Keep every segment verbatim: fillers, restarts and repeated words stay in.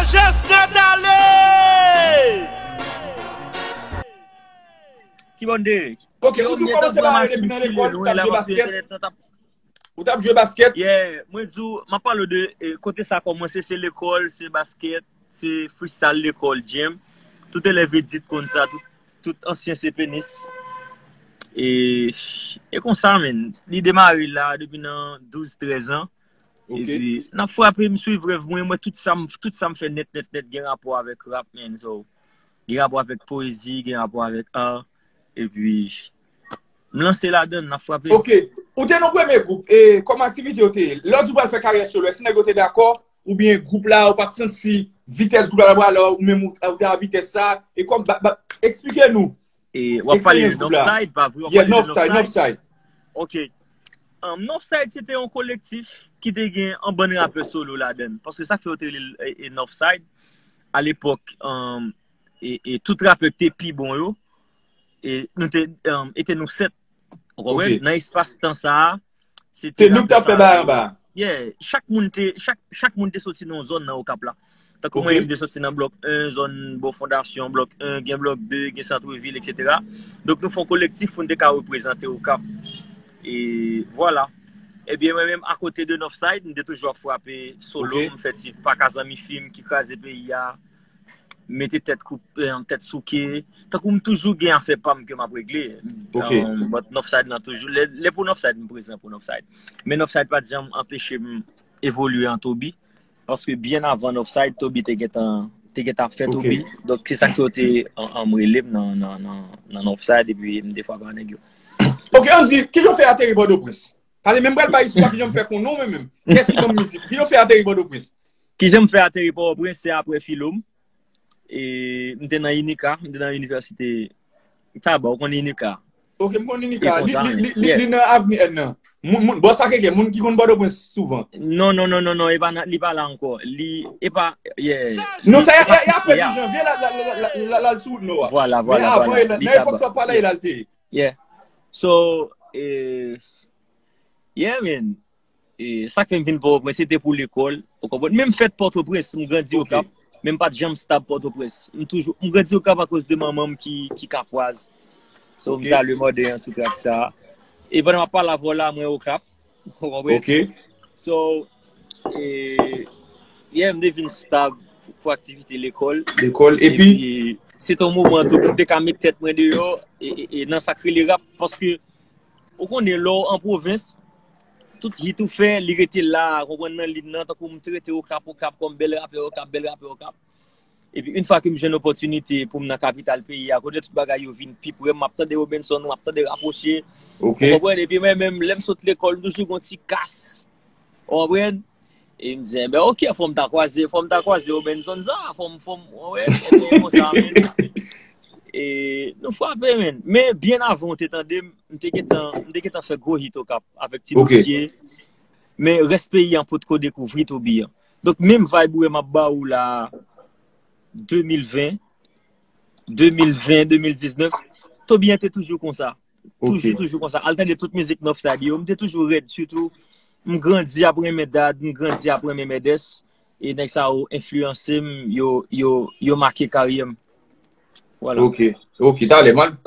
Chestnut ale! Ki bòn de? Ok, ou di w kòmanse ba depi nan lekòl, ou t ap jwe basket. Ou t ap jwe basket. Yeah, mwen di w, m ap pale w de eh, kote sa kòmanse, se lekòl, se basket, se freestyle lekòl, gym. Tout elèv Edit konn sa, tout, tout ansyen se penis. E, e konsa, men, li demare la depi nan douz, trèz an. Ok. Epi, n ap frape, m swiv rèv mwen, mwen, tout sa m, tout sa m fè nèt, nèt, nèt, gen rapò avèk rap, man. So, gen rapò avèk poezi, gen rapò avèk art. Epi, m lanse ladan, n ap frape. Ok. Ou te nan premye gwoup, e kòman aktivite yo te ye? Lè w di w pral fè karyè solo, èske nèg yo te dakò? Oubyen gwoup la, ou pa t santi vitès gwoup la, la, ou menm ou ou te a vitès sa? E kòm, ba, ba, eksplike nou. E w ap pale de Experience gwoup la. Northside, pa vre? W ap Yeah, pale de Northside, Northside? Northside. Ok. Um, Northside, se te yon kolektif ki te gen an bann rapè solo ladan. Paske sa k fè yo te rele l, e, e Northside. A lepòk, um, e, e tout rapè ki te pi bon yo, e nou te, um, e te nou sèt. Ou konprann? Ok. Nan espas tan sa a, se te Se nou ki t ap rapè fè sa bagay yo. anba. Yeah, chak moun te, chak, chak moun te soti nan yon zòn nan Okap la. Tankou Ok. mwen, m te soti nan blòk en, zòn bò Fondasyon, blòk en, gen blòk de, gen Santrevil, etsetera. Donk, nou fè yon kolektif pou n te ka reprezante Okap. E vwala. Ebyen, mwen menm, akote de Northside, m te toujou ap frape solo, Ok. M fè ti pa ka zanmi fi m ki kraze peyi a, mete tèt koupe, tèt souke. Tankou m toujou gen afè pa m ke m ap regle. Ok. Um, but Northside nan toujou, lè, lè pou Northside, m prezan pou Northside. Men Northside pa t janm anpeche m evolye an Toby. Paske byen avan Northside, Toby te gentan te gentan ap fè Ok. Toby. Donk, se sa ki yo te an, an rele m nan, nan, nan, nan Northside, epi m te frape a nèg yo. Ok, ann di, kijan w fè ateri Pòtoprens? Pale menm pral bay istwa, kijan m fè konnen w menm menm. Kiyès ki ban m mizik? Kijan w fè ateri Pòtoprens? Kijan m fè ateri Pòtoprens, se apre filo m. E m te nan Inika, m te nan inivèsite Taba, ou konn Inika. Ok, m konn Inika. E Li, konsa, li, li, li, yeah. Li nan avni N nan. Moun, moun, bò sa keke, moun ki konn Pòtoprens souvan. Non, non, non, non, non, e pa nan, li pa la ankò. Li, e pa, yeah. Non, sa y a, y a, y a apre Yeah. de janvye la, la, la, la, la, la, l sou wout nò a. Vwala, Men vwala, avan, vwala. e nan, Li nan epòk Taba. sa w pale la, l te ye. Yeah. So, eh, yeah, man. Eh, sa k fè m vin Pòtoprens, se te pou lekòl. Ou konprann? Men m fèt Pòtoprens, m grandi Ok. Okap. Men m pa t janm stab Pòtoprens. M toujou, m grandi Okap akoz de manman m ki, ki kapwaz. So, m Ok. salye mòde an sou trak sa. E pandan m ap pale avè w la, mwen Okap. Ou konprann? Ok. So, eh, yeah, m te vin stab pou aktivite lekòl. Lekòl, epi? Epi, se te yon moman tou pou m te ka met tèt mwen deyò e, e, e nan sa k rele rap, paske ou konnen lè w an pwovens, tout hit ou fè, li rete la, konprann nan liy nan, tankou m te rete Okap, Okap kòm bèl rapè, Okap, bèl rapè, Okap. Epi, yon fwa ke m jwenn opòtinite pou m nan kapital peyi a, kote tout bagay yo vin pi pre, m ap tande Robenson, m ap tande Rapwoche. Ok. Ou konprann? Epi, mwen menm, lè m sot lekòl, m toujou gen yon ti kas. Ou konprann? E m di, enben, ok, fò m ta kwaze, fò m ta kwaze Robenson sa, fò m, fò m, ou konprann? Ebyen, konsa, men. E nou frape, men. Men byen avan w te tande m, m te gentan, m te gentan fè gwo hit Okap avèk Ti Ok. Dosye. Men rès peyi an potko dekouvri Toby an. Donk, menm vibe ou wè m ap ba ou la, de mil ven, de mil ven, de mil diznèf, Toby an te toujou konsa. Ok. Toujou, toujou konsa. Al tande tout mizik Northside yo, m te toujou rèd, sitou m grandi ap renmen Dad, m grandi ap renmen Mèdès, e nèg sa yo enfliyanse m, yo, yo, yo make karyè m. Vwala. Ok. Ok, talè, man.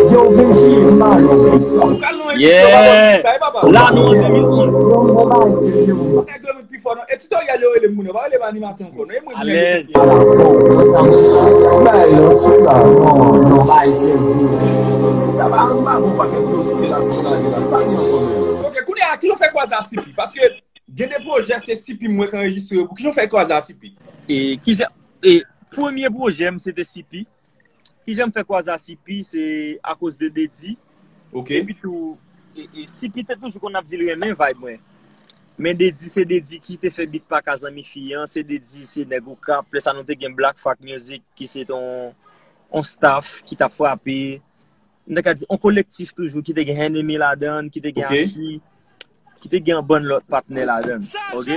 Yo, Vinci, Mario, Wilson. Ou kal nan Yeah. emisyon, papa, sa e papa. La, nou, an de mil onz. Yo, bon, bagay serye, bon. Nèg yo met pi fò, non. E ti Doriel yo rele m kounye a, pa rele m animatè ankò, non. E mwen ki Alèz. mèt Bay yo sou la, non, non, bagay serye. Sa pa yon bagay, yon pakèt dosye la, sou la, la. Sa gen ankò, men. Ok, kounye a, kijan w fè kwaze a Sipi? Paske gen de pwojè, se Sipi m wè k anrejistre yo. Kijan w fè kwaze a Sipi? E kijan, e premye pwojè m, se te Sipi. Kijan m fè kwaze a Sipi, se akoz de Dedi. Ok. Epi tou, e, e, Sipi te toujou konn ap di l renmen vibe mwen. Men Dedi, se Dedi ki te fè bit pa ka zanmi fi an, se Dedi, se nèg Okap, lè sa nou te gen Black Fact Music, ki se te yon, yon staff ki t ap frape. M te ka di, yon kolektif toujou, ki te gen Enemy ladan, ki te gen Ok. Aki, ki te gen yon bann lòt patnè ladan. Ok?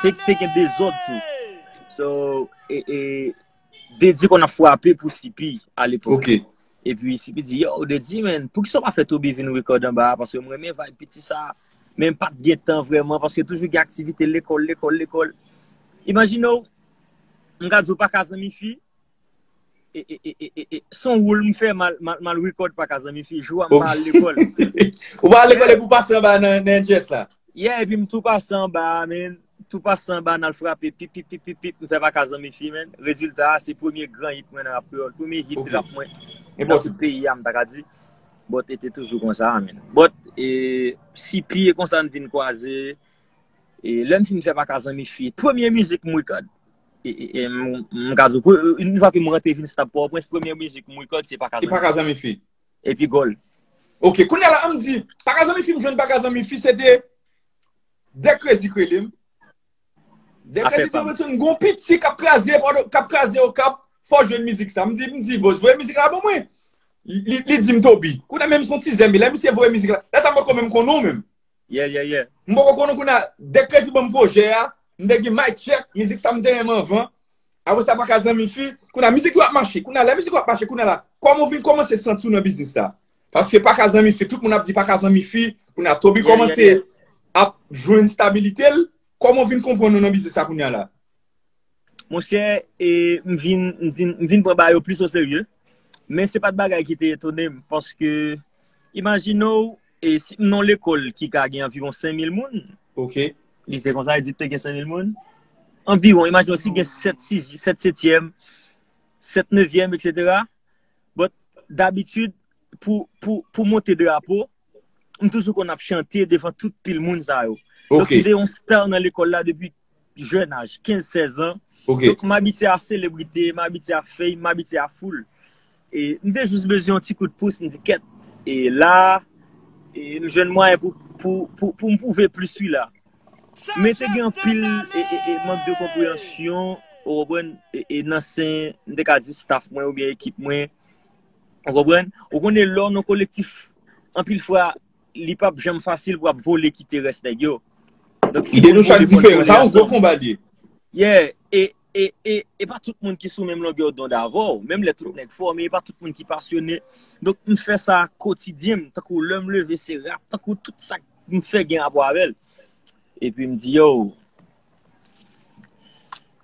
Te, te gen dezòd tou. So, e, e, Dedi konn ap frape pou Sipi a lepòk. Ok. Epi Sipi di, yo, Dedi, men, poukisa w pa fè Toby vin rekòd anba a? Paske mwen renmen vibe piti sa. Men m pa t gen tan vrèman, paske toujou gen aktivite lekòl, lekòl, lekòl. Imajine w, m ka di w pa ka zanmi fi. E, e, e, e, e, e, se yon woul m fè mal, mal, mal rekòd pa ka zanmi fi. Jou a m pa al lekòl. Ou pa al lekòl epi ou pase anba nan, nan N J S la? Yeah, epi m tou pase anba, men. Tou pase anba, n al frape, pip, pip, pip, pip, pip, m fè pa ka zanmi fi, men. Rezilta a, se premye gran hit mwen nan rap kreyòl. Premye hit rap mwen nan tout peyi a, m ta ka di. But, e te toujou konsa, men. But, e, si pye konsa n vin kwaze, e, lè n fin fè pa ka zanmi fi, premye mizik m rekòd, e, e, e, m, m ka di w, pre-, yon fwa ke m rantre vin stap Pòtoprens, premye mizik m rekòd, se pa ka zanmi fi. Se pa ka zanmi fi. Epi gòl. Ok, kounye a la, an m di, pa ka zanmi fi, m jwenn pa ka zanmi fi, se te Dèk Krezi k rele m. Dèk Krezi di, Robertson, gon piti k ap kraze, k ap kraze Okap, fò w jwenn mizik sa. M di, m di, bòs, voye mizik la ban mwen. Li, li, li di m Toby. Kounye a menm se yon ti zèm, lè misye voye mizik la. Lè sa m poko menm konnen w menm. Yeah, yeah, yeah. M poko konnen kounye a, Dèk Krezi ban m pwojè a, m te gen Mic Check, mizik sa m te renmen anvan. Apre sa, pa ka zanmi fi, kounye a mizik yo ap mache, kounye a lè mizik yo ap mache, kounye a la, kòman w vin kòmanse santi w nan biznis sa? Paske pa ka zanmi fi, tout moun ap di pa ka zanmi fi, kounye a Toby kòmanse ap jwenn stabilite l, kòman w vin konprann ou nan biznis sa kounye a la? Monchè, e, m vin, m vin, m vin pran bagay yo plis oserye. Men se pa t bagay ki te etone m, paske imajine w, e, si m nan yon lekòl ki ka gen anviwon senk mil moun, ok, li te konsa, li di te gen senk mil moun, anviwon, imajine w si gen sèt sizyèm, sèt setyèm, sèt nevyèm, etsetera. But, dabitid, pou, pou, pou monte drapo, m toujou konn ap chante devan tout pil moun sa yo. Donk, m te yon star nan lekòl la depi jèn aj, kenz, sèz an. Donk, m abitye a selebrite, m abitye a fame, m abitye a foul. E m te jis bezwen yon ti kout pous, m di, kèt. E la, e m jwenn mwayen pou, pou, pou, pou m pwouve plis wi la. Men te gen anpil, e, e, e, mank de konpreyansyon, ou konprann, e, e nan sen, m te ka di staff mwen oubyen ekip mwen, ou konprann? Ou konnen lè w nan kolektif, anpil fwa, li p ap janm fasil pou w ap vole kite rès nèg yo. Donk, ide nou chak diferan. Sa yon gwo konba li ye. Yeah, e, e, e, e pa tout moun ki sou menm longè dond avè w. Menm lè tout nèg fò, men e pa tout moun ki pasyone. Donk, m fè sa kotidyen m. Tankou lè m leve, se rap. Tankou tout sa m fè gen rapò avè l. Epi m di, yo,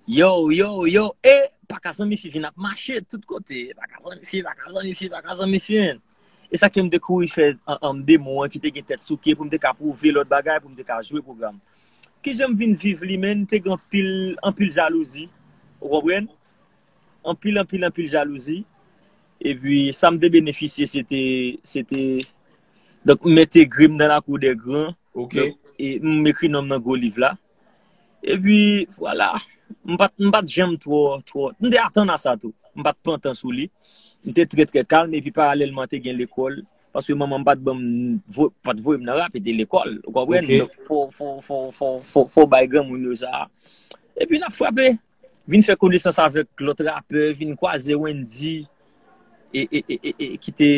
yo, yo, yo, e pa ka zanmi fi vin ap mache tout kote. Pa ka zanmi fi, pa ka zanmi fi, pa ka zanmi fi, men. E sa ke m te kouri fè an, an demo an ki te gen tèt souke pou m te ka pwouve lòt bagay, pou m te ka jwe pwogram. Kijan m vin viv li, men, te gen anpil, anpil jalouzi. Ou konprann? Anpil, anpil, anpil jalouzi. Epi, sa m te benefisye, se te, se te, donk, m entegre m nan lakou dè gran. Ok. Donk, e m ekri non m nan gwo liv la. Epi, vwala. M pa t, m pa t janm twò, twò, m te atann a sa tou. M pa t pantan sou li. M te trè, trè kalm, epi paralèlman, te gen lekòl. Paske manman m pa t ban m, vo-, pa t voye m nan rap, e te lekòl. Ou konprann? Ok. Donk, fò, fò, fò, fò, fò, fò bay granmoun yo sa. Epi, n ap frape. Vin fè konesans avèk lòt rapè, vin kwaze Wendy, e, e, e, e, e, ki te,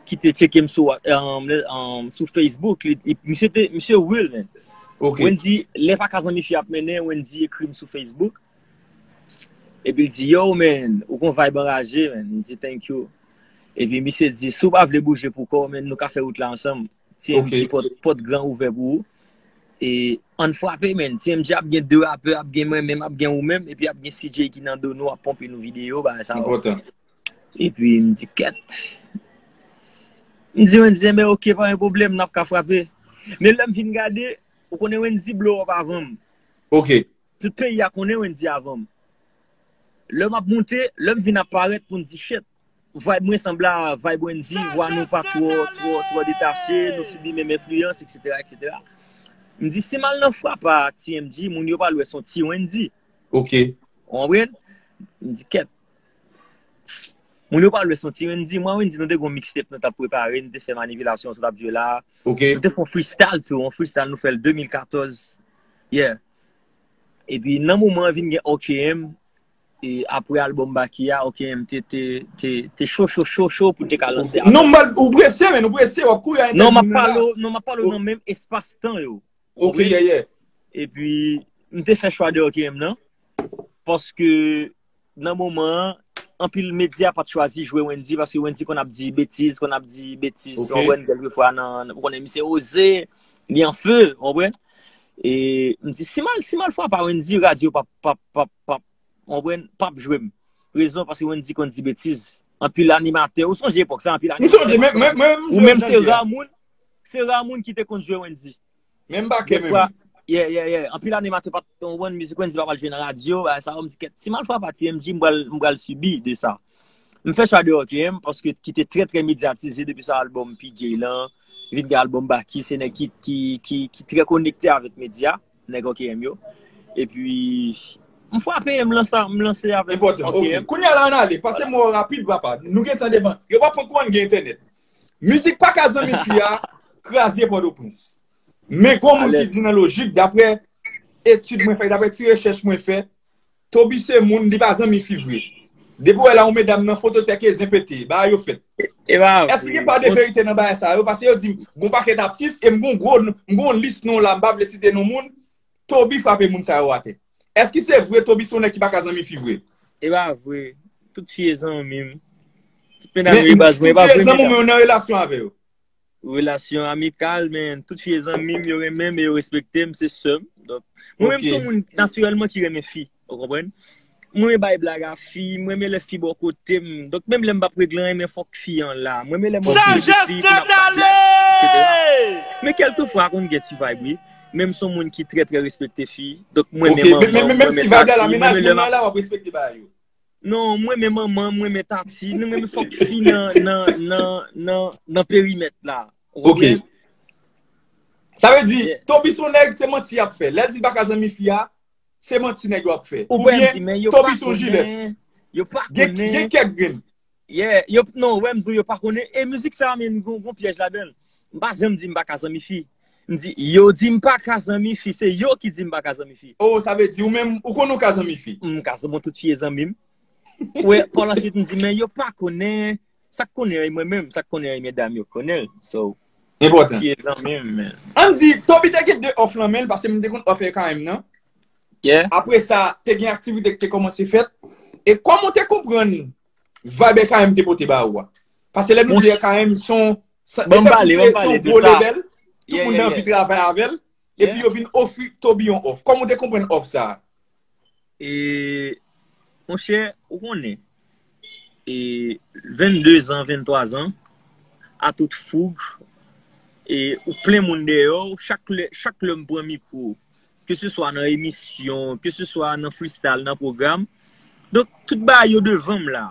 ki te tcheke m sou, um, le, um, sou Facebook. Li, li, misye te, misye real, man. Ok. Wendy, lè pa ka zanmi fi ap mennen, Wendy ekri m sou Facebook. Epi l di, yo, man, ou gon vibe anraje, man. M di, thank you. Epi misye di, si w pa vle bouje pou kò w, man, nou ka fè wout la ansanm. T M G, ok, pòt, pòt gran ouvè pou ou. E ann frape, man. T M G ap gen de rapè, ap gen mwen menm, ap gen ou menm, epi ap gen C J ki nan do nou, ap ponpe nou videyo, bagay sa yo. Enpòtan. Epi m di, kèt. M di, Wendy, enben, ok, pa gen pwoblèm, n ap ka frape. Men lè m vin gade, ou konnen Wendy blow up avan m. Ok. Tout peyi a konnen Wendy avan m. Lè m ap moute, lè m vin ap parèt pou m di, shit, vibe mwen sanble a vibe Wendy, vwa nou pa twò, twò, twò detache, nou sibi menm enfliyans, etsetera, etsetera. M di, si m al nan frapa T M G, moun yo pral wè se yon ti Wendy. Ok. Ou konprann? M di, kèt. Moun yo pral wè se yon ti Wendy. Mwen, Wendy, nou te gon mixtape nou t ap prepare, nou te fè Manipilasyon, sa t ap jwe la. Ok. Nou te fè yon freestyle tou, yon freestyle nou fè l de mil katòz. Yeah. Epi nan moman an vin gen O K M, e apre albòm Baky a, O K M te, te, te, te cho, cho, cho, cho pou te ka lanse albòm. Non, m pa, ou prese, men, ou prese, w ap kouri a entèvyou nou la. Non, m ap pale w, non, m ap pale w nan menm espas tan yo. Ok, yeah, yeah. Epi, m te fè chwa de O K M nan, paske nan moman an, anpil medya pa t chwazi jwe Wendy, paske Wendy konn ap di betiz, konn ap di betiz, ok, ou konprann, kèlkefwa nan, ou konnen misye oze, li an fe, ou konprann? E m di, si m al, si m al frape a Wendy, radyo p ap, p ap, p ap, p ap, ou konprann, p ap jwe m. Rezon, paske Wendy konn di betiz. Anpil animatè, ou sonje epòk sa, anpil animatè. M sonje, men, men, men, ou menm se ra moun, se ra moun ki te konn jwe Wendy. Menm bakè menm. Yeah, yeah, yeah. Anpil animatè pa t konprann mizik Wendy pa pral jwe nan radyo, bagay sa yo, m di kèt, si m al fè pati M G, m pral, m pral sibi de sa. M fè chwa de O K M, paske ki te trè, trè medyatize depi sa albòm P J lan, vin gen albòm Baky, se nèg ki, ki, ki, ki trè konekte avèk medya, nèg O K M yo. Epi, m frape, m lanse, m lanse avèk O K M. Enpòtan, ok. Kounye a la, ann ale, pase mo rapid, papa. Nou gen tan devan. Yo pa pran kouran, gen entènèt. Mizik pa ka zanmi fi a, kraze Pòtoprens. Men gon moun ki di nan lojik, daprè etid mwen fè, daprè ti rechèch mwen fè, Toby se moun, li pa zanmi fi vre. Depi w wè la, yon medam nan foto sèke zen pete, bagay yo fèt. E pa vre. Èske gen pa de verite nan bagay sa yo? Paske yo di m, gon pakèt atis, e m gon gwo, m gon lis non la, m pa vle site non moun, Toby frape moun sa yo atè. Èske se vre Toby se yon nèg ki pa ka zanmi fi vre? E pa vre. Tout fi e zanmi m. Tout medam yo e baz mwen, e pa vre medam. Men tout fi e zanmi w, men w nan relasyon avè yo? Relasyon amikal, men tout fi e zanmi m, yo renmen m e yo respekte m, se sè m. Donk, mwen menm se yon moun natirèlman ki renmen fi, ou konprann? Mwen renmen bay blag a fi, mwen renmen lè fi bò kote m. Donk, menm lè m p ap regle anyen, men fòk fi an la. Mwen renmen lè m antoure de fi pou n ap bay blag, etsetera. Men kèlkefwa, konn gen ti vibe, wi. Men m se yon moun ki trè, trè respekte fi. Donk, mwen renmen manman m, mwen renmen tati, mwen renmen lè m ap Non, mwen renmen manman, mwen renmen tati. Nou menm fòk fi nan, nan, nan, nan, nan perimèt la. Ou konprann? Sa vle di, Toby se yon nèg, se manti y ap fè. Lè l di l pa ka zanmi fi a, se manti nèg yo ap fè. Oubyen, Toby se yon jilèt. Yo pa konnen. Gen, gen kèk grenn. Yeah, yo, non, wè m di w, yo pa konnen. E mizik sa a, men, gon, gon pyèj ladan l. M pa janm di m pa ka zanmi fi. M di, yo di m pa ka zanmi fi, se yo ki di m pa ka zanmi fi. Oh, sa vle di ou menm, ou konnen ou ka zanmi fi? M ka zanmi tout fi e zanmi m. Wè, pa la swit, m di, men yo pa konnen. Sa k konnen an, mwen menm, sa k konnen an, medam yo konnen l. So, enpòtan. Tout fi e zanmi m, men. Ann di, Toby te gen de òf nan men l, paske m te konn òf R K M nan. Yeah. Apre sa, te gen aktivite ki te kòmanse fèt. E kòman w te konprann vibe R K M te pote ba ou a? Paske lè nou di R K M, se yon, se, se yon gwo label, tout moun anvi travay avè l, epi yo vin ofri Toby yon òf. Kòman w te konprann òf sa a? E, monchè, ou konnen, e, vennde zan, venntwa zan, a tout foug, e, ou plen moun dèyè w, chak lè, chak lè m pran mikwo, ke se swa nan emisyon, ke se swa nan freestyle, nan pwogram. Donk, tout bagay yo devan m la.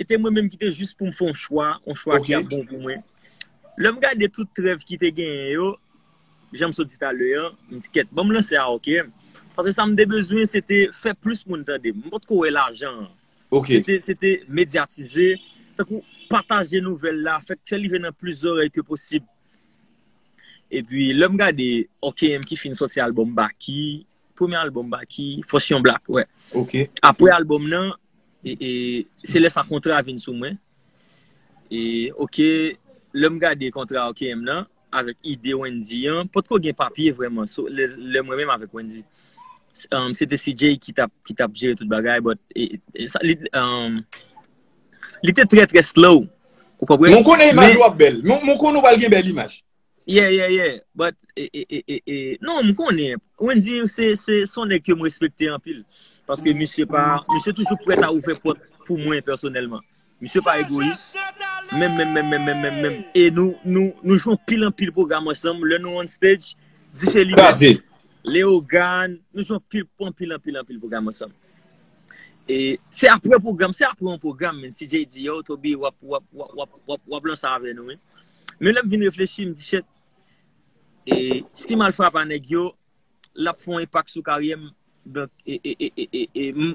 E te mwen menm ki te jis pou m fè yon chwa, yon chwa ki ap bon pou mwen. Lè m gade tout rèv ki te genyen yo, jan m sot di talè an, m di, kèt, ban m lanse a O K M. Paske sa m te bezwen, se te fè plis moun tande m. M potko wè lajan an. Se te, se te medyatize, tankou pataje nouvèl la, fè, fè l rive nan plis zòrèy ke posib. Epi, lè m gade O K M ki fin sòti albòm Baky, premye albòm Baky, Fòs Yon Black, wè. Apre albòm nan, e, e, se lè sa kontra vin sou mwen. E, oke, lè m gade kontra O K M nan, avèk ide Wendy an, potko gen papye vrèman, so, lè, lè mwen menm avèk Wendy. S-, um, se te C J ki t ap, ki t ap jere tout bagay, but, e, e, sa, li, um, li te trè, trè slow. Ou konprann? Mwen konnen imaj ou ap bèl. Mwen, mwen konnen ou pral gen bèl imaj. Yeah, yeah, yeah. But, e, e, e, e, e, non, m konnen. Wendy, se, se, se yon nèg ke m respekte anpil. Paske misye pa, misye toujou prèt a ouvè pòt pou mwen pèsonèlman. Misye pa egoyis. Menm, menm, menm, menm, menm, menm, menm. E nou, nou, nou jwe anpil, anpil pwogram ansanm. Lè nou on stage, Dife Limèt, Leogane, nou jwe anpil, anpil, anpil, anpil pwogram ansanm. E se apre pwogram, se apre yon pwogram, men C J di, yo, Toby, w ap, w ap, w ap, w ap, w ap, w ap lanse avè nou, wi. Men lè m vin reflechi, m di, shit, e si m al frape a nèg yo, l ap fè yon enpak sou karyè m. Donk, e, e, m,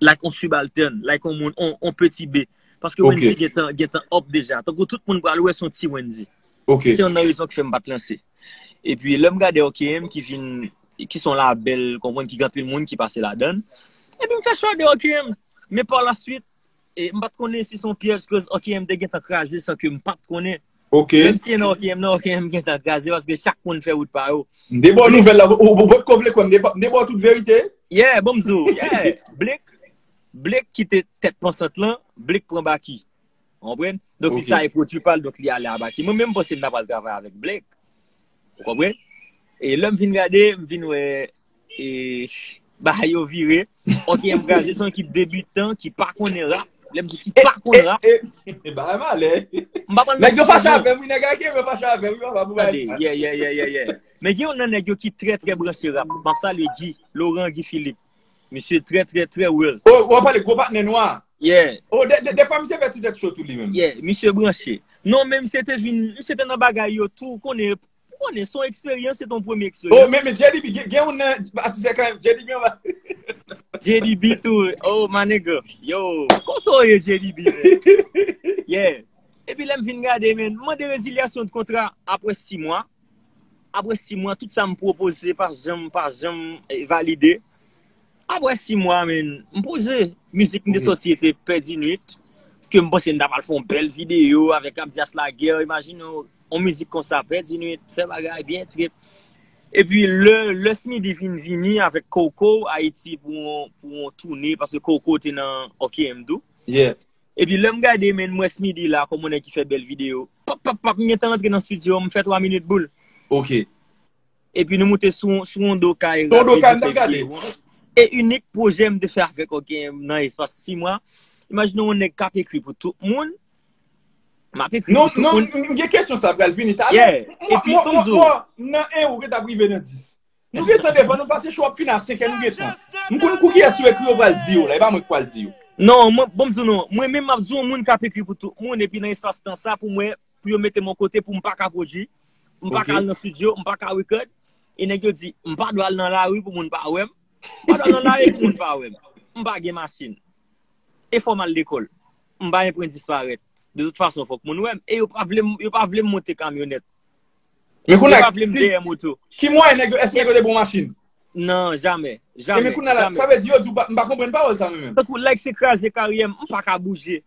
like on subaltèn, like on moun, on, on peti B. Paske Wendy gentan, gentan up deja. Tankou tout moun pral wè se yon ti Wendy. Se youn nan rezon ki fè m pa t lanse. Epi, lè m gade O K M ki vin, ki se yon labèl, konprann, ki gen anpil moun ki pase ladan l. Epi m fè chwa de O K M. Men pa la swit, e m pa t konnen si se yon pyèj, cause O K M te gentan kraze san ke m pa t konnen. Menm si e nan O K M nan, O K M gentan kraze paske chak moun fè wout pa yo. M te ba w nouvèl la, ou, ou, ou potko vle kwè, m te ba, m te ba w tout verite. Yeah, bon m di w, yeah. Blake, Blake ki te tèt pansant lan, Blake pran Baky. Ou konprann? Donk, sa e pwodui pa l, donk li ale a Baky. Mwen menm, m panse m ta pral travay avèk Blake. Ou konprann? E lè m vin gade, m vin wè, e, Bagay yo vire. Okenm Kraze se yon ekip debitan ki pa konnen rap. Lè m di ki pa konn rap. E, e, e, bagay malè. M pa pral nan Nèg yo fache avè m, wi, nèg Okenm yo fache avè m, wi, papa, pou bagay sa. Yeah, yeah, yeah, yeah, yeah. Men gen yon nan nèg yo ki trè, trè branche rap. M ap salye Guy, Laurent Guy Philippe. Misye trè, trè, trè real. Oh, w ap pale gwo patnè nwa. Yeah. Oh, de, de, defwa misye fè ti tèt cho tou li menm. Yeah, misye branche. Non, men misye te vin, misye te nan bagay yo tou, ou konnen, ou konnen, se yon eksperyans, se te yon premye eksperyans. Oh, men, men J D B, gen, gen yon nan atis kanmenm, J D B anba. J D B tou, oh, my nigga. Yo, kote w ye J D B, man? Yeah. Epi lè m vin gade, men, m mande rezilyasyon de kontra apre sis mwa. Apre sis mwa, tout sa m pwopoze pa janm, pa janm, eh, valide. Apre sis mwa, men, m poze. Mizik m te sòti, ete Pèdi Nwit, ke m panse m ta pral fè yon bèl videyo avèk Abdias Laguerre, imajine w, yon mizik konsa, Pèdi Nwit, fè bagay, byen trip. Epi lè, lè Smidy vin vini avèk Coco Ayiti pou yon, pou yon toune, paske Coco te nan Okenm tou. Yeah. Epi lè m gade, men, m wè Smidy la, kòm yon nèg ki fè bèl videyo. Pap, pap, pap, m gentan rantre nan estidyo, m fè twa minit boul. Ok. Epi nou moute sou, sou yon do kay. Sou yon do kay, m t ap gade. E inik pwojè m te fè avèk Okenm nan espas sis mwa. Imajine yon nèg k ap ekri pou tout moun. M ap ekri pou tout moun. Non, non, m gen kesyon sa pral vini talè. Yeah. Epi, mwen, mwen, mwen, nan en ou ret ap rive nan dis. Nou gentan devan, nou pase cho ap fini a senk è, nou gentan. M konn pou kiyès yo ekri yo pral di yo la, e pa mwen ki pral di yo. Non, mwen, bon, m di w non, mwen menm m ap di yon moun k ap ekri pou tout moun, epi nan espas tan sa, pou mwen, pou yo mete m yon kote, pou m pa ka pwodui, m pa ka al nan estidyo, m pa ka rekòd, e nèg yo di, m pa dwe al nan lari pou moun pa wè m, m pa dwe al nan lari pou moun pa wè m, m pa gen machin, e fò m al lekòl, m pa gen pwen disparèt, de tout fason, fòk moun wè m, e yo pa vle m, yo pa vle m monte kamyonèt. Men kounye a, ki mwayen nèg yo, èske nèg yo te ba w machin? Non, jamè. Jamè. E men kounye a la, sa vle di yo di w pa, m pa konprann pawòl sa mwen menm. Tankou like se kraze karyè m, m pa ka bouje.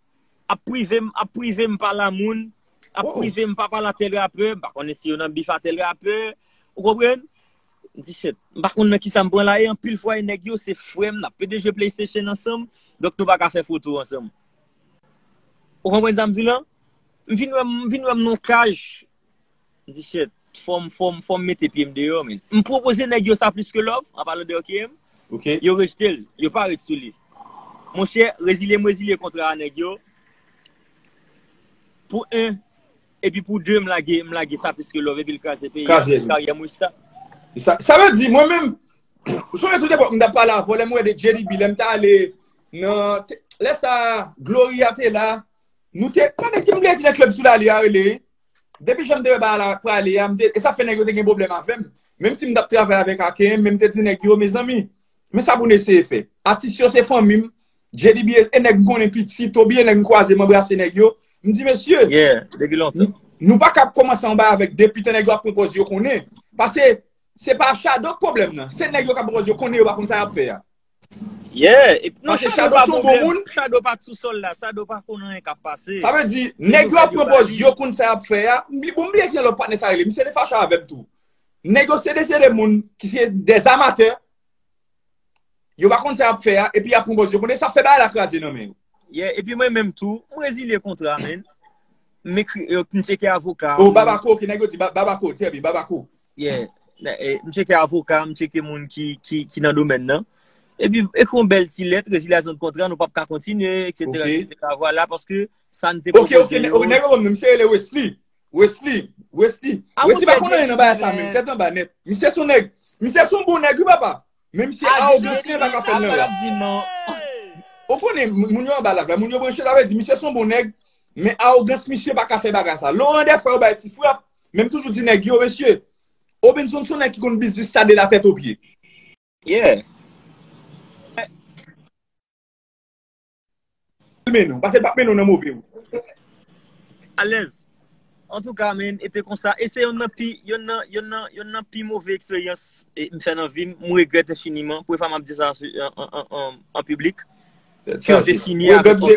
Ap prive m, ap prive m pale a moun, ap prive m pa pale a tèl rapè, m pa konnen si yo nan bif a tèl rapè, ou konprann? M di shit, m pa konn nan kisa m pran la, e anpil fwa e nèg yo se frè m, n ap P D G PlayStation ansanm, donk nou pa ka fè foto ansanm. Ou konprann sa m di lan? M vin wè m, m vin wè m nan yon kaj. M di, shit, fò m, fò m, fò m mete pye m deyò, men. M pwopoze nèg yo sa plis ke love, an palan de Okenm. Ok. Yo rejte l, yo pa ret sou li. Monchè, rezilye m rezilye kontra a nèg yo. Pou en, epi pou de, m lage, m lage sa plis ke love, epi l kraze peyi a, kraze l, karyè m wi sa. Sa, sa vle di, mwen menm, ou sonje tout epòk, m t ap pale avè w, lè m wè de J D B, lè m t ale nan, te, lè sa, Gloria te la, nou te, pa nèg ki m bliye ki nan klèb sou lali a rele, depi jan m te wè bagay la prale a, m te, e sa fè nèg yo te gen pwoblèm avè m. Menm si m t ap travay avèk Okenm, men m te di nèg yo, mezanmi, men sa pou n eseye fè. Atis yo se fanmi m, J D B e nèg m konnen piti, Toby e nèg m kwaze, m anbrase nèg yo. M di, mesye, yeah, depi lontan, nou, nou pa ka ap kòmanse yon bagay avèk de pita nèg yo ap pran pòz yo konnen. Paske se pa Shadow k pwoblèm nan, se nèg yo k ap pran pòz yo konnen yo pa konn sa y ap fè a. Yeah, epi non, Shadow pa pwoblèm. Shadow pa t sou sòl la, Shadow pa konn anyen k ap pase. Sa vle di, nèg yo ap pran pòz yo konn sa y ap fè a. M bli-, bon, m bliye kijan lòt patnè sa rele. Misye te fache avè m tou. Nèg yo se de, se de moun ki se dè amatè. Yo pa konn sa y ap fè a, epi y ap pran pòz yo konnen sa fè bagay la kraze nan men yo. Yeah, epi mwen menm tou, m rezilye kontra, man. M ekri, yo, m tcheke avoka. Oh, Babako, ki nèg yo di Ba-, Babako, trè byen, Babako. Yeah. E, m tcheke avoka, m tcheke moun ki, ki, ki nan domèn nan. Epi, ekri yon bèl ti lèt, rezilyasyon de kontra, nou p ap ka kontinye, et cetera, et cetera. Vwala, paske sa n te pwopoze yo. Ok, ok, nèg yo konn, misye rele Wesley. Wesley, Wesley. Wesley pa konn anyen nan bagay sa menm, tèt anba nèt. Misye se yon nèg, misye se yon bon nèg, wi, papa. Men misye awogans li pa ka fè l nan rap. Ou konnen, moun yo anba lav la, moun yo branche, sa vle di, misye se yon bon nèg, men awogans misye pa ka fè bagay sa. Laurent dèfwa yo bay ti frap, men m toujou di nèg yo, mesye, Obenson se yon nèg ki konn biznis sa de la tèt o pye. Yeah. Mennen w, paske l p ap mennen w nan move wout. Alèz. Antouka, men, e te konsa. E se yonn nan pi, yonn nan, yonn nan, yonn nan pi move eksperyans, e, m fè nan vi m. M regrèt enfiniman. Premye fwa m ap di sa an, an, an, an, an piblik. Ke m te sinye avèk O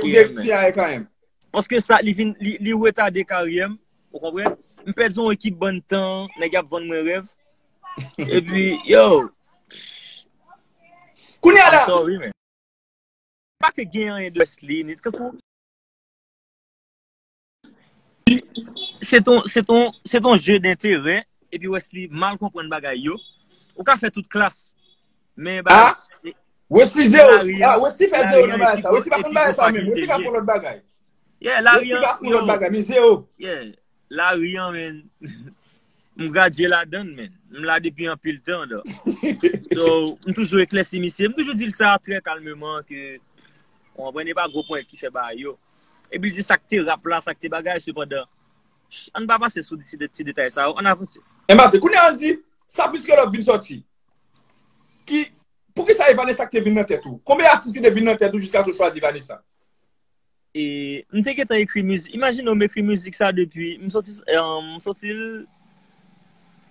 K M. Paske sa, li vin, li, li retade karyè m. Ou konprann? M pèdi yon ekip bann tan, nèg y ap vann mwen rèv. Epi, yo. Kounye a la. I'm sorry, man. Pa te gen anyen de Wesley, ni tankou. Se ton, se ton, se ton jeu d'intérêt, epi Wesley mal konprann bagay yo. Ou ka fè tout klas. Men bagay, ah, Wesley zero. Ah, Wesley fè zero nan bagay sa. Wesley pa konn bagay sa menm. Wesley ka fè lòt bagay. Yeah, lari an. Wesley pa konn lòt bagay, men zero. Yeah, lari an, men. M gradye ladann, men. M la depi anpil tan, dò. So, m toujou eklèsi misye. M toujou di l sa trè kalmeman ke, ou konprann, e pa gwo pwen ki fè bagay yo. Epi l di sa k te rap la, sa k te bagay, sepandan, ann pa pase sou ti, ti detay sa yo, ann avanse. Enben, se kounye a ann di, Sa Plis Ke Love vin sòti. Ki, poukisa e Vanessa ki te vin nan tèt ou? Konbyen atis ki te vin nan tèt ou jiskaske w chwazi Vanessa? E m te gentan ekri mizik. Imajine w, m ekri mizik sa depi, m soti, eh, m soti l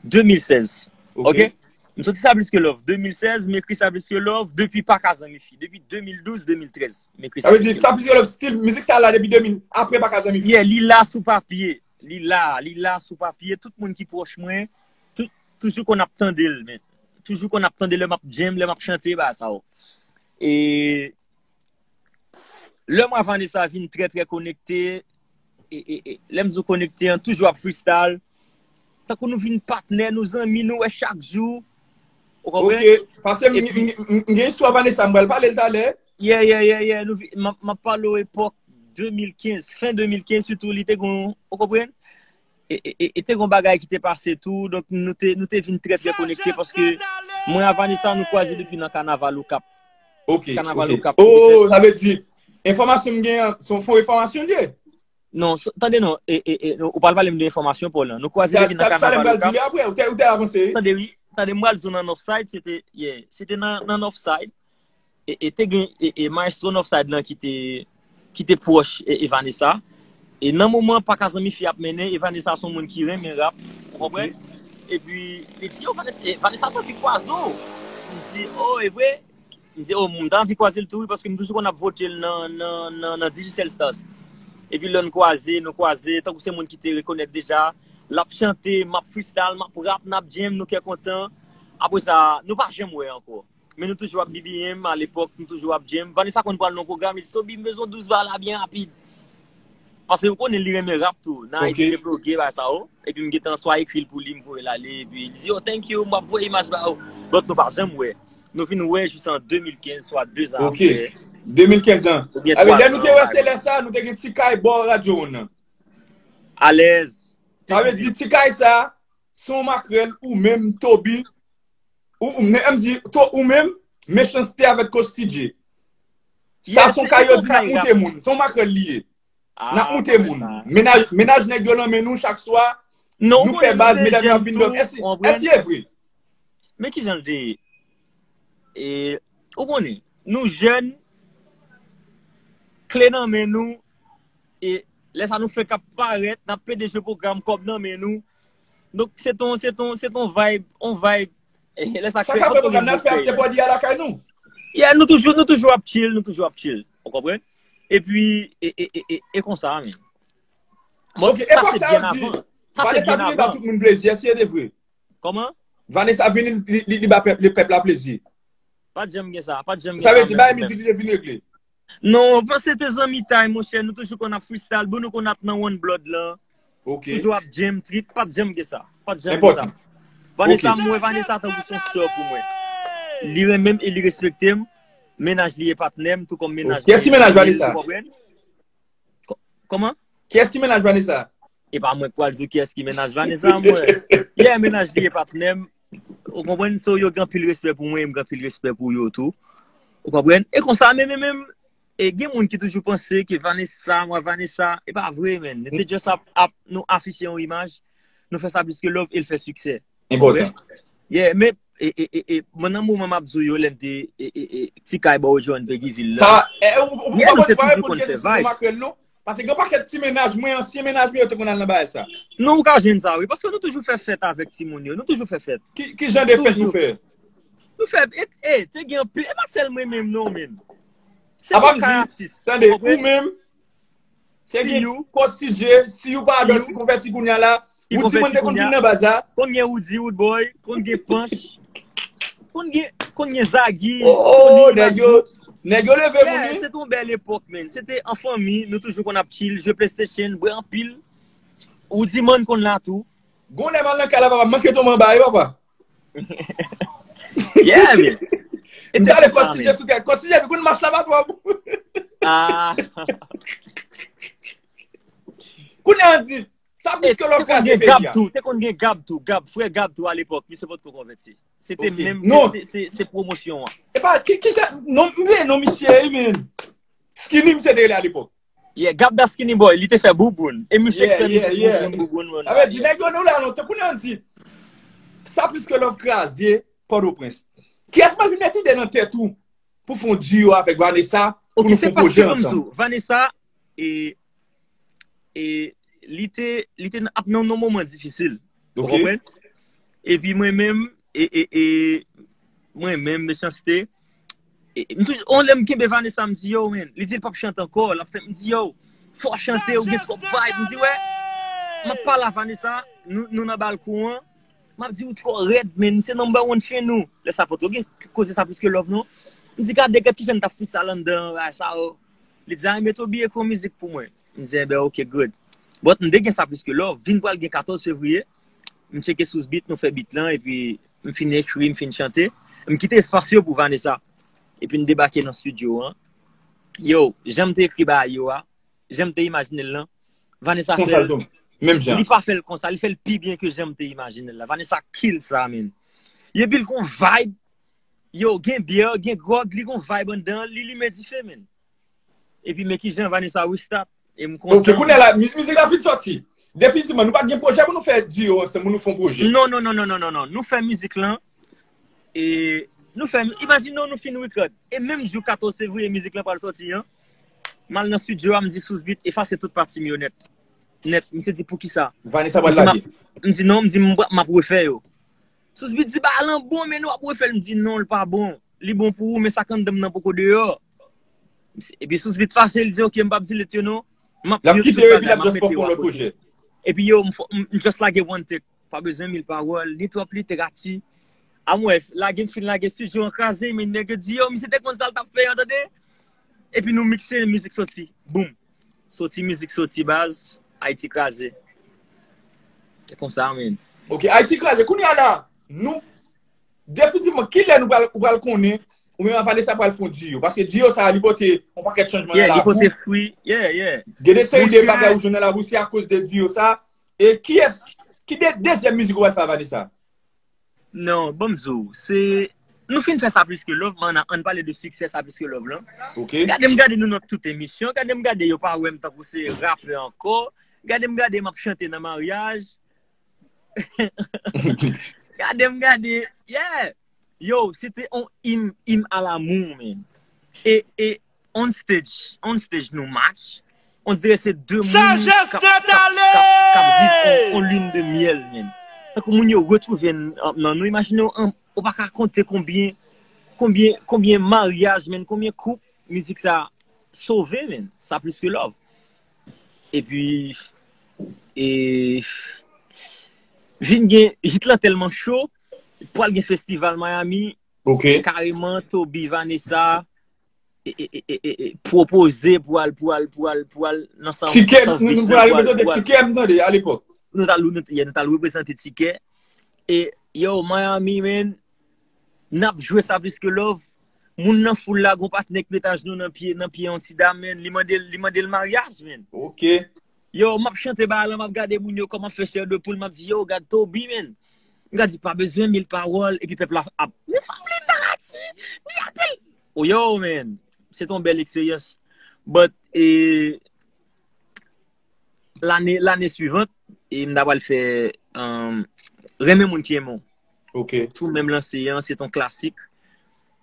de mil sèz. Ok? M soti Sa Plis Ke Love de mil sèz, m ekri Sa Plis Ke Love depi Pa Ka Zanmi Fi. Depi de mil douz, de mil trèz, m ekri Sa Plis Ke Love. Sa Plis Ke Love, still, mizik sa la depi de mil, apre Pa Ka Zanmi Fi. Yeah, li la sou papye. Li la, li la sou papye. Tout moun ki pwòch mwen, tout, toujou konn ap tande l, men. Toujou konn ap tande lè m ap jam, lè m ap chante, bagay sa yo. E lè mwen a Vanessa vin trè, trè konekte, e, e, e, lè m di w konekte an, toujou ap freestyle. Tankou nou vin patnè, nou zanmi, nou wè chak jou. Ou konprann? Ok, paske m, m, m, m gen istwa Vanessa, m pral pale l talè. Yeah, yeah, yeah, yeah. Nou, m ap, m ap pale w epòk de mil kenz, fen de mil kenz sitou, li te gon, ou konprann? E, e, e, e te gon bagay ki te pase tou, donk nou te, nou te vin trè, trè konekte paske mwen a Vanessa, nou kwaze depi nan kanaval Okap. Ok, kanaval Okap. Oh, sa vle di, enfòmasyon m gen an, se yon fo enfòmasyon li ye? Non, tande non, e, e, e, ou pral pale m de enfòmasyon pa w lan. Nou kwaze depi nan kanaval Okap. Talè m pral di li apre, ou te, ou te avanse. Tande wi, tande m pral di w nan Northside, se te, yeah, se te nan, nan Northside. E, e te gen e, e maestro Northside lan ki te, ki te pwòch e, e Vanessa. E nan moman Pa Ka Zanmi Fi ap mennen, e Vanessa se yon moun ki renmen rap, ou konprann? Epi li di, yo, Vanessa, e, Vanessa t anvi kwaze w. M di, oh, e vre? M di, oh, m ta anvi kwaze l tou, wi, paske m toujou konn ap vote l nan, nan, nan, nan Digicel Stars. Epi lè n kwaze, nou kwaze, tankou se moun ki te rekonèt deja, l ap chante, m ap freestyle, m ap rap, n ap jam, nou kè kontan. Apre sa, nou pa janm wè ankò. Men nou toujou ap B B M, alepòk, nou toujou ap jam. Vanessa konn pral nan pwogram, li di, Toby, m bezwen w douz ba la byen rapid. Paske ou konnen li renmen rap tou. Nan Ayiti, te ploge, bagay sa yo. Epi m gentan swa ekri l pou li, m voye l ale. Epi li di, oh, thank you, m ap voye imaj ba ou. But nou pa janm wè. Nou vin wè jis an de mil kenz, swa de zan apre. Ok. De mil kenz an. Avè lè nou te wè se lè sa, nou te gen Ti Kay bò radyo nan. Alèz. Sa vle di Ti Kay sa, se yon makrèl ou menm, Toby, ou, ou, men, m di, to, ou menm, Mechanste avèk Coach T J. Sa se yon kay yo di n ap moute moun. Se yon makrèl li ye. N ap moute moun. Mennaj, mennaj nèg yo nan men nou chak swa. Nou fè baz, medam yo ap vin dòmi. Èske, èske e vre? Men kijan l te ye? E, ou konnen, nou jèn, kle nan men nou, e lè sa nou fenk ap parèt, n ap pede jwe pwogram, kòb nan men nou. Donk, se ton, se ton, se ton vibe, on vibe. E lè sa fè, fè pwogram nan fè after party a lakay nou. Yeah, nou toujou, nou toujou ap chill, nou toujou ap chill. Ou konprann? Epi, e, e, e, e, e konsa, men. Bon, ok, sa se byen avan. Sa se byen avan. Vanessa vini ba tout moun plezi, èske e te vre? Kòman? Vanessa vini, li, li, li ba pèp, li pèp la plezi. Pa t janm gen sa, pa t janm gen sa. Sa vle di, bay mizik li te vin regle. Non, panse te zanmitay, monchè. Nou toujou konn ap freestyle, bon, nou konn ap nan one blood lan. Ok. Toujou ap jam trip, pa t janm gen sa. Pa t janm gen sa. Enpòtan. Vanessa, mwen, Vanessa tankou se yon sè pou mwen. Li renmen m e li respekte m. Mennaj li e patnè m, tou kòm mennaj li. Kiyès ki mennaj Vanessa? Kòman? Kiyès ki mennaj Vanessa? E pa mwen k pral di w kiyès ki mennaj Vanessa, mwen. Yeah, mennaj li e patnè m. Ou konprann? So, yo gen anpil respè pou mwen, e m gen anpil respè pou yo tou. Ou konprann? E konsa, men, men, men, e gen moun ki toujou panse ke Vanessa, mwen, Vanessa, e pa vre, men. Nou te just ap, ap, nou afiche yon imaj, nou fè Sa Plis Ke Love e l fè siksè. Enpòtan. Yeah, men, e, e, e, e, mwen nan moman m ap di w yo, lè n te, e, e, e, Ti Kay bò John Peggy Ville la. Sa, e, ou, ou, yeah, nou te toujou konn fè vibe. Paske gen pakèt ti mennaj mwen, ansyen mennaj mwen yo te konn al nan bagay sa. Non, ou ka jwenn sa, wi. Paske nou toujou fè fèt avèk timoun yo. Nou toujou fè fèt. Ki, ki jan de fèt nou fè? Nou fè, e, e, te gen anpil, e pa sèl mwen menm non, men. Se yon kay atis. Tande, ou menm, te gen Coach T J, si ou pa adòti konvèti kounye a la, ou timoun te konn vin nan baz la. Konn gen Woody, Woodboy, konn gen Panch. Konn gen, konn gen Zagi, oh, nèg yo, nèg yo leve moun wi. Se te yon bèl epòk, men. Se te an fanmi, nou toujou konn ap chill, jwe PlayStation, bwè anpil. Ou di man konn la tou. Gon lè m al nan kay la, papa, m manke tonbe anba, wi, papa. Yeah, men. M te ale Kòsije sou tèt. Kòsije, nou konn mach la pa twò bon. Ah. Kounye a di, sa plis ke lòv kraze peyi a. Te konn gen Gab tou, te konn gen Gab tou, Gab, frè Gab tou alepòk, misye potko konvèti. Se te menm, se, se, se pwomosyon an. E pa, ki, ki, non, m bliye non misye, men. Skinny, misye te rele alepòk. Yeah, Gab da Skinny Boy, li te fè bouboun. E misye ki fè misye bouboun, bouboun, bouboun. Sa vle di, nèg yo nou la lontan, kounye a di, sa plis ke lòv kraze Pòtoprens. Kiyès pral vin met ide nan tèt ou pou fè yon duo avèk Vanessa, pou nou fè yon pwojè ansanm? Vanessa, e, e, li te, li te ap nan yon moman difisil. Ou konprann? Epi mwen menm, e, e, e, mwen menm, Mechanste, e, m toujou, on lè m kenbe Vanessa, m di, yo, men, li di l p ap chante ankò, l ap fè, m di, yo, fò w chante, ou gen twòp vibe, m di, wè, m ap pale a Vanessa, nou, nou nan balkon an, m ap di, ou twò rèd, men, se number one fan ou. Lè sa potko gen koze sa plis ke love, non. M di, gade, gad kijan n t ap freestyle anndan, bagay sa, yo. Li di, a, mete w byen kon mizik pou mwen. M di, enben, ok, good. But m te gen sa plis ke love. Vin pral gen katòz fevriye. M tcheke Sousbit, nou fè bit lan, epi m fin ekri, m fin chante. M kite espas yo pou Vanessa. Epi n debake nan estidyo an. Yo, jan m te ekri bagay yo a, jan m te imajine l lan, Vanessa fè l. Li pa fè l konsa, li fè l pi byen ke jan m te imajine l la. Vanessa kill sa, men. Epi l gon vibe. Yo, gen byè, gen gwòg, li gon vibe anndan, li limen dife, men. Epi men kijan Vanessa restart. E m kontan. Ok, kounye a la, miz-, mizik la fin sòti. Definitivman, nou pa t gen pwojè pou nou fè duo ansanm, pou nou fè yon pwojè. Non, non, non, non, non, non, non. Nou fè mizik lan. E nou fè, imajine w, nou fin record. E menm jou katòz fevriye mizik lan pral sòti an, m al nan estidyo a, m di Sousbit, efase tout pati m yo nèt. Nèt. Misye di, poukisa? Vanessa pral lage. M di, non, m di, m ap refè yo. Sousbit di, bagay lan bon, men nou ap refè l. M di, non, l pa bon. Li bon pou ou, men sa k anndan m nan poko deyò. Epi Sousbit fache, li di, ok, m p ap delete yo non. M ap mute tout bagay, m ap mete yo a kote. Epi yo, m, m, m just lage one take. Pa bezwen mil pawòl, ni twòp literati. Amwè, lage m fin lage estidyo an kraze, men nèg yo di, yo, misye te konn sa l t ap fè an, tande. Epi nou mikse, mizik sòti. Boum. Sòti, mizik sòti, baz, Ayiti kraze. Se konsa, men. Ok, Ayiti kraze. Kounye a la, nou, definitivman, kilè nou pral, ou pral konnen, ou menm ak Vanessa pral fè yon duo? Paske duo sa, li pote yon pakèt chanjman nan lavi w. Yeah, li pote fwi. Yeah, yeah. Gen de seri de bagay ou jwenn nan lavi w, se akoz de duo sa. E kiyès, ki de, dezyèm mizik ou pral fè ak Vanessa? Non, ban m di w, se, nou fin fè sa plis ke love, men ann pale de siksè sa plis ke love lan. Ok. Gade m gade nou nan tout emisyon, gade m gade yo pa wè m tankou se rapè ankò, gade m gade m ap chante nan maryaj. Gade m gade, yeah! Yo, se te on im, im a lamou, men. E, e, on stage, on stage nou match, on dirè se de moun k ap, k ap, k ap, k ap viv on, on lune de miel, men. Tankou moun yo retwouve n-, nan nou, imajine w, an, ou pa ka konte konbyen, konbyen, konbyen maryaj, men, konbyen koup mizik sa sove, men. Sa plis ke love. Epi, e, vin gen hit lan tèlman cho, pral gen festival Miami, ok, kareman Toby, Vanessa, e, e, e, e, e, e, pwopoze pou al, pou al, pou al, pou al nan San, tikè, San nou, nou pral reprezante tikè, m tande, alepòk. Nou t al, nou, yeah, nou t al reprezante tikè. E, yo, Miami, man, n ap jwe sa plis ke love. Moun nan foul la, gon patnè k met ajenou nan pye, nan pye yon ti dam, man. Li mande l, li mande l maryaj, man. Ok. Yo, m ap chante bagay la, m ap gade moun yo kòman ap fè chè de poul, m ap di, yo, gad Toby, man. M ka di, pa bezwen mil pawòl, epi pèp la ap, li fè literati, li apèl. Oh, yo, man, se t on bèl eksperyans. But, e, lane, lane swivan, e m ta pral fè, um, Renmen moun ki renmen w. Ok. Sou menm lanse an, se t on klasik.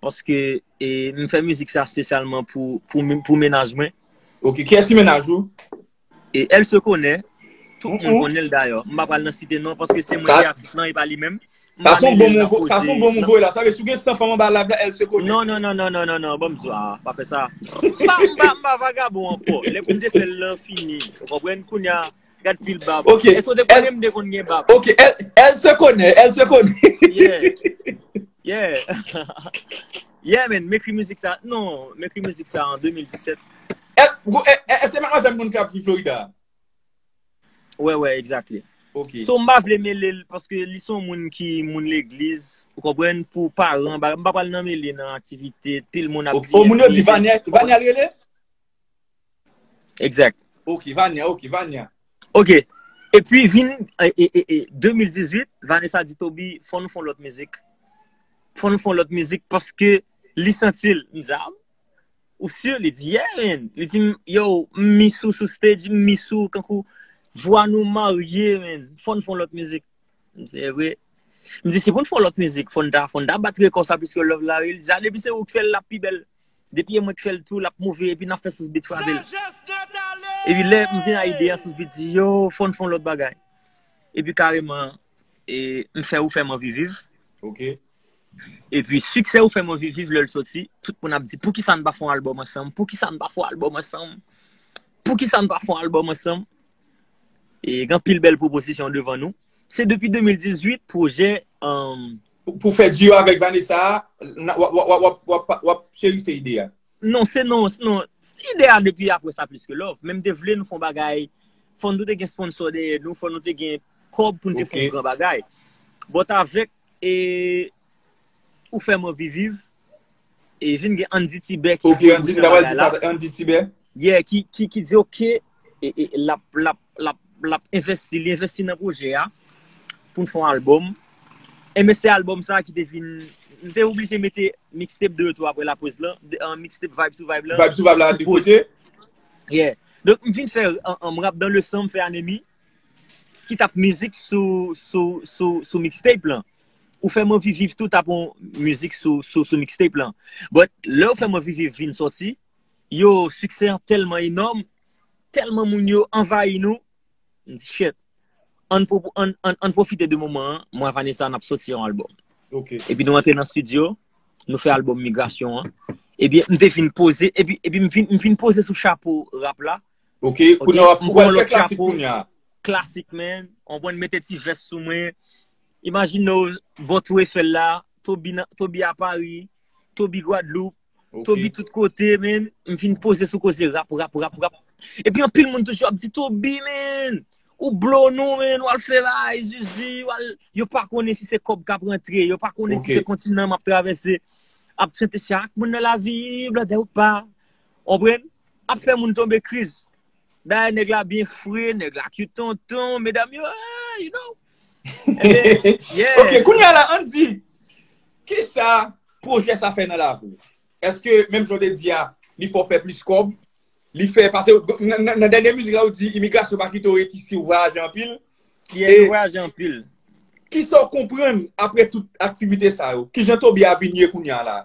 Paske, e, m fè mizik sa espesyalman pou, pou, pou mennaj mwen. Ok, kiyès ki mennaj ou? E, elle se connaît. Tout moun konnen l dayè. M pa pral nan site non, paske se mwen ki atis lan, e pa li menm. Sa se yon bon mo, sa se yon bon mo voye la. Sa vle si w gen san fanm anba live la, elle se connaît. Non, non, non, non, non, non, non, ban m di w, ah, pa fè sa. M pa, m pa, m pa vagabon ankò. Lè pou m te fè l lan fini. Ou konprann? Kounye a, gad pil bab. Ok. Èske w te konnen m te konn gen bab? Ok, elle, elle se connaît, elle se connaît. Yeah. Yeah. Yeah, man, m ekri mizik sa. Non, m ekri mizik sa an de mil disèt. Èske, èske se madmwazèl moun k ap viv Florida? Wè, wè, exactly. Ok. So, m pa vle mele l, paske li se yon moun ki moun legliz, ou konprann, pou paran, ba- m pa pral nan mele nan aktivite, pil moun ap Ok. di Oh, moun yo di Vania, Vania l rele? Exact. Ok, Vania, ok, Vania. Ok. Epi vin, e, e, e, e, de mil dizuit, Vanessa di Toby, fò nou fè yon lòt mizik. Fò nou fè yon lòt mizik paske li santi l. M di, ah, ou si? Li di, yeah, man. Li di, yo, m miss ou sou stage, m miss ou kankou vwa nou marye, man. Fò nou fè yon lòt mizik. M di, e vre. M di, si pou n fè yon lòt mizik, fò n ta, fò n ta bat rekò Sa Plis Ke Love la, wi. Li di, ah, depi se ou k fè l, l ap pi bèl. Depi e mwen k fè l tou, l ap move, epi n ap fè Sous Beat frape l. Epi lè m vin a ide a, Sous Beat di, yo, fò n fè yon lòt bagay. Epi kareman, e, m fè Ou Fè M Anvi Viv. Ok. Epi siksè Ou Fè M Anvi Viv lè l soti, tout moun ap di, poukisa n pa fè yon albòm ansanm? Poukisa n pa fè yon albòm ansanm? Poukisa n pa fè yon albòm ansanm? E gen anpil bèl pwopozisyon devan nou. Se depi de mil dizuit pwojè, um, Pou, pou fè duo avèk Vanessa, w ap, w ap, w ap, w ap, w ap, w ap cherise ide a. Non, se non, non. Ide a depi apre Sa Plis Ke Love. Men m te vle nou fè yon bagay, fò nou te gen sponsor dèyè nou, fò nou te gen kòb pou nou te fè yon gran bagay. But avèk, e, Ou Fè M Anvi Viv, e vin gen Andy Tibè ki Ok, fè Andy, bouch nan bagay la. Andy Tibè. Yeah, ki, ki, ki di, ok, e, e, l ap, l ap, l ap, l ap envesti, li envesti nan pwojè a pou n fè yon albòm. E men se albòm sa ki te vin, m te oblije mete mixtape de retour apre lapoz lan, de, uh, mixtape Vibe sou Vibe lan. Vibe sou Vibe la, de kote. Yeah. Donk, m vin fè, an, an, m rap dans le sang, m fè Anemi, ki t ap mizik sou, sou, sou, sou mixtape lan. Ou Fè M Anvi Viv tou t ap yon mizik sou, sou, sou mixtape lan. But lè Ou Fè M Anvi Viv vin sòti, yo, siksè an tèlman enòm, tèlman moun yo anvayi nou, m di, shit, ann, pwo- ann, ann, ann pwofite de moman an, mwen ak Vanessa, n ap sòti yon albòm. Ok. Epi nou antre nan studio, nou fè albòm Migrasyon an. Epi m te vin poze, epi, epi m vin, m vin poze sou chapo rap la. Ok, Ok, kounye a w ap, m ou pral pran fè lòt klasik chapo. Kounye a. Klasik, man. Ou konprann, mete ti vès sou mwen. Imajine w, bò Tour Eiffel la, Toby nan, Toby a Paris, Toby Gwadloup, Ok. Toby tout kote, man. M vin poze sou koze rap, rap, rap, rap. Epi anpil moun toujou ap di, Toby, man, ou blow nou, man, w al fè bagay, zizi, w al, yo pa konnen si se kòb k ap rantre, yo pa konnen si Ok. se kontinan m ap travèse. Ap chante chak moun nan lavi, blòdè ou pa. Ou konprann? Ap fè moun tonbe kriz. Dayè, nèg la byen fre, nèg la cute tonton, medam yo, ah, you know. Ebyen, yeah. Ok, kounye a la, Andy, kisa pwojè sa fè nan lavi w? Èske, menm jan w te di a, li fè w fè plis kòb? Li fè, paske nan, nan, nan dènye mizik la, ou di, imigrasyon pa kite w ret isi, ou vwayaje anpil. Yeah, E nou vwayaje anpil. Kisa w konprann apre tout aktivite sa yo? Kijan Toby a vin ye kounye a la?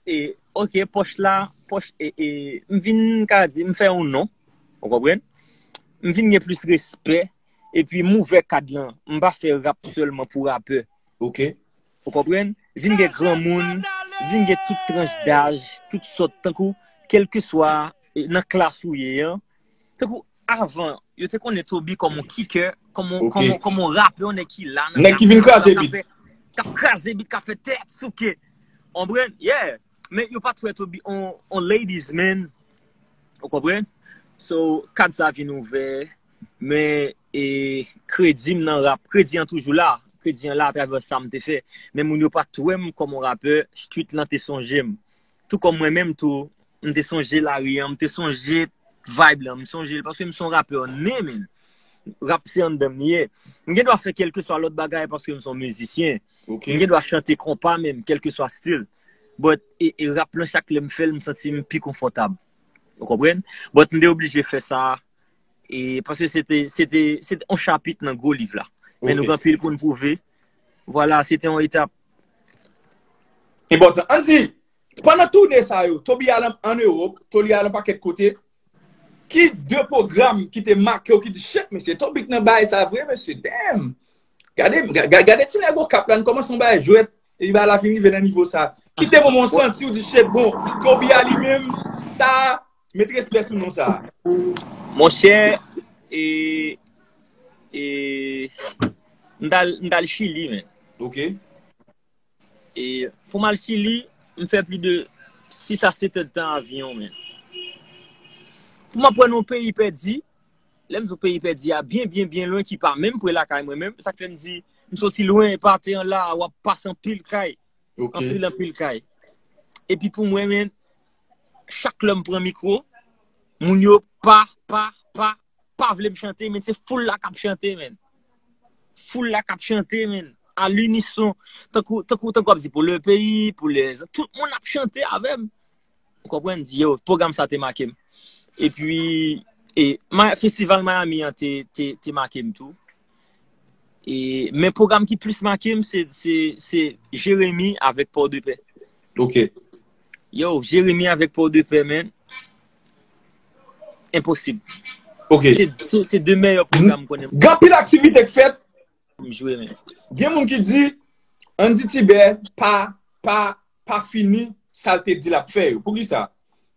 E, ok, pòch la, pòch, e, e, m vin ka di, m fè yon non, ou konprann? M vin gen plis respè, epi m ouvè kad lan, m pa fè rap sèlman pou rapè. Ok. Ou konprann? Vin gen granmoun, vin gen tout tranch daj, tout sòt, tankou, kèlkeswa, e, nan klas ou ye an. Tankou, avan, yo te konnen Toby kòm yon kicker, kòm yon, Ok. kòm yon, kòm yon rapè, yon nèg ki la nan Nèg ki vin klas la, kraze k ap bit. fè, k ap kraze bit, k ap fè tèt souke. Ou konprann? Yeah. Men yo pa t wè Toby on, on ladies man. Ou konprann? So, kad sa vin ouvè. Men, e, kredi m nan rap, kredi an toujou la. Kredi an la atravè sa m te fè. Men moun yo pa t wè m kòm yon rapè, street lan te sonje m. Tou kòm mwen menm tou, m te sonje lari an, m te sonje vibe lan, m sonje l, paske m se yon rapè ne, men. Rap se anndan m li ye. M gen dwa fè kèlkeswa lòt bagay paske m se yon mizisyen. Ok. M gen dwa chante konpa menm, kèlkeswa stil. But, e, e rap lan, chak lè m fè l, m santi m pi konfòtab. Ou konprann? But m te oblije fè sa, e, paske se te, se te, se te yon chapit nan gwo liv la. Men Ok. nou gen anpil pou n pwouve. Vwala, se te yon etap. Enpòtan. Andy, pandan toune sa yo, Toby al an, an Ewòp, Toby al an pakèt kote. Ki de pwogram ki te make w, ki di, shit, mesye, Toby nan bagay sa vre, mesye, damn. Gade, ga- ga- gade ti nèg Okap la, n kòmanse yon bagay jwèt, epi bagay la fin rive nan nivo sa. Ki de moman w santi w di, shit, bon, Toby a li menm, sa, met respè sou non sa. Monchè, e, e, m t al, m t al Chili, men. Ok. E pou m al Chili, m fè plis de sis a sèt èdtan avyon, men. Pou m ap pran yon peyi pèdi, lè m di w peyi pèdi a, byen, byen, byen lwen, ki pa menm pre lakay mwen menm. Sa k fè m di, m soti lwen, pati an la, w ap pase anpil kay. Ok. Anpil, anpil kay. Epi pou mwen, men, chak lè m pran mikwo, moun yo pa, pa, pa, pa vle m chante, men se foul la k ap chante, men. Foul la k ap chante, men. A linison, tankou, tankou, tankou ap di pou le peyi, pou le, tout moun ap chante avè m. Ou konprann? Di yo, pwogram sa te make m. Epi, e, ma, festival Miami an te, te, te make m tou. E, men pwogram ki plis make m, se, se, se Jeremi avèk Pòdepè. Ok. Yo, Jeremi avèk Pòdepè, men. Enposib. Ok. Se, se, se de meyè pwogram konnen. Gen anpil aktivite k fèt. M jwe, men. Gen moun ki di, Andy Tibè pa, pa, pa fini sa l te di l ap fè yo. Poukisa?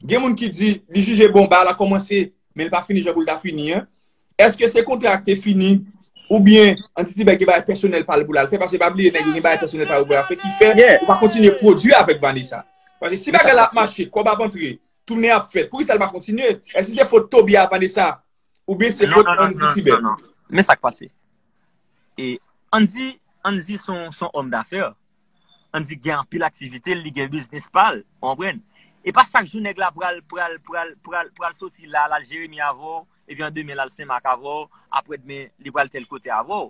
Gen moun ki di, li jije bon, bagay la kòmanse, men l pa fini jan pou l ta fini an. Èske se kontra a k te fini, oubyen Andy Tibè gen bagay pèsonèl pa l pou l al fè? Paske pa bliye, nèg yo gen bagay pèsonèl pa yo pou y al fè, ki fè ou pa kontinye pwodui avèk Vanessa. Paske si bagay la ap mache, kòb ap antre, tounen ap fèt, poukisa l pa kontinye? Èske se fòt Toby a Vanessa, oubyen se fòt Andy Tibè? Men sa k pase. E Andy, Andy se yon, se yon òm dafè. Andy gen anpil aktivite, li gen biznis pa l, ou konprann? E pa chak jou nèg la pral, pral, pral, pral, pral soti la, l al Jeremi avè w, epi an demen l al Senmak avè w, aprè demen li pral tèl kote avè w.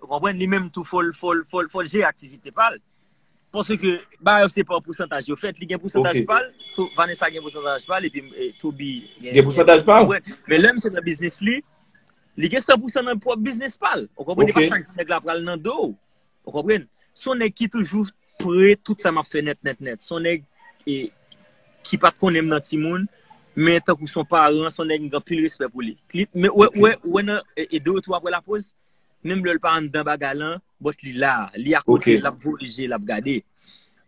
Ou konprann? Li menm tou fò l, fò l, fò l, fò l jere aktivite pa l. Paske bagay yo se pa pousantaj yo fèt, li gen pousantaj pa l, Vanessa gen pousantaj pa l, epi e, Toby gen pousantaj pa l. Men lè misye nan biznis li, li gen san pousan nan pwòp biznis pa l. Ou konprann? E pa chak jou nèg la pral nan do w. Ou konprann? Se yon nèg ki toujou pre tout sa m ap fè nèt, nèt, nèt. Se yon nèg e, ki pa t konnen m nan timoun, men tankou se yon paran, se yon nèg m gen anpil respè pou li. Men wè, wè, wè nan e, e de retou aprè lapoz, menm lè l pa anndan bagay lan, but li la, li akote, l ap voye je, l ap gade.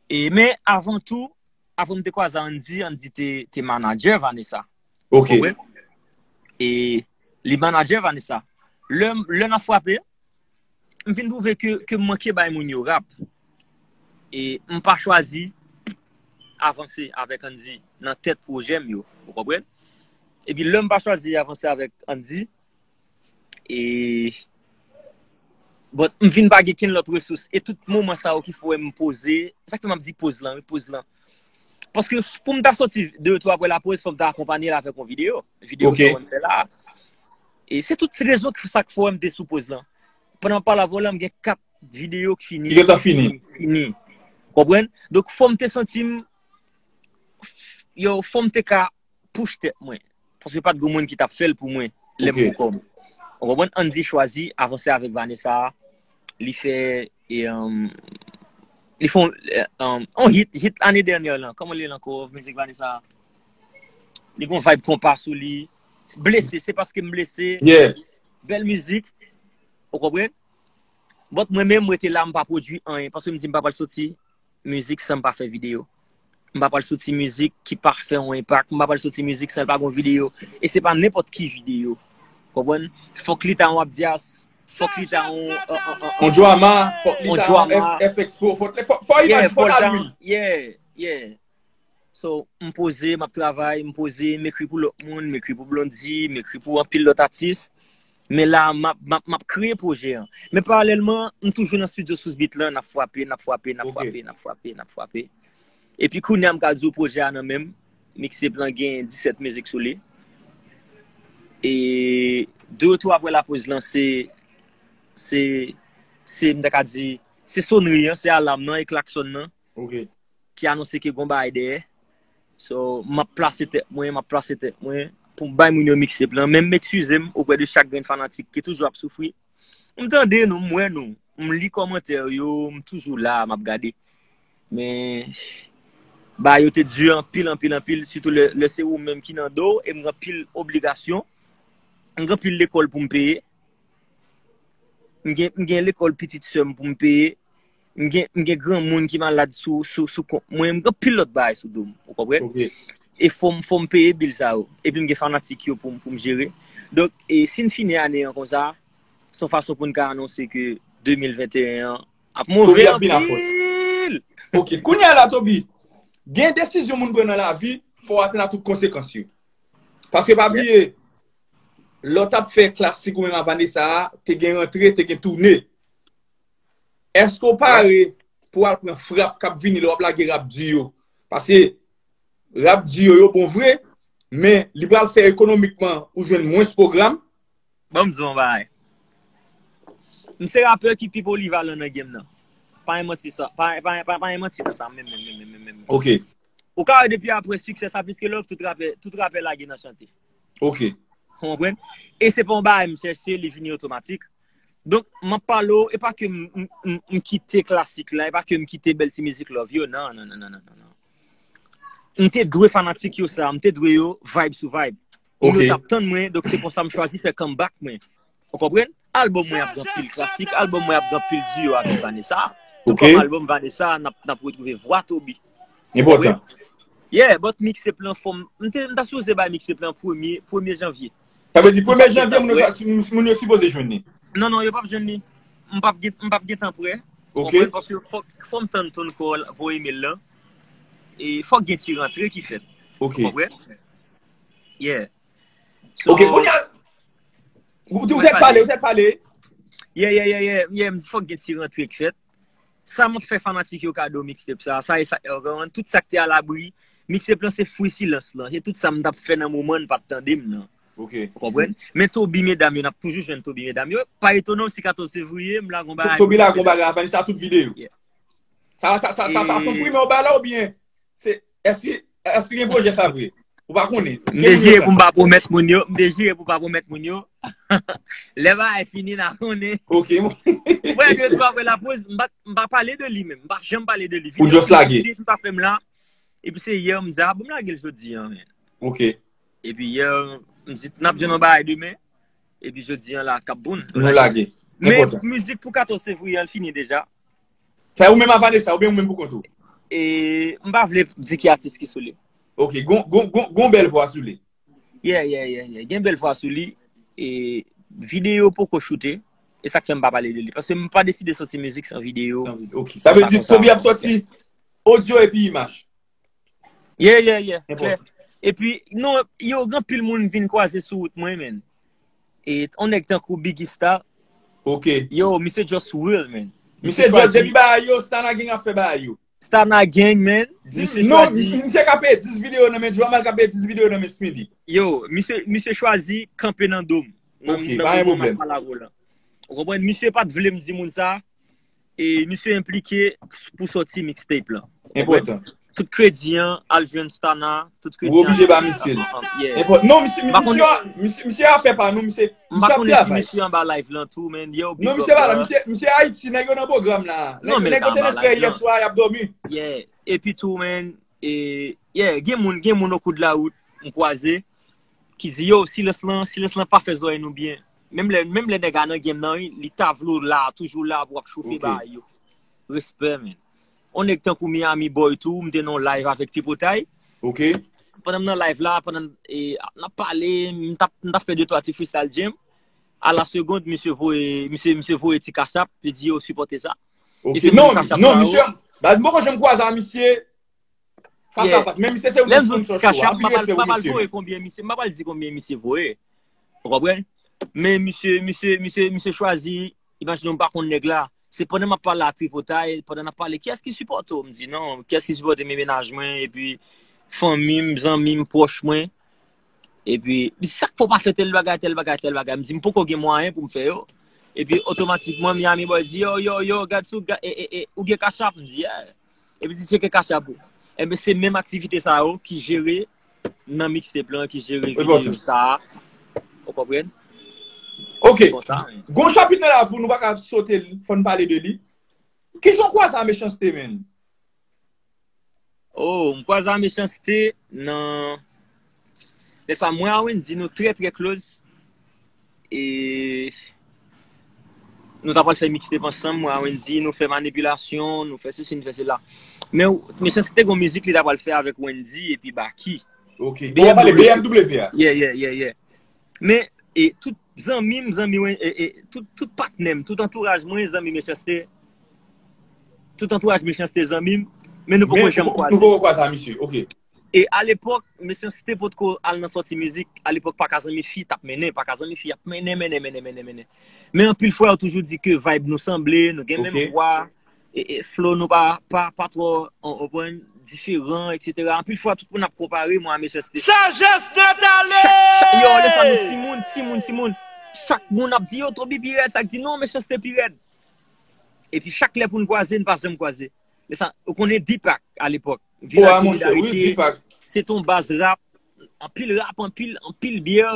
E, men avan tou, avan m te kwaze Andy, Andy te, te manadjè Vanessa. Ok. Ou konprann? E li manadjè Vanessa. Lè, lè n ap frape, m vin twouve ke, ke m manke bay moun yo rap. E m pa chwazi avanse avèk Andy nan tèt pwojè m yo. Ou konprann? Epi lè m pa chwazi avanse avèk Andy, e, but, m vin pa gen kenn lòt resous. E tout moman sa yo ki fè m poze, sa k fè m ap di poz lan, wi, poz lan. Paske pou m ta soti de retou aprè lapoz, fò m ta akonpanye l avèk yon videyo. Videyo sa w fè la. E se tout rezon sa k fè m te sou poz lan. Pandan m ap pale avè w la, m gen kat videyo ki fini. Ki gentan fini. Fini. Konprann? Donk, fò m te santi m, yo, fò m te ka push tèt mwen. Paske pa t gen moun ki t ap fè l pou mwen lè m pou kò m. Ou konprann? Andy chwazi avanse avèk Vanessa. Li fè, e, um, li fè yon, e, um, yon hit, hit ane dènyè lan. Kòman li ye ankò? Mizik Vanessa. Li gon vibe konpa sou li. Blese, se paske m blese. Bèl mizik. Ou konprann? But mwen menm, m rete la, m pa pwodui anyen. Paske m di m pa pral soti mizik san m pa fè videyo. M pa pral soti mizik ki pa fè yon enpak. M pa pral soti mizik san l pa gon videyo. E se pa nenpòt ki videyo. Konprann? Fòk li ta yon Abdias. Fòk li ta yon, yon, yon, yon, yon drama. Fòk li ta yon F X Pro. Fòk, fòk, fòk imaj, fòk ta lwil. Yeah, yeah. So, m poze, m ap travay, m poze, m ekri pou lòt moun, m ekri pou Blondy, m ekri pou anpil lòt atis. Men la, m ap, m ap, m ap kreye pwojè an. Men paralèlman, m toujou nan estidyo Sous Beat lan, n ap frape, n ap frape, n ap frape, n ap frape, n ap frape. Epi kounye a, m ka di w pwojè a nan men m. Mixtape lan gen disèt mizik sou li. E de retou aprè lapoz lan, se, se, se, m ta ka di, se sonri an, se alam nan e klaksòn nan. Ok. Ki anonse ke gon bagay dèyè. So, m ap plase tèt mwen, m ap plase tèt mwen pou m bay moun yo mixtape lan. Men m eskize m oprè de chak grenn fanatik ki toujou ap soufri. M tande nou, m wè nou, m li kòmantè yo, m toujou la, m ap gade. Men, bagay yo te di anpil, anpil, anpil, sitou lè, lè se ou menm ki nan do, e m gen anpil obligasyon, m gen anpil lekòl pou m peye. M gen, m gen lekòl pitit sè m pou m peye. M gen, m gen granmoun ki malad sou, sou, sou kont mwen. M gen anpil lòt bagay sou do m. Ou konprann? Ok. E fò m, fò m peye bil sa yo. Epi m gen fanatik yo pou m, pou m jere. Donk, e si n fini ane an konsa, se yon fason pou n ka anonse ke de mil venteyen an ap move anpil. Toby ap vin a fòs. Ok, kounye a la, Toby, gen desizyon moun pran nan lavi, fò w atann a tout konsekans yo. Paske pa bliye, lè w t ap fè klasik ou menm a Vanessa a, te gen rantre, te gen tounen. Èske w pare pou w al pran frap k ap vini lè w ap lage rap di yo? Paske rap di yo, yo bon vre, men li pral fè ekonomikman ou jwenn mwens pwogram. Ban m di w yon bagay. M se rapè ki pi polivalan nan game nan. Pa gen manti sa. Pa, pa, pa, pa gen manti nan sa, menm, menm, menm, menm, menm, menm. Ok. Ou ka wè depi apre siksè Sa Plis Ke Love, tout rapè, tout rapè lage nan chante. Ok. Ou konprann? E se pa yon bagay m chèche, li vini otomatik. Donk, m ap pale w, e pa ke m, m, m, m kite klasik la, e pa ke m kite bèl ti mizik love yo, non, non, non, non, non, non, non. M te dwe fanatik yo sa, m te dwe yo vibe sou vibe. Moun yo Ok. t ap tann mwen, donk se konsa m chwazi fè comeback mwen. Ou konprann? Albòm mwen ap gen anpil klasik, albòm mwen ap gen anpil duo avèk Vanessa. Tou Ok. kòm albòm Vanessa, n ap, n ap retwouve vwa Toby. Enpòtan. Yeah, but mixtape lan fò m, m te, m ta sipoze bay mixtape lan premye, premye janvye. Sa vle di premye janvye, moun yo sa, moun yo sipoze jwenn li. Non, non, yo p ap jwenn li. M p ap gen, m p ap gen tan prè. Ok. Konprann? Paske fòk, fò m tann ToneCore voye email lan. E fòk gen ti rantre ki fèt. Ok. Konprann? Yeah. So, Ok, kounye a, ou, ou tèt pale, ou tèt pale. Yeah, yeah, yeah, yeah, yeah, m di fòk gen ti rantre k fèt. Sa m ap fè fanatik yo kado mixtape sa, sa e sa, tout sa k te alabri. Mixtape lan se fwi silans lan. Se tout sa m t ap fè nan moman n pa t tande m nan. Ok. Ou konprann? Men Toby medam yo, n ap toujou jwenn Toby medam yo. Pa etone w si katòz fevriye, m lage yon bagay. Toby lage yon bagay, Vanessa tout videyo. Yeah. Sa, sa, sa, sa, sa se yon primè w bay la oubyen se, èske, èske gen pwojè sa vre? Ou pa konnen. M te jire pou m pa pwomèt moun yo. M te jire pou m pa pwomèt moun yo. Lè bagay fini, n a konnen. Ok, bon. Mwen, de tou apre lapoz, m pa, m pa pale de li menm. M pa janm pale de li. Ou just lage. Videyo m ta fè m la. Epi se yè, m di, a, bon, m lage l jodi a, men. Ok. Epi yè, m di, n ap jwenn yon bagay demen. Epi jodi a la, k ap bon. Nou lage. Men mizik pou katòz fevriye a, l fini deja. Sa ou menm a Vanessa, oubyen ou menm pou kont ou? E, m pa vle di ki atis ki sou li. Ok, gon, gon, gon, gon bèl vwa sou li. Yeah, yeah, yeah, yeah. Gen bèl vwa sou li. E, videyo poko choute. E sa k fè m pa pale de li. Paske m pa deside soti mizik san videyo. San videyo, ok. Sa vle di Toby ap soti odyo epi imaj. Yeah, yeah, yeah. Klè. Epi, non, yo, gen anpil moun vin kwaze sou wout mwen, men. E, on nèg tankou Biggie Star. Ok. Yo, misye just real, man. Misye just, depi bagay yo, Stana Gang ap fè bagay yo. Stana Gang, man. Misye non, chwazi. Misye ka peye dis videyo nan men Jomal, ka peye dis videyo nan men Smithy. Yo, misye, misye chwazi kanpe nan do m. Nan, ok, nan pa gen pwoblèm. Ou konprann? Misye pa t vle m di moun sa. E misye enplike pou sòti mixtape lan. Enpòtan. Tout kredi an al jwenn Stana, tout kredi an. Ou oblije ba misye l. Yeah. Enpòtan. Non, misye, misye, misye, misye a fè pa nou, misye, misye ap travay. M pa konnen si misye anba live lan tou, men yo, big up. Non, misye pa la, misye, misye Ayiti, nèg yo nan pwogram la. Non, nèg yo te nan trè yè swa, y ap dòmi. Yeah. Epi tou, men, e, yeah, gen moun, gen moun o kou de la wout, m kwaze. Ki di, yo, silans lan, silans lan pa fè zòrèy nou byen. Menm lè, menm lè nèg a nan game nan, wi, li ta vle w la, toujou la pou w ap chofe bagay yo. Respè, men. On nèg tankou Miami Boy tou, m te nan live avèk Tripotay. Ok. Pandan m nan live la, pandan, e, n ap pale, m t ap, m t ap fè de twa ti freestyle jam. A la segonn, misye voye, misye, misye voye ti cash app, li di, yo, sipòte sa. Ok, non, non, misye, m poko janm kwaze a misye. Fas a fas. Men misye se yon sponsor show. Anpil respè pou misye. M pa pral voye konbyen misye, m pa pral di konbyen misye voye. Ou konprann? Men misye, misye, misye, misye chwazi, imajine w, m pa konn nèg la. Se pandan m ap pale a Tripotay, pandan n ap pale, kiyès ki sipòte w? M di non, kiyès ki sipòte m? E mennaj mwen, epi fanmi m, zanmi m, pwòch mwen. Epi, li di, sa k fè w pa fè tèl bagay, tèl bagay, tèl bagay? M di, m poko gen mwayen pou m fè yo. Epi, otomatikman, Miami Boy di, yo, yo, yo, gad sou, e, e, e, ou gen cash app? M di, yeah. Epi di tcheke cash app ou. Enben, se menm aktivite sa yo ki jere nan mixtape lan, ki jere videyo sa a. Ou konprann? Ok. Gon chapit nan lavi w, nou pa ka sote l, fò n pale de li. Kijan w kwaze a Mechanste, man? Oh, m kwaze a Mechanste nan Lè sa, mwen a Wendy, nou trè, trè close. E nou ta pral fè mixtape ansanm, mwen a Wendy, nou fè manipilasyon, nou fè sesi, nou fè sela. Men Mechanste te gon mizik li ta pral fè avèk Wendy epi Baky. Ok. Bon, w ap pale B M W a. Yeah, yeah, yeah, yeah. Men, e tout zanmi m, zanmi Wen-, e, e tout, tout patnè m, tout antouraj mwen, zanmi Mechanste. Tout antouraj Mechanste zanmi m, men nou poko janm kwaze. Nou poko kwaze a misye, ok. E alepòk, Mechanste potko al nan sòti mizik. Alepòk, Pakazanmifi t ap mennen. Pakazanmifi ap mennen, mennen, mennen, mennen, mennen. Men anpil fwa, yo toujou di ke vibe nou sanble, nou gen menm vwa, e, e, flow nou pa, pa, pa twò, w konprann, diferan, etsetera. Anpil fwa, tout moun ap konpare mwen a Mechanste. Sagesse Nathalie! Yo, lè sa nou timoun, timoun, timoun. Chak moun ap di, yo, Toby pi rèd, sa k di, non, Mechanste pi rèd. Epi chak lè pou n kwaze, n pa janm kwaze. Lè sa, ou konnen Deepak alepòk. Vilaj Solidarite, se t on baz rap, anpil rap, anpil, anpil byè.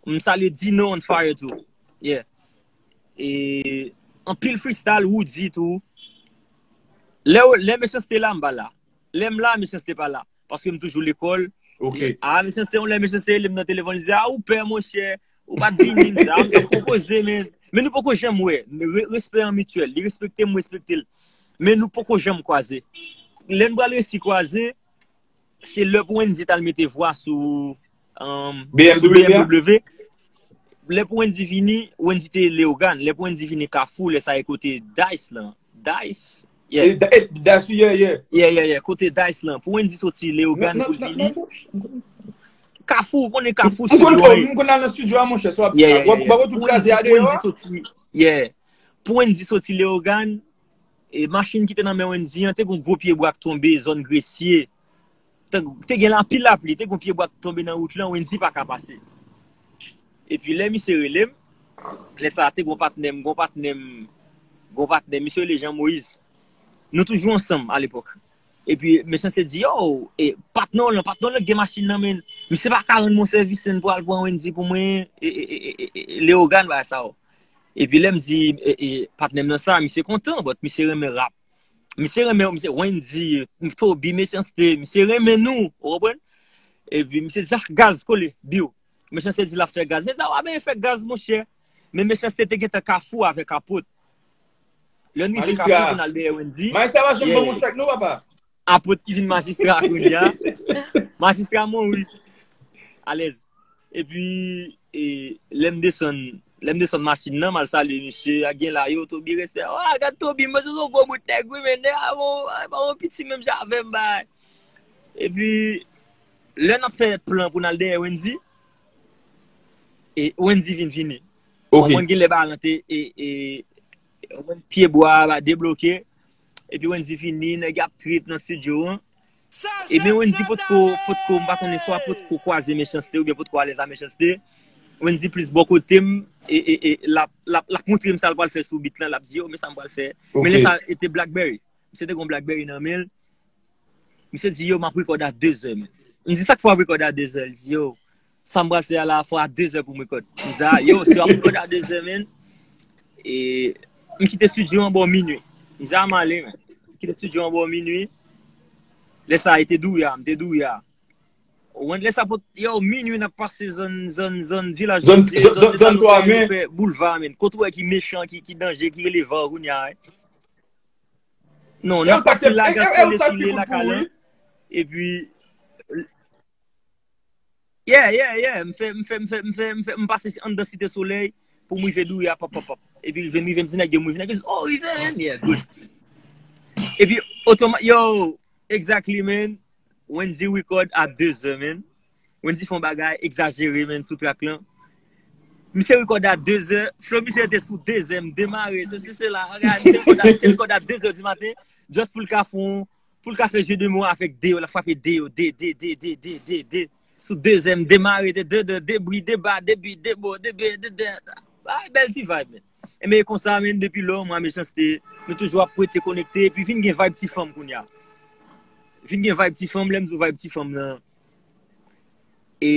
M salye Dino on fire tou. Yeah. E anpil freestyle, Woody tou. Lè, lè Mechanste la, m pa la. Lè m la, Mechanste pa la. Paske m toujou lekòl. Ok. A, Mechanste, yon lè Mechanste rele m nan telefòn, li di, a, ou pè, monchè, ou pa t vini, m di, a, m t ap konpoze, men. Men nou poko janm wè. Re-, respè an mityèl. Li respekte m, m respekte l. Men nou poko janm kwaze. Lè n pral resi kwaze, se lè pou Wendy t al mete vwa sou, um, sou B M W. Lè pou Wendy vini, Wendy te Leyogàn. Lè pou Wendy vini Kafou, lè sa e kote Dice lan. Dice? Yeah. E, e, Dice, yeah, yeah. Yeah, yeah, yeah. Kote Dice lan. Pou Wendy soti Leyogàn pou l vini. Kafou, ou konnen Kafou, m konn, m konn al nan estidyo a, monchè, sa w ap di la. W ap, w ap wè tout kraze a deyò a. Yeah. Pou Wendy soti Leyogàn, e machin ki te nan men Wendy an, te gen yon gwo pyebwa k tonbe, zòn Gresye. Te, te gen anpil lapli, te gen yon pyebwa k tonbe nan wout lan, Wendy pa ka pase. Epi lè misye rele m, lè sa a te gen yon patnè m, gen yon patnè m, gen yon patnè m, misye rele Jean Moïse. Nou toujou ansanm alepòk. Epi Mechanste di, yo, e, patnè w lan, patnè w lan gen machin nan men l. Misye pa ka rann mwen sèvis, se n pral pran Wendy pou mwen, e, e, e, e, e, Leyogàn, bagay sa yo. Epi lè m di, e, e, patnè m nan sa, misye kontan, but misye renmen rap. Misye renmen, misye Wendy, Toby, Mechanste, misye renmen nou, ou konprann? Epi misye di, ah, gaz, kole, biw. Mechanste di l ap fè gaz. Men sa w ap fè gaz, monchè. Men Mechanste te gentan Kafou avèk Apot. Lè n rive Kafou, pou n al dèyè Wendy. Majistra pa janm ban moun chèk non, papa. Apot ki vin majistra kounye a. Majistra mouri. Alèz. Epi, e, lè m desann, lè m desann machin nan, m al salye misye, a gen la, yo, Toby, respè. Wa, gad Toby, mwen se yon gwo bout nèg, wi, men nèg a bon, a bon piti menm jan avè m, bay. Epi, lè n ap fè plan pou n al dèyè Wendy, e Wendy vin vini. Ok. Ou konprann, gen lè ba lan te, e, e, ou konprann, pyebwa a debloke. Epi Wendy vini, nèg ap trip nan estidyo an. E men Wendy potko, potko, m pa konnen swa potko kwaze Mechanste oubyen potko alèz a Mechanste. Wendy plis bò kote m, e, e, e, l ap, l ap, l ap montre m sa l pral fè sou beat lan, l ap di, yo, men sa m pral fè. Men lè sa, e te Blackberry. Misye te gen yon Blackberry nan men l. Misye di, yo, m ap rekòd a dezè, men. M di, sa k fè w ap rekòd a dezè? L di, yo, sa m pral fè a la, fò a dezè pou m rekòd. M di, a, yo, si w ap rekòd a dezè, men, e, m kite estidyo an bò minui. M di, a, m ale, men. M kite estidyo an bò minui. Lè sa a, e te Douya, m te Douya. Ou konn lè sa pot, yo, minui n ap pase zòn, zòn, zòn Vilaj Lodier, zòn, zòn, zòn twa, men. Fè boulva, men. Kote w wè ki mechan, ki, ki danje, ki rele van kounye a, wi. Non, n ap pase Lagras, Kolekile, Lakalan. Epi, yeah, yeah, yeah. M fè, m fè, m fè, m fè, m fè, m pase anndan Site Solèy pou m rive Douya, pap, pap, pap. Epi rive, m rive, m di nèg yo, m rive, nèg yo di, oh, rive, man. Yeah, good. Epi, otoma-, yo, exactly, man. Wendy record a dezè, man. Wendy fè yon bagay egzajere, man, sou track lan. Misye record a dezè, flow misye te sou dezè, m demare, sesi sela. Misye record a, misye record a dezè di maten, just pou l ka fè yon, pou l ka fè jeu de mots avèk de yo, l ap frape de yo, de, de, de, de, de, de, de. Sou dezè, m demare, de, de, de, de bri, de ba, de bi, de bo, de be, de, de. Ay, bèl ti vibe, man. Enben, e konsa, man, depi lò, mwen a Mechanste, nou toujou ap rete konekte, epi vin gen vibe ti fanm kounye a. Vin gen vibe ti fanm, lè m di w vibe ti fanm nan. E,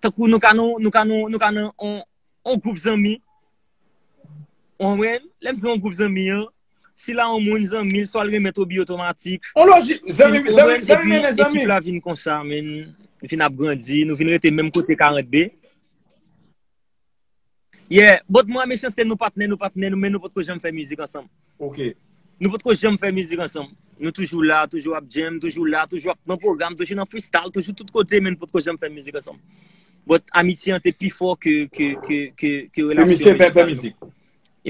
tankou nou ka nan, nou ka nan, nou ka nan on, on gwoup zanmi. Ou konprann? Lè m di on gwoup zanmi an, si la on moun zanmi l, swa l renmen Toby otomatik. On lojik, zanmi, zanmi, zanmi mennen zanmi. Ekip la vin konsa, men, vin ap grandi, nou vin rete menm kote karant B. Yeah, but mwen a Mechanste nou patnè, nou patnè, nou, men nou potko janm fè mizik ansanm. Ok. Nou potko janm fè mizik ansanm. Nou toujou la, toujou ap jam, toujou la, toujou ap nan pwogram, toujou nan freestyle, toujou tout kote, men nou potko janm fè mizik ansanm. But amitye an te pi fò ke, ke, ke, ke, ke relasyon mizikal nou.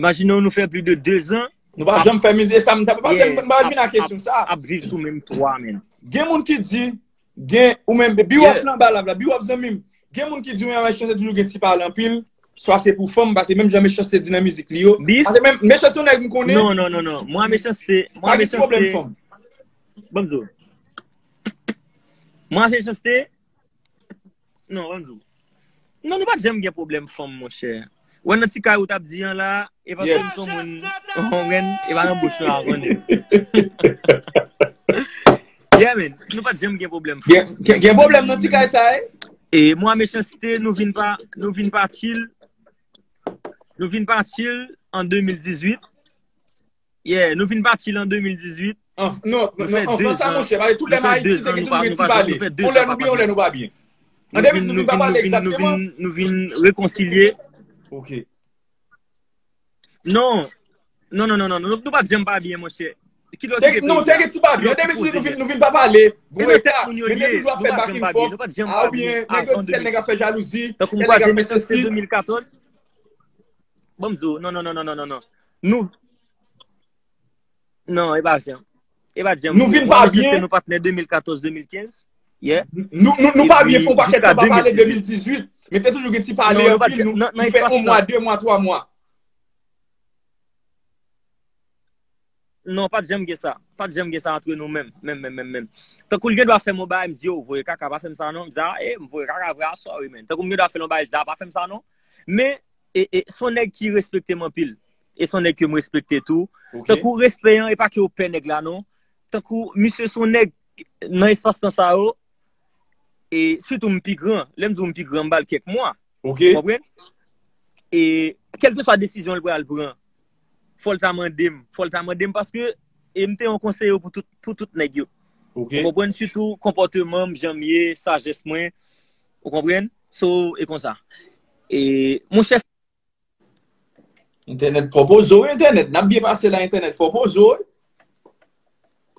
Imajine w, nou fè plis de de zan. Nou pa janm fè mizik, e sa m ta pase, m pa vin a kesyon sa. Ap, ap viv sou menm twa, men. Gen moun ki di, gen, ou menm, Biwòf nan ba la, Biwòf zanmi m. Gen moun ki di, wi, Mechanste toujou gen ti pale anpil, swa se pou fanm, paske menm jan Mechanste di nan mizik li yo. Paske menm, Mechanste se yon nèg m konnen. Non, non, non, non. Mwen, Mechanste, mwen, Mechanste. Pa gen ti pwoblèm fanm. Ban m di w. Mwen, Mechanste, non, ban m di w. Non, nou pa t janm gen pwoblèm fanm, monchè. Wè nan ti kay ou t ap di an la, e pa se m son moun, ou konprann? E pa nan bouch nou a konnen. Yeah, man. Nou pa t janm gen pwoblèm fanm. Gen, gen, gen pwoblèm nan ti kay sa, e? E mwen, Mechanste, nou vin pa, nou vin pa chill. Nou vin pa chill an de mil dizuit. Yeah, nou vin pa chill an de mil dizuit. Non, non, anvan sa, monchè, paske tout lè m Ayiti, se gen toujou gen ti pale. On lè nou byen, on lè nou pa byen. An de mil dizuit, nou pa pale egzakteman. Nou vin rekonsilye. Ok. Non. Non, non, non, non, non, nou pa t janm pa byen, monchè. Ki lè w te Non, te gen ti pa byen. An de mil dizuit, nou vin, nou vin pa pale. Gwo eta, men te toujou ap fè back and forth. A, oubyen, nèg yo di tèl nèg ap fè jalouzi, tèl nèg ap fè sesi. Tankou m kwaze Mechanste de mil katòz. Ban m di w, non, non, non, non, non, non, non. Nou, non, e pa janm. E pa janm. Nou vin pa byen. Nou patnè de mil katòz, de mil kenz. Yeah. Nou, nou, nou pa byen fè yon pakèt tan pa pale de mil dizuit. Men te toujou gen ti pale anpil, nou, nou fè yon mwa, de mwa, twa mwa. Non, pa t janm gen sa. Pa t janm gen sa antre nou menm. Menm, menm, menm, menm. Tankou l gen dwa fè m yon bagay, m di, yo, voye kaka, pa fè m sa non. M di, a, e, m voye kaka vre a, sorry, man. Tankou m gen dwa fè l yon bagay, l di, a, pa fè m sa non. Men, e, e, se yon nèg ki respekte m anpil. E se yon nèg ke m respekte tou. Ok. Tankou respè an, e pa ke yo pè nèg la non. Tankou misye se yon nèg nan espas tan sa yo, e sitou m pi gran. Lè m di w m pi gran, m ba l kèk mwa. Ok. Ou konprann? E kèlkeswa desizyon l pral pran, fò l ta mande m. Fò l ta mande m paske e m te yon konseye pou tout, pou tout nèg yo. Ok. Ou konprann? Sitou konpòteman m, jan m ye, sajès mwen. Ou konprann? So, e konsa. E, monchè, Entènèt fò poze w, entènèt. N ap byen pase la, entènèt fò poze w.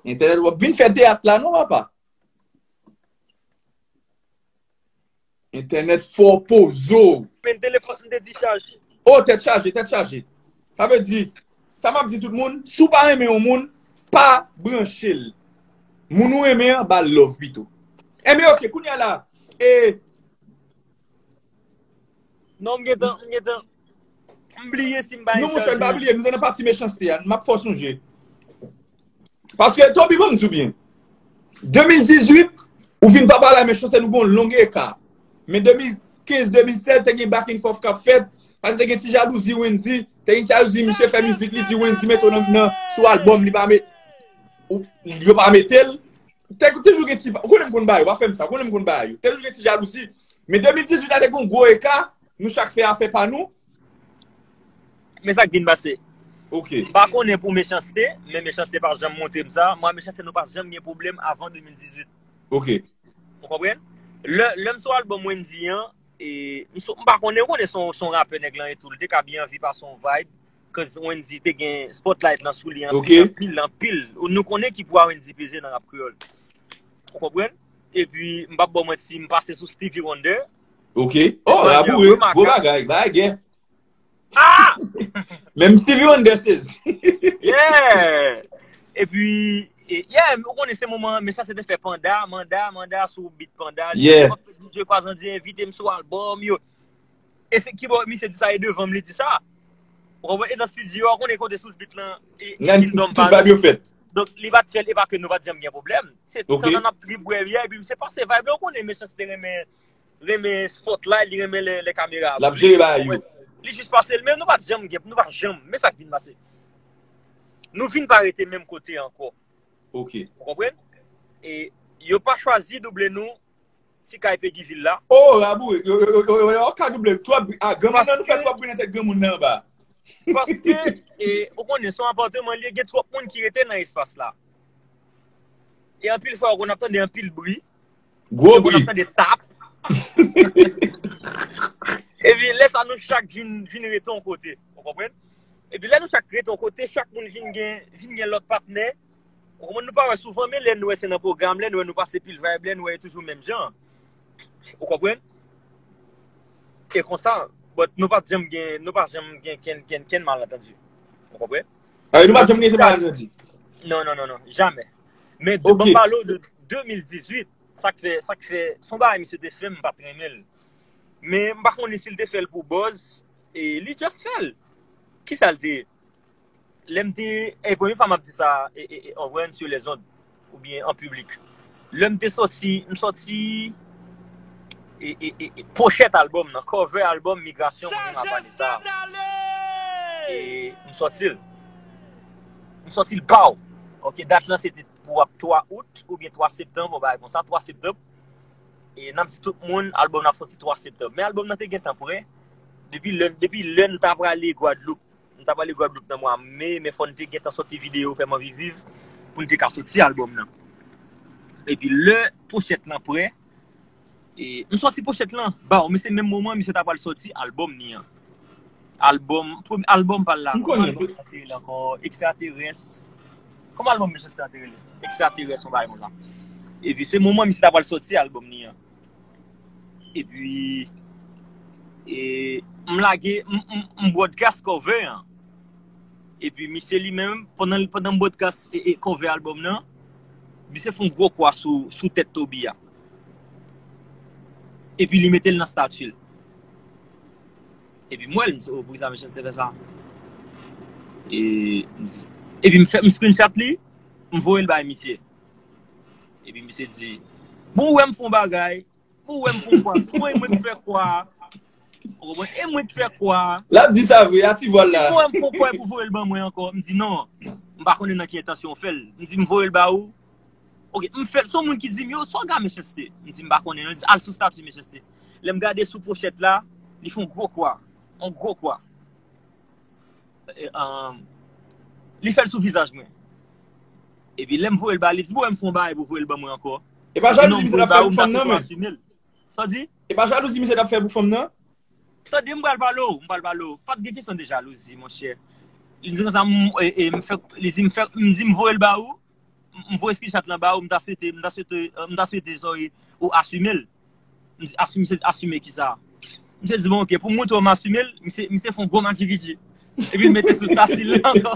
Entènèt w ap vin fè teyat la, non, papa. Entènèt fò poze w. Men telefòn m te dichaje. O, tèt chaje, tèt chaje. Sa vle di, sa m ap di tout moun, si w pa renmen yon moun, pa branche l. Moun ou renmen an, ba l love pito. Enben, ok, kounye a la, e, Non, m gentan, m gentan, m bliye si m pa Non, monchè, n pa bliye, nou te nan pati Mechanste a, m ap fè w sonje. Paske, Toby, ban m di w byen. De mil dizuit, ou vin pa pale a Mechanste, nou gen yon long eka. Men de mil kenz, de mil sèz, te gen back and forth k ap fèt. Paske te gen ti jalouzi Wendy, te gen ti jalouzi misye fè mizik, li di Wendy mete w nan, nan, sou albòm, li pa met, ou, yo pa mete l. Te, te toujou gen ti, ou konnen m konn ba yo, pa fè m sa, ou konnen m konn ba yo. Te toujou gen ti jalouzi. Men de mil dizuit la, te gen yon gwo eka, nou chak fè afè pa nou. Men sa k vin pase. Ok. M pa konnen pou Mechanste, men Mechanste pa janm montre m sa. Mwen, Mechanste, nou pa janm gen pwoblèm avan de mil dizuit. Ok. Ou konprann? Lè, lè m sou albòm Wendy an, e, m sou, m pa konnen, ou konnen se yon, se yon rapè nèg lan e tou. Li te ka byen anvi pase yon vibe. Cause Wendy te gen spotlight lan sou li anpil, anpil, anpil. Ou, nou konnen ki pwa Wendy peze nan rap kreyòl. Ou konprann? Epi, m p ap ba w manti, m pase sou Stevie Wonder. Ok. Oh, Labou, gwo bagay, bagay gen. Ah! Menm Stevie Wonder sezi. Yeah! Epi, e, yeah, ou konnen se moman, Mechanste te fè Panda, Manda, Manda sou beat Panda. Yeah. Didye Kwazandi envite m sou albòm yo. E se kibò misye di sa, e devan m li di sa. Ou konprann? E nan studio a, ou konnen kote sous beat lan, e, e Kingdom pa nou. Donk, li pa t fè l, e pa ke nou pa t janm gen pwoblèm. Se tan nan n ap trip, bwè byè, epi misye pase vibe la, ou konnen Mechanste renmen, renmen spotlight, li renmen lè, lè kamera sou li. L ap jere bagay yo. Li jis pase l, men nou pa t janm gen, nou pa janm, men sa k vin pase. Nou vin pa rete menm kote ankò. Ok. Ou konprann? E yo pa chwazi double nou, ti kay Peguy vil la. Oh, Labou, yo, yo, yo, yo, yo, yo ka double twòp, a, granmoun nan nou fè twòp bri nan tèt granmoun nan anba. Paske, e, ou konnen, se yon apatman li ye, gen twòp moun ki rete nan espas la. E anpil fwa, ou konn ap tande anpil bri. Gwo bri. Ou konn ap tande tap. Epi, lè sa, nou chak vin, vin rete yon kote. Ou konprann? Epi, lè nou chak rete yon kote, chak moun vin gen, vin gen lòt patnè. Ou konprann? Nou pa wè souvan, men lè nou wè se nan pwogram, lè nou wè nou pase pil vibe, lè nou wè e toujou menm jan. Ou konprann? E konsa, but nou pa t janm gen, nou pa janm gen kenn, kenn, kenn malantandi. Ou konprann? A, nou pa t janm gen malantandi? Non, non, non, non, jamè. Men, ban m pale w de de mil dizuit. Sa k fè, sa k fè, se yon bagay misye te fè, m pa t renmen l. Men m pa konnen si l te fè l pou buzz, e li just fè l. Kisa l te ye? Lè m te, e premye fwa m ap di sa, e, e, e, an vrè, sou lèzond, oubyen an piblik. Lè m te sòti, m sòti, e, e, e, e, pochèt albòm nan, cover albòm Migrasyon, mwen menm ak Vanessa. E m sòti l. M sòti l baw. Ok, dat lan se te pou ap twa out oubyen twa septanm, yon bagay konsa, twa septanm. E n ap di tout moun, albòm nan ap sòti twa septanm. Men albòm nan te gentan prè. Depi lè, depi lè n ta prale Gwadloup, m ta prale Gwadloup nan mwa me, men fò n te gentan sòti videyo, fè m anvi viv, pou n te ka sòti albòm nan. Epi lè pochèt lan prè, e, m sòti pochèt lan, baw, men se menm moman misye ta pral sòti albòm ni an. Albòm, premye albòm pa l la. M konnen. Kòman albòm sa te rele ankò? Ekstraterès. Kòman albòm Mechanste a te rele? Ekstraterès, yon bagay konsa. Epi se moman misye ta pral sòti albòm ni an. Epi, e, m lage, m, m, m broadcast cover an. Epi misye li menm, pandan, pandan m broadcast, e, e, cover albòm nan, misye fè yon gwo kwa sou, sou tèt Toby a. Epi li mete l nan stati l. Epi m wè l, m di, "Oh, poukisa Mechanste fè sa?" E, m di, epi m fè, m screenshot li, m voye l bay misye. Epi misye di, "Bon, ou wè m fè yon bagay, bon, ou wè m fè yon kwa, se mwen, mwen k fè kwa a. Ou konprann? E mwen k fè kwa a." L ap di sa vre, a ti vwa l la. Bon, ou wè m fè yon kwa pou voye l ban mwen ankò. M di, "Non, m pa konnen nan ki entansyon w fè l." M di, "M voye l ba ou." Ok, m fè l, se yon moun ki di m, "Yo, sa w gade Mechanste?" M di, "M pa konnen." Li di, "Al sou stati Mechanste." Lè m gade sou pochèt la, li fè yon gwo kwa. Yon gwo kwa. E, um, li fè l sou vizaj mwen. Epi lè m voye l ba li, li di, "Bon, m fè yon bagay pou voye l ban mwen ankò." E pa jalouzi misye t ap fè pou fanm nan, men. Sa w di? E pa jalouzi misye t ap fè pou fanm nan? Tande, m pral pale w, m pral pale w. Pa t gen kesyon de jalouzi, monchè. Li di konsa, m, e, e, m fè, li di, m fè, m di, "M voye l ba ou, m, m voye screenshot lan ba ou, m ta swete, m ta swete, e, m ta swete, sorry, ou asime l." M di, "Asime, se asime kisa?" Misye di, "Bon, ok, pou m montre w m asime l," misye, misye fè yon gwo madjigidji. Epi l mete sou stati l ankò.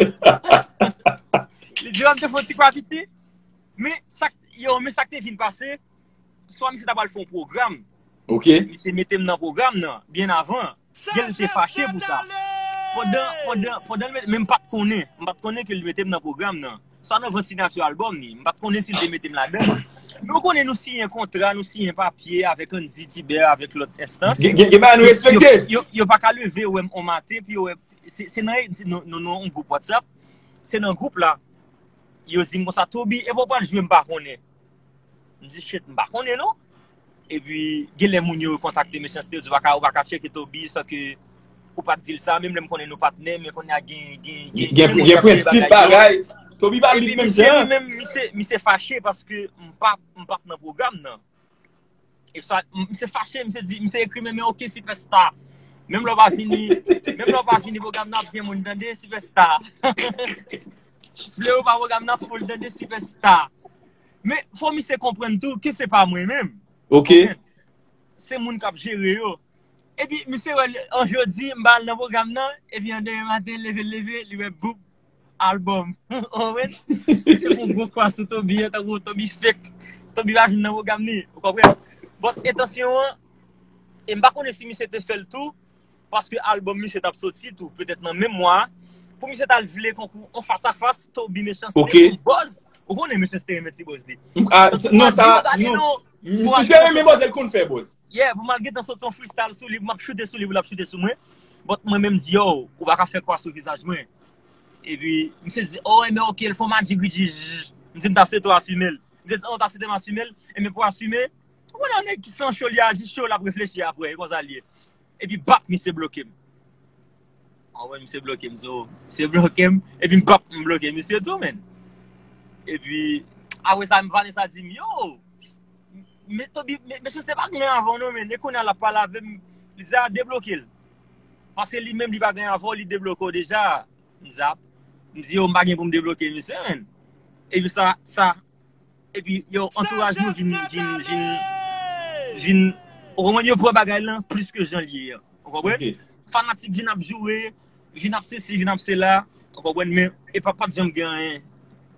Li di, "An te fè yon ti kwa piti." Men sa k, yo, men sa k te vin pase, swa misye ta pral fè yon pwogram. Ok. Misye mete m nan pwogram nan, byen avan. Gen l te fache pou sa. Pandan, pandan, pandan l mete, men m pa t konnen. M pa t konnen ke l mete m nan pwogram nan. Sa nan vant siyati albòm ni. M pa t konnen si l te mete m ladan. Men w konnen nou siyen kontra, nou siyen papye avèk Andy Tibè, avèk lòt enstans. Gen, gen, gen bagay nou respekte. Yo, yo, yo pa ka leve wè m on maten, pi yo wè, se, se nan, nou, nou, nou, yon gwoup WhatsApp. Se nan gwoup la, yo di m konsa, "Toby, e pa w pral jwe m pa konnen." M di, "Shit, m pa konnen non." Epi, gen lè moun yo kontakte Mechanste, yo di, "Ou pa ka, ou pa ka tcheke Toby san ke ou pa t di l sa." Menm lè m konnen nou patnè, men kounye a gen, gen, gen, gen, gen moun k ap fè prensip bagay yo. Toby pa lit menm jan. Epi misye li menm, misye, misye fache paske m pa, m pa t nan pwogram nan. E sa, m, misye fache, misye di, misye ekri men, men ok, Superstar. Menm lè w pa vini, menm lè w pa vini pwogram nan, ap gen moun tande, Superstar. Vle ou pa, pwogram nan full tande, Superstar. Men, fò misye konprann tou ke se pa mwen menm. Ok. Konprann? Se moun k ap jere yo. Epi, misye wè, an jodi, m pa al nan pwogram nan, epi an demen maten, leve, leve, li wè boup, albòm. Ou konprann? Misye fè yon gwo kwa sou Toby an, tankou Toby fake. Toby pa vin nan pwogram ni, ou konprann? But entansyon an, e m pa konnen si misye te fè l tou, paske albòm misye t ap soti tou, petèt nan menm mwa a, pou misye t al vle konkou on fas a fas, Toby Mechanste, ok, pou buzz. Ou konnen Mechanste renmen ti buzz li. M, a, non, sa, non. Misye renmen buzz, l konn fè buzz. Yeah, pou m al gentan sot yon freestyle sou li, pou m ap choute sou li, pou l ap choute sou mwen. But mwen menm di, yo, ou pa ka fè kwa sou vizaj mwen. Epi, misye di, oh, enben, ok, l fè yon madjigidji. M di, m ta swete w asime l. Misye di, oh, w ta swete m asime l. Enben, pou asime, ou konnen nèg ki san cho, li aji cho, l ap reflechi apre, e konsa l ye. Epi, bap, misye bloke m. Anwen, misye bloke m, so, misye bloke m, epi m bap, m bloke misye tou, menn. Epi, apre sa, Vanessa di m, yo, men Toby, men, men Mechanste pa gen anyen avè w non, menn. E kounye a l ap pale avè m, li di, a, debloke l. Paske li menm, li pa gen anyen avè w, li debloke w deja. M zap. M di, yo, m pa gen pou m debloke misye, menn. Epi sa, sa, epi, yo, antouraj nou vin, vin, vin, vin, ou konprann, yo pran bagay lan plis ke jan l ye an. Ou konprann? Ok. Fanatik vin ap joure, vin ap sesi, vin ap sela, ou konprann, men e pa, pa t janm gen anyen.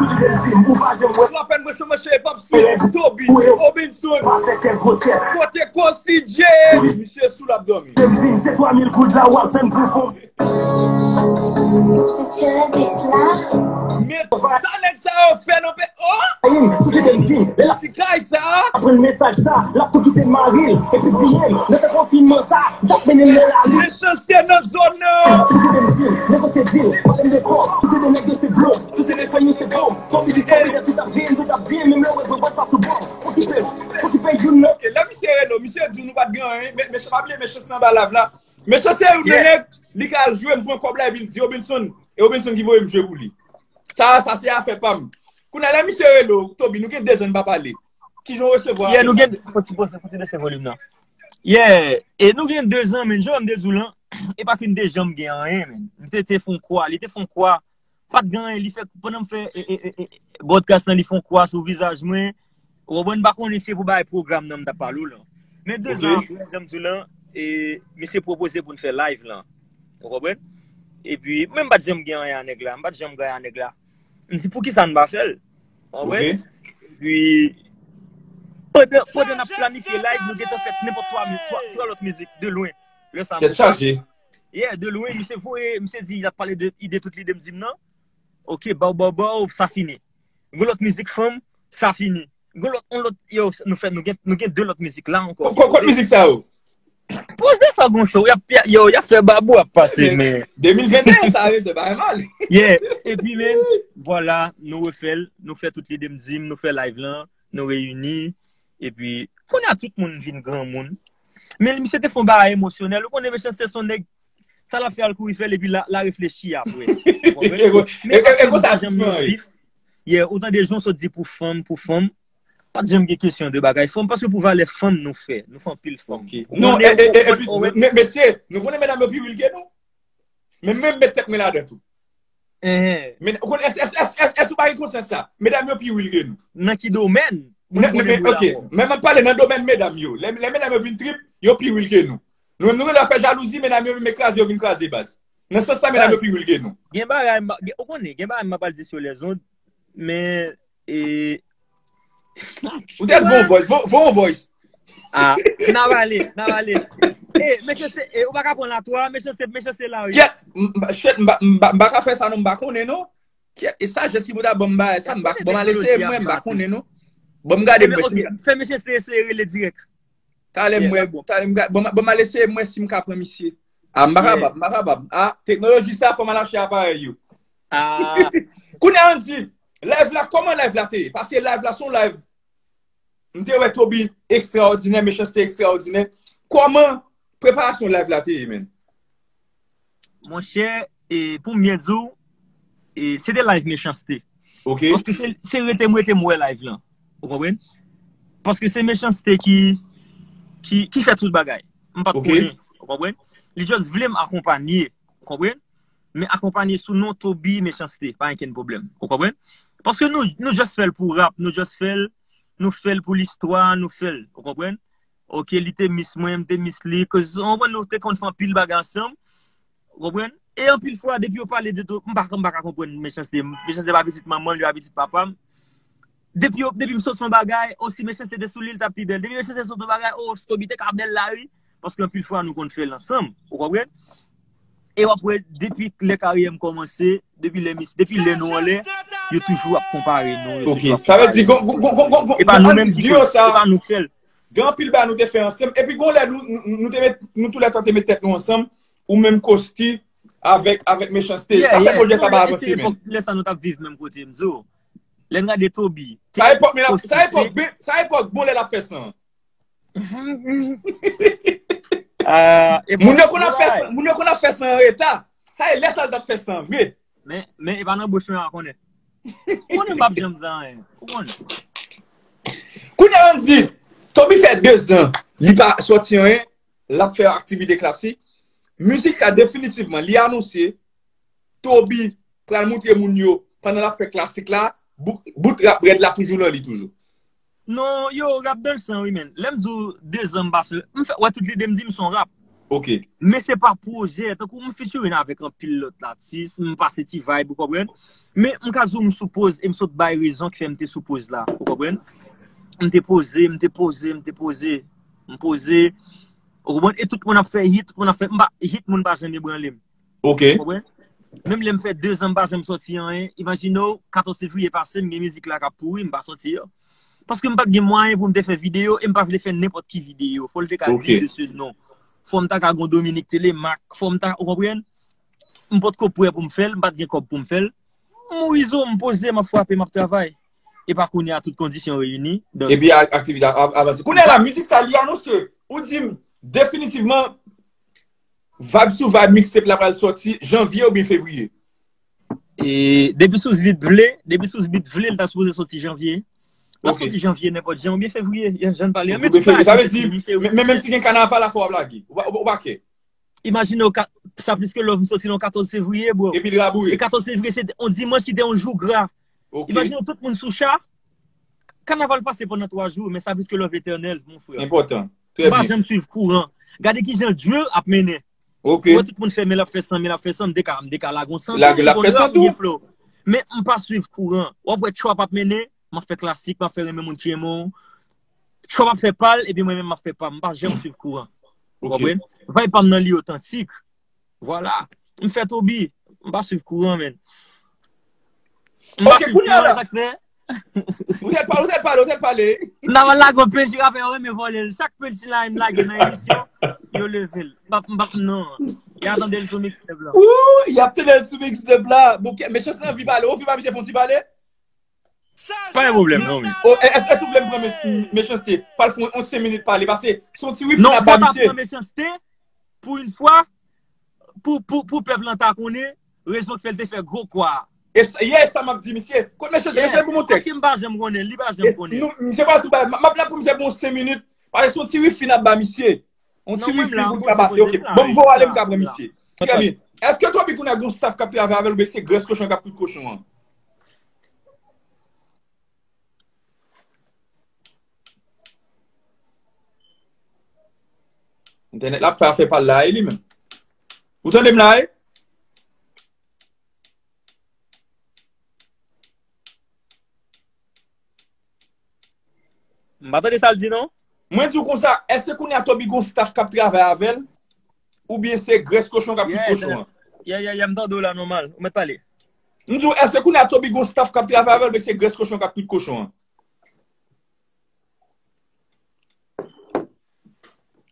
Tout ide m di m, ou pa janm wè. Sou apèn mwen chonmè cheye pap sou Toby Robinson. Pa fè tès gwosès. Kote Kosi J. Misye sou l ap dòmi. Ide m di m, se twa mil goud la w ap tann pou fon. Suspicion bit la. Men sa nèg sa yo fè nan pe. Oh! Ayin, tout ide m di m, lè l ap Ti kay sa. Aprann mesaj sa, l ap tou kite mari l, epi di m, nan tan konfinman sa, m t ap mennen l nan lari. Mechanste nan zòn nan. Tout ide m di m, negosye dil, pale m de kòb, tout ide nèg yo se blo, tout ide fè yo se bom. Konbine, konbine, tout ap vin, tout ap vin, menm lè w wè gwo bòs pa sou bòm. Okipe, okipe youn nan. Ok, lè misye rele w, misye di w nou pa t gen anyen, men, men pa bliye Mechanste anba live la. Mechanste se youn nan nèg, li ka al jwe, m pran kòb la, epi l di Robinson, e Robinson ki voye m jwe pou li. Sa, sa se afè pa m. Kounye a, lè misye rele w, Toby, nou gen de zan n pa pale. Kijan w resevwa apèl la? Yeah, nou gen, fò ti poze, fò ti bese volim nan. Yeah, e nou gen de zan, men jan m te di w lan, e pa ke n te janm gen anyen, men. M te, te fon kwa, li te fon kwa. Pa t gen anyen, li fè, pandan m fè, e, e, e, e, broadcast lan, li fon kwa sou vizaj mwen. Ou konprann, m pa konnen se pou bay pwogram nan m t ap pale w lan. Men de zan apre, jan m di w lan, e, misye pwopoze pou n fè live lan. Ou konprann? Epi, men m pa t janm gen anyen a nèg la, m pa t janm gen anyen a nèg la. M di, poukisa n pa fè l? Ou konprann? Epi, pandan, pandan n ap planifye live, nou gentan fè nenpòt twa, twa, twa lòt mizik de lwen. Lè sa, tèt chaje. Yeah, de lwen, misye voye, misye di, l ap pale de ide, tout lide m di m nan. Ok, baw, baw, baw, sa fini. Gon lòt mizik fanm, sa fini. Gon lòt, on lòt, yo, nou fè, nou gen, nou gen de lòt mizik la ankò. Kot mizik sa yo? Poze sa gon show, y ap, y a- yo, y ap fè babou ap pase, men de mil venteyen sa yo, se pa mal. Yeah, epi men, vwala, nou refè l, nou fè tout lide m di m, nou fè live lan, nou reyini, epi, kounye a tout moun vin granmoun. Men misye te fon bagay emosyonèl, ou konnen Mechanste se yon nèg, sa l ap fè al kouri fè l, epi la, la reflechi apre. Ou konprann? E, e, e, e konsa atis mwen ye. Yeah, ou tande jan w sot di pou fanm, pou fanm, pa t janm gen kesyon de bagay fanm, paske pou valè fanm nou fè, nou fè anpil fanm. Ok. Non, e, e, e, epi, men, mesye, nou konnen medam yo pi wil ke nou. Men menm met tèt mwen ladan tou. Men, ou konnen, èske, èske, èske, èske, èske ou pa gen konsyans sa? Medam yo pi wil ke nou. Nan ki domèn? Men, men, men, ok. Men m ap pale nan domèn medam yo. Lè, lè medam yo vin trip, yo pi wil ke nou. Nou menm, nou gen dwa fè jalouzi, medam yo vin kraze, yo vin kraze baz. Nan sans sa, medam yo pi wil ke nou. Gen bagay, m pa- gen- ou konnen, gen bagay m pa pral di sou lèzond, men, e, ou tèt voye yon voice, voye, voye yon voice. Ah, n ap ale, n ap ale. E, Mechanste, e, ou pa ka pran la twa, Mechanste, Mechanste la, wi. Kyèt, m, m, shit, m pa, m pa, m pa ka fè sa non, m pa konnen non. Kyèt, e sajès ki pou ta ban m bagay sa, m pa, ban m al eseye mwen, m pa konnen non. Ban m gade mwen si m ka. Fè Mechanste eseye rele dirèk. Talè m wè, bon, talè m ga-, ban m, ban m al eseye mwen si m ka pran misye. Ah, m pa kapab, m pa kapab. Ah, teknoloji sa, fò m al achte aparèy yo. Ah. Kounye a, Andy, live la, kòman live la te ye? Paske live la, se yon live. M te wè Toby ekstraòdinè, Mechanste ekstraòdinè. Kòman preparasyon live la te ye, menn? Monchè, e, pou m byen di w, e, se te live Mechanste. Ok. Paske se, se rete m, rete m wè live lan. Ou konprann? Paske se Mechanste ki, ki, ki fè tout bagay. M pa t konnen. Ou konprann? Li just vle m akonpanye. Ou konprann? Men akonpanye sou non Toby Mechanste. Pa ankenn pwoblèm. Ou konprann? Paske nou, nou just fè l pou rap, nou just fè l, nou fè l pou listwa, nou fè l. Ou konprann? Ok, li te miss mwen, m te miss li, cause, ou konprann, nou te konn fè anpil bagay ansanm. Ou konprann? E anpil fwa, depi yo pale de Toby, m pa, m pa ka konprann Mechanste. Mechanste pa pitit manman l, li pa pitit papa m. Depi yo, depi m sot yon bagay, o, si Mechanste te sou li, l t ap pi bèl. Depi Mechanste sot yon bagay, o, Toby te ka bèl la, wi. Paske anpil fwa, nou konn fè l ansanm. Ou konprann? E w ap wè, depi lè karyè m kòmanse, depi lè mis, depi lè nou anlè, yo toujou ap konpare nou, yo toujou ap konpare nou. Ok, sa vle di, gon, gon, gon, gon, gon, gon, e pa nou menm ki fè l, e pa nou k fè l. Gen anpil bagay nou te fè ansanm, epi gon lè nou, nou, nou te met, nou toulètwa te met tèt nou ansanm, ou menm Costi avèk, avèk Mechanste. Sa fè pwojè sa pa avanse, men. Lè sa nou t ap viv menm kote, m di w. Lè n gade Toby, sa epòk, men sa epòk, sa epòk bon lè l ap fè san. Ah, e bon, moun yo konn ap fè san, moun yo konn ap fè san an reta. Sa e lè sa l t ap fè san vre. Men, men e pa nan bouch mwen a konnen. Ou konnen m p ap janm di anyen. Ou konnen. Kounye a Andy, Toby fè de zan, li pa sòti anyen, l ap fè aktivite klasik. Mizik sa definitivman, li anonse, Toby pral montre moun yo, pandan l ap fè klasik la, bout, bout rap rèd la toujou nan li toujou. Non, yo, rap dans le sang, wi, men. Lè m di w de zan m pa fè, m fè, wè tout lide m di m se yon rap. Ok. Men se pa pwojè, tankou m featuring avèk anpil lòt atis, m pase ti vibe, ou konprann? Men m ka di w m sou poz, e m sot bay rezon ki fè m te sou poz la, ou konprann? M te poze, m te poze, m te poze, m poze, ou konprann? E tout moun ap fè hit, tout moun ap fè, m pa, hit moun pa janm ebranle m. Ok. Ou konprann? Menm lè m fè de zan m pa janm sòti anyen, imajine w, katòz fevriye pase, m gen mizik la k ap pouri, m pa sòti yo. Paske m pa t gen mwayen pou m te fè videyo, e m pa vle fè nenpòt ki videyo. Fò l te ka digne de ce nom. Fò m ta ka gon Dominique Telemaque, fò m ta, ou konprann? M potko prè pou m fè l, m pa t gen kòb pou m fè l. M mouri zo, m poze, m ap frape, m ap travay. E pa kounye a tout kondisyon reyini. Donk, epi a-, aktivite a, a, avanse. Kounye a la, mizik sa, li anonse. Ou di m, definitivman, Vibe sou Vibe mixtape la pral sòti janvye oubyen fevriye? E depi Sous Beat vle, depi Sous Beat vle, l ta sipoze sòti janvye. L ap sòti janvye nenpòt jan oubyen fevriye, jan n pale a. Men tout bagay se fini, se men, men menm si gen kanaval la, fò w ap lage. Ou pa, ou pa, ou pa kè. Imajine w, ka-, Sa Plis Ke Love sòti nan katòz fevriye, bro. Epi l raboure. E katòz fevriye, se te yon dimanch ki te yon jou gra. Ok. Imajine w, tout moun sou cha. Kanaval pase pandan twa jou, men Sa Plis Ke Love etènèl, mon frè. Enpòtan. Trè byen. M pa janm swiv kouran. Gade kijan Drill ap mennen. Ok. Ou wè tout moun fè men l ap fè san, men l ap fè san, m te ka, m te ka lage yon san tou, m konn rap, m gen flow. Men m pa swiv kouran. W ap wè Trap ap mennen, m ap fè klasik, m ap fè renmen moun ki renmen w. Trap ap fè pa l, epi mwen menm m ap fè pa m. M pa janm swiv kouran. Ou konprann? Vibe pa m nan li otantik. Vwala. M fè Toby. M pa swiv kouran, men. M pa swiv kouran, sa k fè. Ou tèt pale, ou tèt pale, ou tèt pale. N a lage yon P J rapè yo renmen vòlè l. Chak punchline m lage nan emisyon, yo leve l. M p ap, m p ap, non. Y a tande l sou mixtape la. Ooh, y ap tande l sou mixtape la. Bon, Mechanste anvi pale. Ou anvi ba misye fè yon ti pale? Pa gen pwoblèm, non, wi. Oh, èske, èske w vle m pran Mechanste? Fò l fè yon senk minit pale. Pase, se yon ti wifi n ap ba misye. Non, fò w ta pran Mechanste pou yon fwa. Pou, pou, pou pèp lan ta konnen rezon ki fè l te fè gwo kwa a. E sa, yeah, sa m ap di misye. Kot Mechanste, Mechanste pou mwen tèks. Paske m pa janm konnen, li pa janm konnen. Nou, misye pa tou bay, m ap la pou misye pou yon senk minit. Paske se yon ti wifi n ap ba misye. Yon ti wifi pou l ka pase. Ok, bon, m voye ale, m ka pran misye. Trè byen. Èske Toby kounye a gon staff k ap travay avè l oubyen se grès kochon k ap kout kochon an? Entènèt la ap fè afè pa l la, e li menm. Ou tande m la, e? M pa tande sa l di, non. Mwen di w konsa, èske kounye a Toby gon staff k ap travay avè l? Oubyen se grès kochon k ap kwit kochon an? Yeah, yeah, yeah, m tande w la nòmal. Ou mèt pale. M di w, èske kounye a Toby gon staff k ap travay avè l, oubyen se grès kochon k ap kwit kochon an?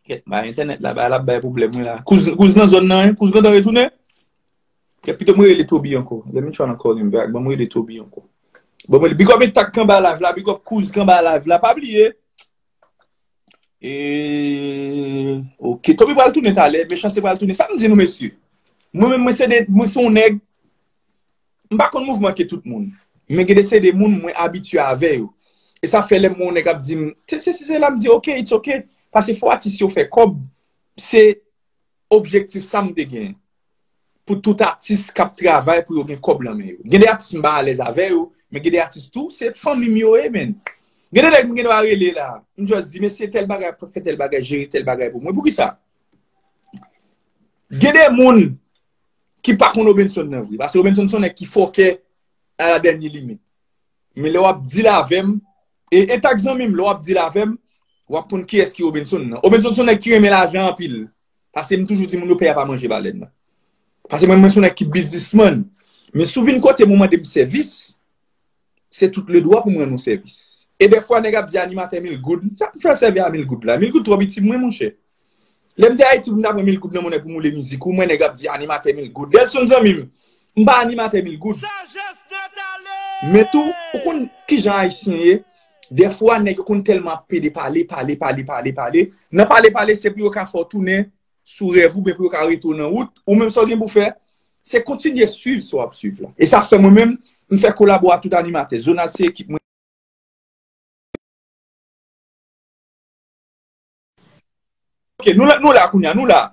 Kèt, ba entènèt la, ba l ap bay pwoblèm wi la. Kouz, kouz nan zòn nan, hein? Kouz gentan retounen? Kèt, pito mwen rele Toby ankò. Let me try and call him back. Ban mwen rele Toby ankò. Ban mwen rele. Big up Entak k anba live la, big up Kouz k anba live la. Pa bliye. E, ok. Toby pral tounen talè, Mechanste pral tounen. Sa m di nou, mesye. Mwen menm, mwen se de, mwen se yon nèg, m pa konn mouvman ke tout moun. Men gen de se de moun mwen abitye avè yo. E sa fè lè m wè yon nèg ap di m, se, se, se, se la m di, ok, it's ok. Paske fò atis yo fè kòb, se objektif sa m te gen. Pou tout atis k ap travay pou yo gen kòb nan men yo. Gen de atis m pa alèz avè yo, men gen de atis tou, se fanmi m yo ye, menn. Gen de nèg m gen dwa rele la, m just di, mesye, tèl bagay, fè tèl bagay, jere tèl bagay pou mwen. Poukisa? Gen de moun ki pa konn Robenson nan vre. Paske Robenson se yon nèg ki fòkè à la dernière limite. Men lè w ap deal avè m, e, e Entak zanmi m, lè w ap deal avè m, w ap konn kiyès ki Robenson nan. Robenson se yon nèg ki renmen lajan anpil. Paske m toujou di moun yo pè a pa manje balèn nan. Paske mwen, mwen se yon nèg ki biznismann. Men si w vin kote m ou mande m sèvis, se tout le dwa pou m rann ou sèvis. E dèfwa nèg ap di animatè mil goud. Sa m fè sèvi a mil goud la? Mil goud twò piti pou mwen, monchè. Lè m te Ayiti pou m ta pran mil goud nan monnen pou m woule mizik ou, mwen nèg ap di animatè mil goud. Delson zanmi m, m pa animatè mil goud. Men tou, ou konn kijan Ayisyen ye, dèfwa nèg yo konn tèlman ap pede pale, pale, pale, pale, pale. Nan pale, pale, se pou yo ka fè w tounen sou rèv ou, oubyen pou yo ka rete w nan wout, ou menm sa w gen pou fè, se kontinye swiv sa w ap swiv la. E sa fè mwen menm, m fè kolabo a tout animatè. Zonal se ekip mwen. Ok, nou la, nou la kounye a, nou la.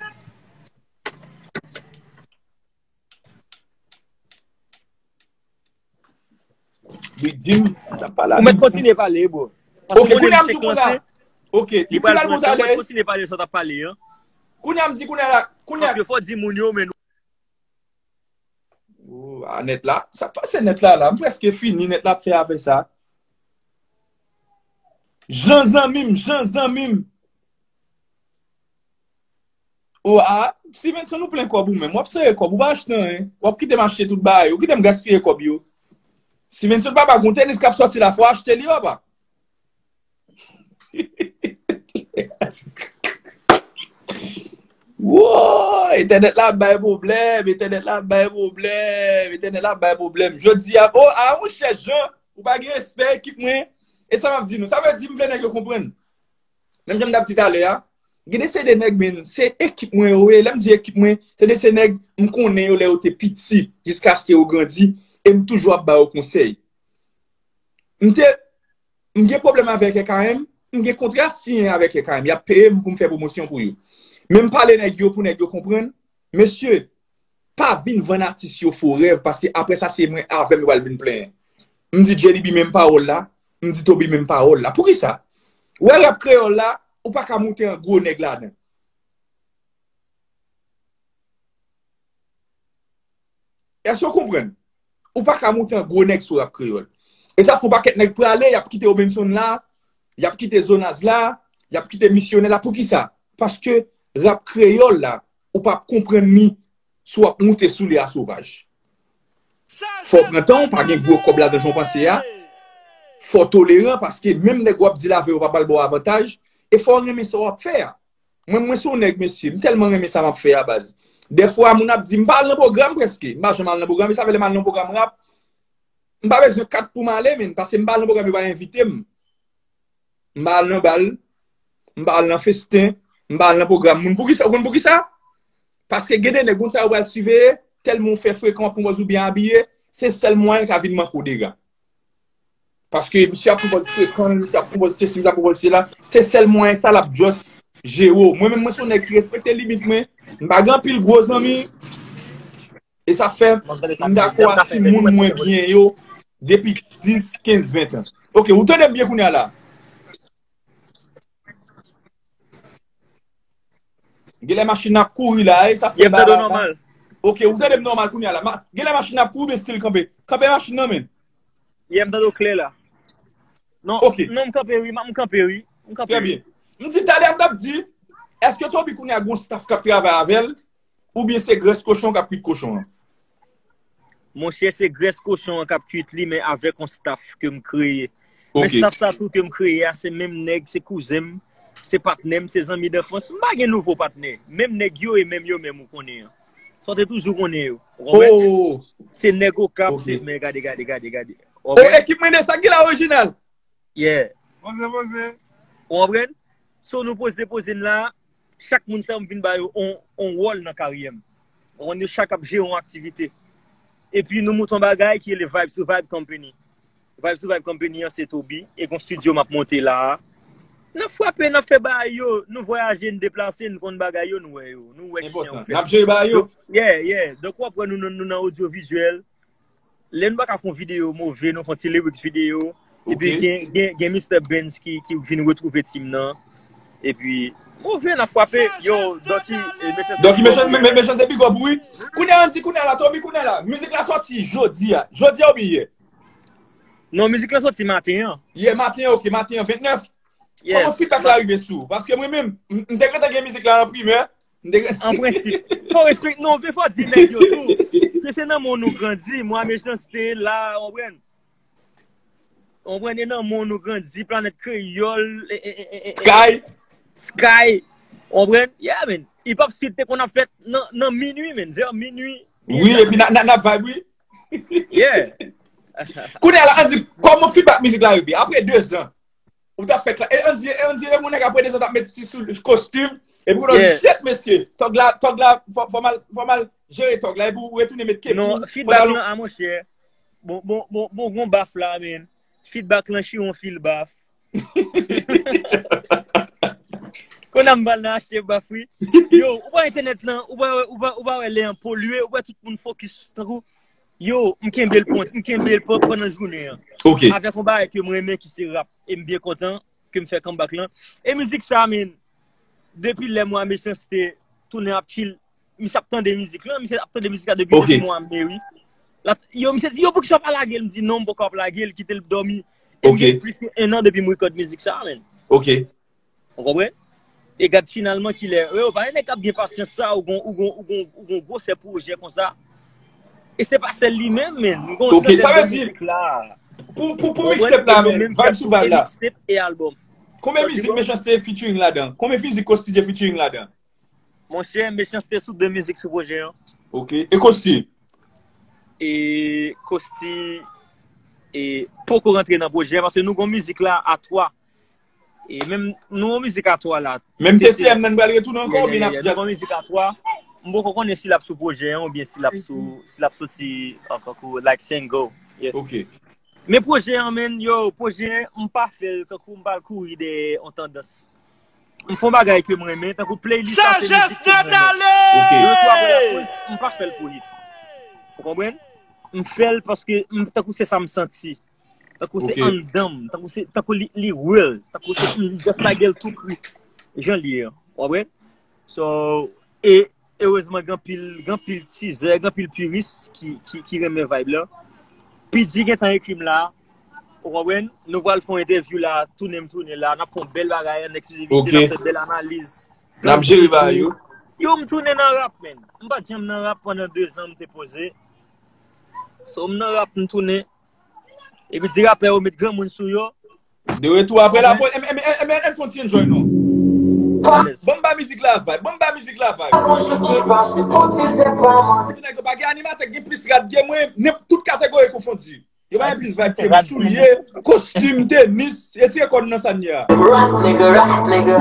Big Jim, t ap pale avè m. Ou mèt kontinye pale, bro. Ok, kounye a m di w konsa. Ok, li pral pran tan, mèt kontinye pale sa w t ap pale an. Kounye a m di kounye a la, kounye a. Paske fò di moun yo, men Oh, a nèt la. Sa k pase nèt la la? M prèske fini, nèt la ap fè apre sa. Jan zanmi m, Jan zanmi m. Oh, a, Stevenson, ou plen kòb ou menm. W ap sere kòb, ou pa achte anyen. W ap kite m achte tout bagay. Ou kite m gaspiye kòb yo. Stevenson, papa, gon tenis k ap sòti la, fò achte li, papa. Woy, entènèt la ap bay pwoblèm, entènèt la ap bay pwoblèm, entènèt la ap bay pwoblèm. Jodi a, oh, a, monchè Jan, ou pa gen respè ekip mwen. E sa m ap di nou, sa vle di m vle nèg yo konprann. Menm jan m t ap di talè a, gen de se de nèg, men, se ekip mwen yo ye. Lè m di ekip mwen, se de se nèg m konnen yo lè yo te piti, jiskaske yo grandi, e m toujou ap ba yo konsèy. M te, m gen pwoblèm avèk R K M, m gen kontra siyen avèk R K M. Y ap peye m pou m fè pwomosyon pou yo. Men m pale nèg yo pou nèg yo konprann. Mesye, pa vin vann atis yo fo rèv, paske apre sa se mwen avè m yo pral vin plenyen. M di Jelly B menm pawòl la, m di Toby menm pawòl la. Poukisa? Ou wè rap kreyòl la, ou pa ka moute an gwo nèg ladan. Èske w konprann? Ou pa ka moute an gwo nèg sou rap kreyòl. E sa fè yon pakèt nèg prale, y ap kite Robenson la, y ap kite Zonaz la, y ap kite Misyonè la. Poukisa? Paske rap kreyòl la, ou p ap konprann li si w ap moute sou li a sovaj. Fò w pran tan w, pa gen gwo kòb ladan jan w panse a. Fò w toleran, paske menm nèg w ap deal avè yo pa pral ba w avantaj. E fò w renmen sa w ap fè a. Mwen, mwen se yon nèg, mesye. M tèlman renmen sa m ap fè a, baz. Dèfwa, moun ap di m pa al nan pwogram prèske. M pa janm al nan pwogram. E sa fè lè m al nan pwogram rap, m pa bezwen kat pou m ale, menn. Paske m pa al nan pwogram, yo pa envite m. M pa al nan bal. M pa al nan festen. M pa al nan pwogram moun. Poukisa? Ou konn poukisa? Paske gen de nèg, moun sa yo pral siveye, tèlman w fè frekan, w ap pran pòz ou byen abiye, se sèl mwayen ka vin manke w dega. Paske misye ap pran pòz frekan, misye ap pran pòz sesi, misye ap pran pòz sela. Se sèl mwayen sa l ap just jere w. Mwen menm, mwen se yon nèg ki respekte limit mwen. M pa gen anpil gwo zanmi. E sa fè m dakò ak timoun mwen byen yo depi dis, kenz, ven tan. Ok, ou tande m byen kounye a la? Genlè machin nan ap kouri la, e sa fè bagay la nòmal. Ok, ou tande m nòmal kounye a la. Ma, genlè machin nan ap kouri, men still kanpe. Kanpe machin nan, men. Yeah, m tande w klè la. Non, ok. Non, m kanpe wi, m kanpe wi. M kanpe wi. Trè byen. M di talè m t ap di, èske Toby kounye a gon staff k ap travay avè l, oubyen se grès kochon k ap kwit kochon an? Monchè, se grès kochon an k ap kwit li, men avèk yon staff ke m kreye. Men staff sa tou ke m kreye a, se menm nèg, se kouzen m, se patnè m, se zanmi danfans. M pa gen nouvo patnè. Menm nèg yo e menm yo menm ou konnen an. Sa w te toujou konnen yo. Ou konprann? Se nèg Okap, se men gade, gade, gade, gade. Ou konprann? Ekip mwen de sa ki la orijinal. Yeah. Poze, poze. Ou konprann? So nou poze poze n la, chak moun sa yo m vin ba yo on, on wòl nan karyè m. Ou konprann, yo chak ap jere yon aktivite. Epi nou monte yon bagay ki rele Vibe Survive Company. Vibe Survive Company an se Toby, e gon studio m ap monte la a. N ap frape, n ap fè bagay yo, nou vwayaje, n deplase, n konn bagay yo, nou wè yo, nou wè ki jan yo fèt. N ap jere bagay yo. Yeah, yeah. Donk w ap wè nou, nou, nou nan odyovizyèl. Lè nou pa ka fè yon videyo move, nou fè yon ti lyrics videyo. Epi gen, gen, gen Mister Benz ki, ki vin retwouve team nan. Epi, move, n ap frape. Yo, Ducky, e, Mechanste. Ducky, Mechanste, Mechanste big up, wi. Kounye a, Andy, kounye a la, Toby, kounye a la. Mizik la sòti jodi a. Jodi a oubyen yè? Non, mizik la sòti maten an. Yè maten an, ok, maten an, vennèf. Kòman feedback la rive sou ou? Paske mwen menm, m, m te gentan gen mizik la an primè. M te gentan An prensip. Fò respekte, non, men fò di nèg yo tou. Ke se nan men w nou grandi, mwen Mechanste la, w konprann? W konprann, e nan men w nou grandi, Planèt Kreyòl, e, e, e, e, e, Sky. Sky. W konprann? Yeah, man. Hip Hop Street te konn ap fèt nan, nan minui, man. Vè minui. Wi, epi n a, n a, n a vibe, wi. Yeah. Kounye a la, Andy, kòman feedback mizik la rive? Apre de zan, ou t ap fè kla-, e Andy, e Andy, e moun nèg apre de zan t ap met ti sou kostim, epi ou t ap di, shit, mesye, tòg la, tòg la, fò, fò m al, fò m al jere tòg la, epi ou retounen met kepi. Non, feedback lan, a monchè. Bon, bon, bon, bon, gon baf la, men. Feedback lan, chiwon fil baf. Kounye a m pral nan achte baf, wi. Yo, ou pa entènèt lan, ou pa, ou pa, ou pa wè lè an polye, ou pa tout moun fokis, tankou, yo, m kenbe l pon, m kenbe l pon pandan jounen an. Ok. Avèk yon bagay ke m renmen ki se rap, e m byen kontan ke m fè comeback lan. E mizik sa, men, depi lè mwen Mechanste tounen ap chill, misye ap tande mizik lan, misye ap tande mizik la depi, depi mwa me, wi. Yo, misye di, yo, poukisa w pa lage l? M di, non, m poko ap lage l, kite l dòmi. E m gen plis ke en an depi m rekòd mizik sa, men. Ok. Ou konprann? E gad finalman kilè, yo, pa gen nèg k ap gen pasyans sa, ou gon, ou gon, ou gon, ou gon gwosè pwojè konsa. E se pa sèl li menm, men. M gon, ok, sa vle di, pou, pou, pou mixtape la, men, vibe sou vibe la. Mixtape e album. Konbyen mizik Mechanste featuring ladan? Konbyen mizik Kosty J featuring ladan? Monchè, Mechanste sou de mizik sou pwojè an. Ok. E Kosty? E Kosty e poko rantre nan pwojè paske nou gon mizik la a twa. E menm nou gon mizik a twa la. Menm T C M nan pral retounen ankò oubyen n ap just? Nou gon mizik a twa. M poko konnen si l ap sou pwojè an oubyen si l ap sou, si l ap soti an kankou like single. Ok. Men pwojè an, men, yo, pwojè an, m pa fè l kankou m pral kouri dèyè yon tandans. M fè yon bagay ke m renmen, tankou playlist la se mizik ke m renmen. Ok. Yo tou apre lapoz, m pa fè l pou hit. Ou konprann? M fè l paske m, tankou se sa m santi. Tankou se anndan m, tankou se, tankou li, li real, tankou se m just lage l tou kri. Jan l ye an. Ou konprann? So, e erezman, gen anpil, gen anpil tizè, gen anpil piris ki, ki, ki renmen vibe la. P G gentan ekri m la. Ou konprann? Nou pral fè yon entèvyou la, tounen m tounen la. N ap fè yon bèl bagay an eksklizivite, n ap fè bèl analiz. N ap jere bagay yo. Yo, m tounen nan rap, men. M pa t janm nan rap pandan de zan, m te poze. So, m nan rap, m tounen. Epi ti rapè yo met granmoun sou yo. De retou apre la, bon, M, M, M, M, M fè yon ti enjoy non. Ban m ba mizik la vibe, ban m ba mizik la vibe. Ti nèg yo pa gen animatè k gen plis rad ke mwen, nenp-, tout kategori konfondi. Yo pa gen plis vibe ke mwen, soulye, kostim, tenis, retire kò n nan sa n ye a. Rap nigga, rap nigga.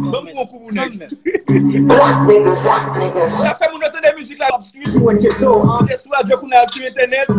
Ban m pran kou pou nèg. Black niggas, black niggas. Sa fè moun yo tande mizik la ap street. Mwen ke to. Mwen ke sou radyo kounye a sou entènèt.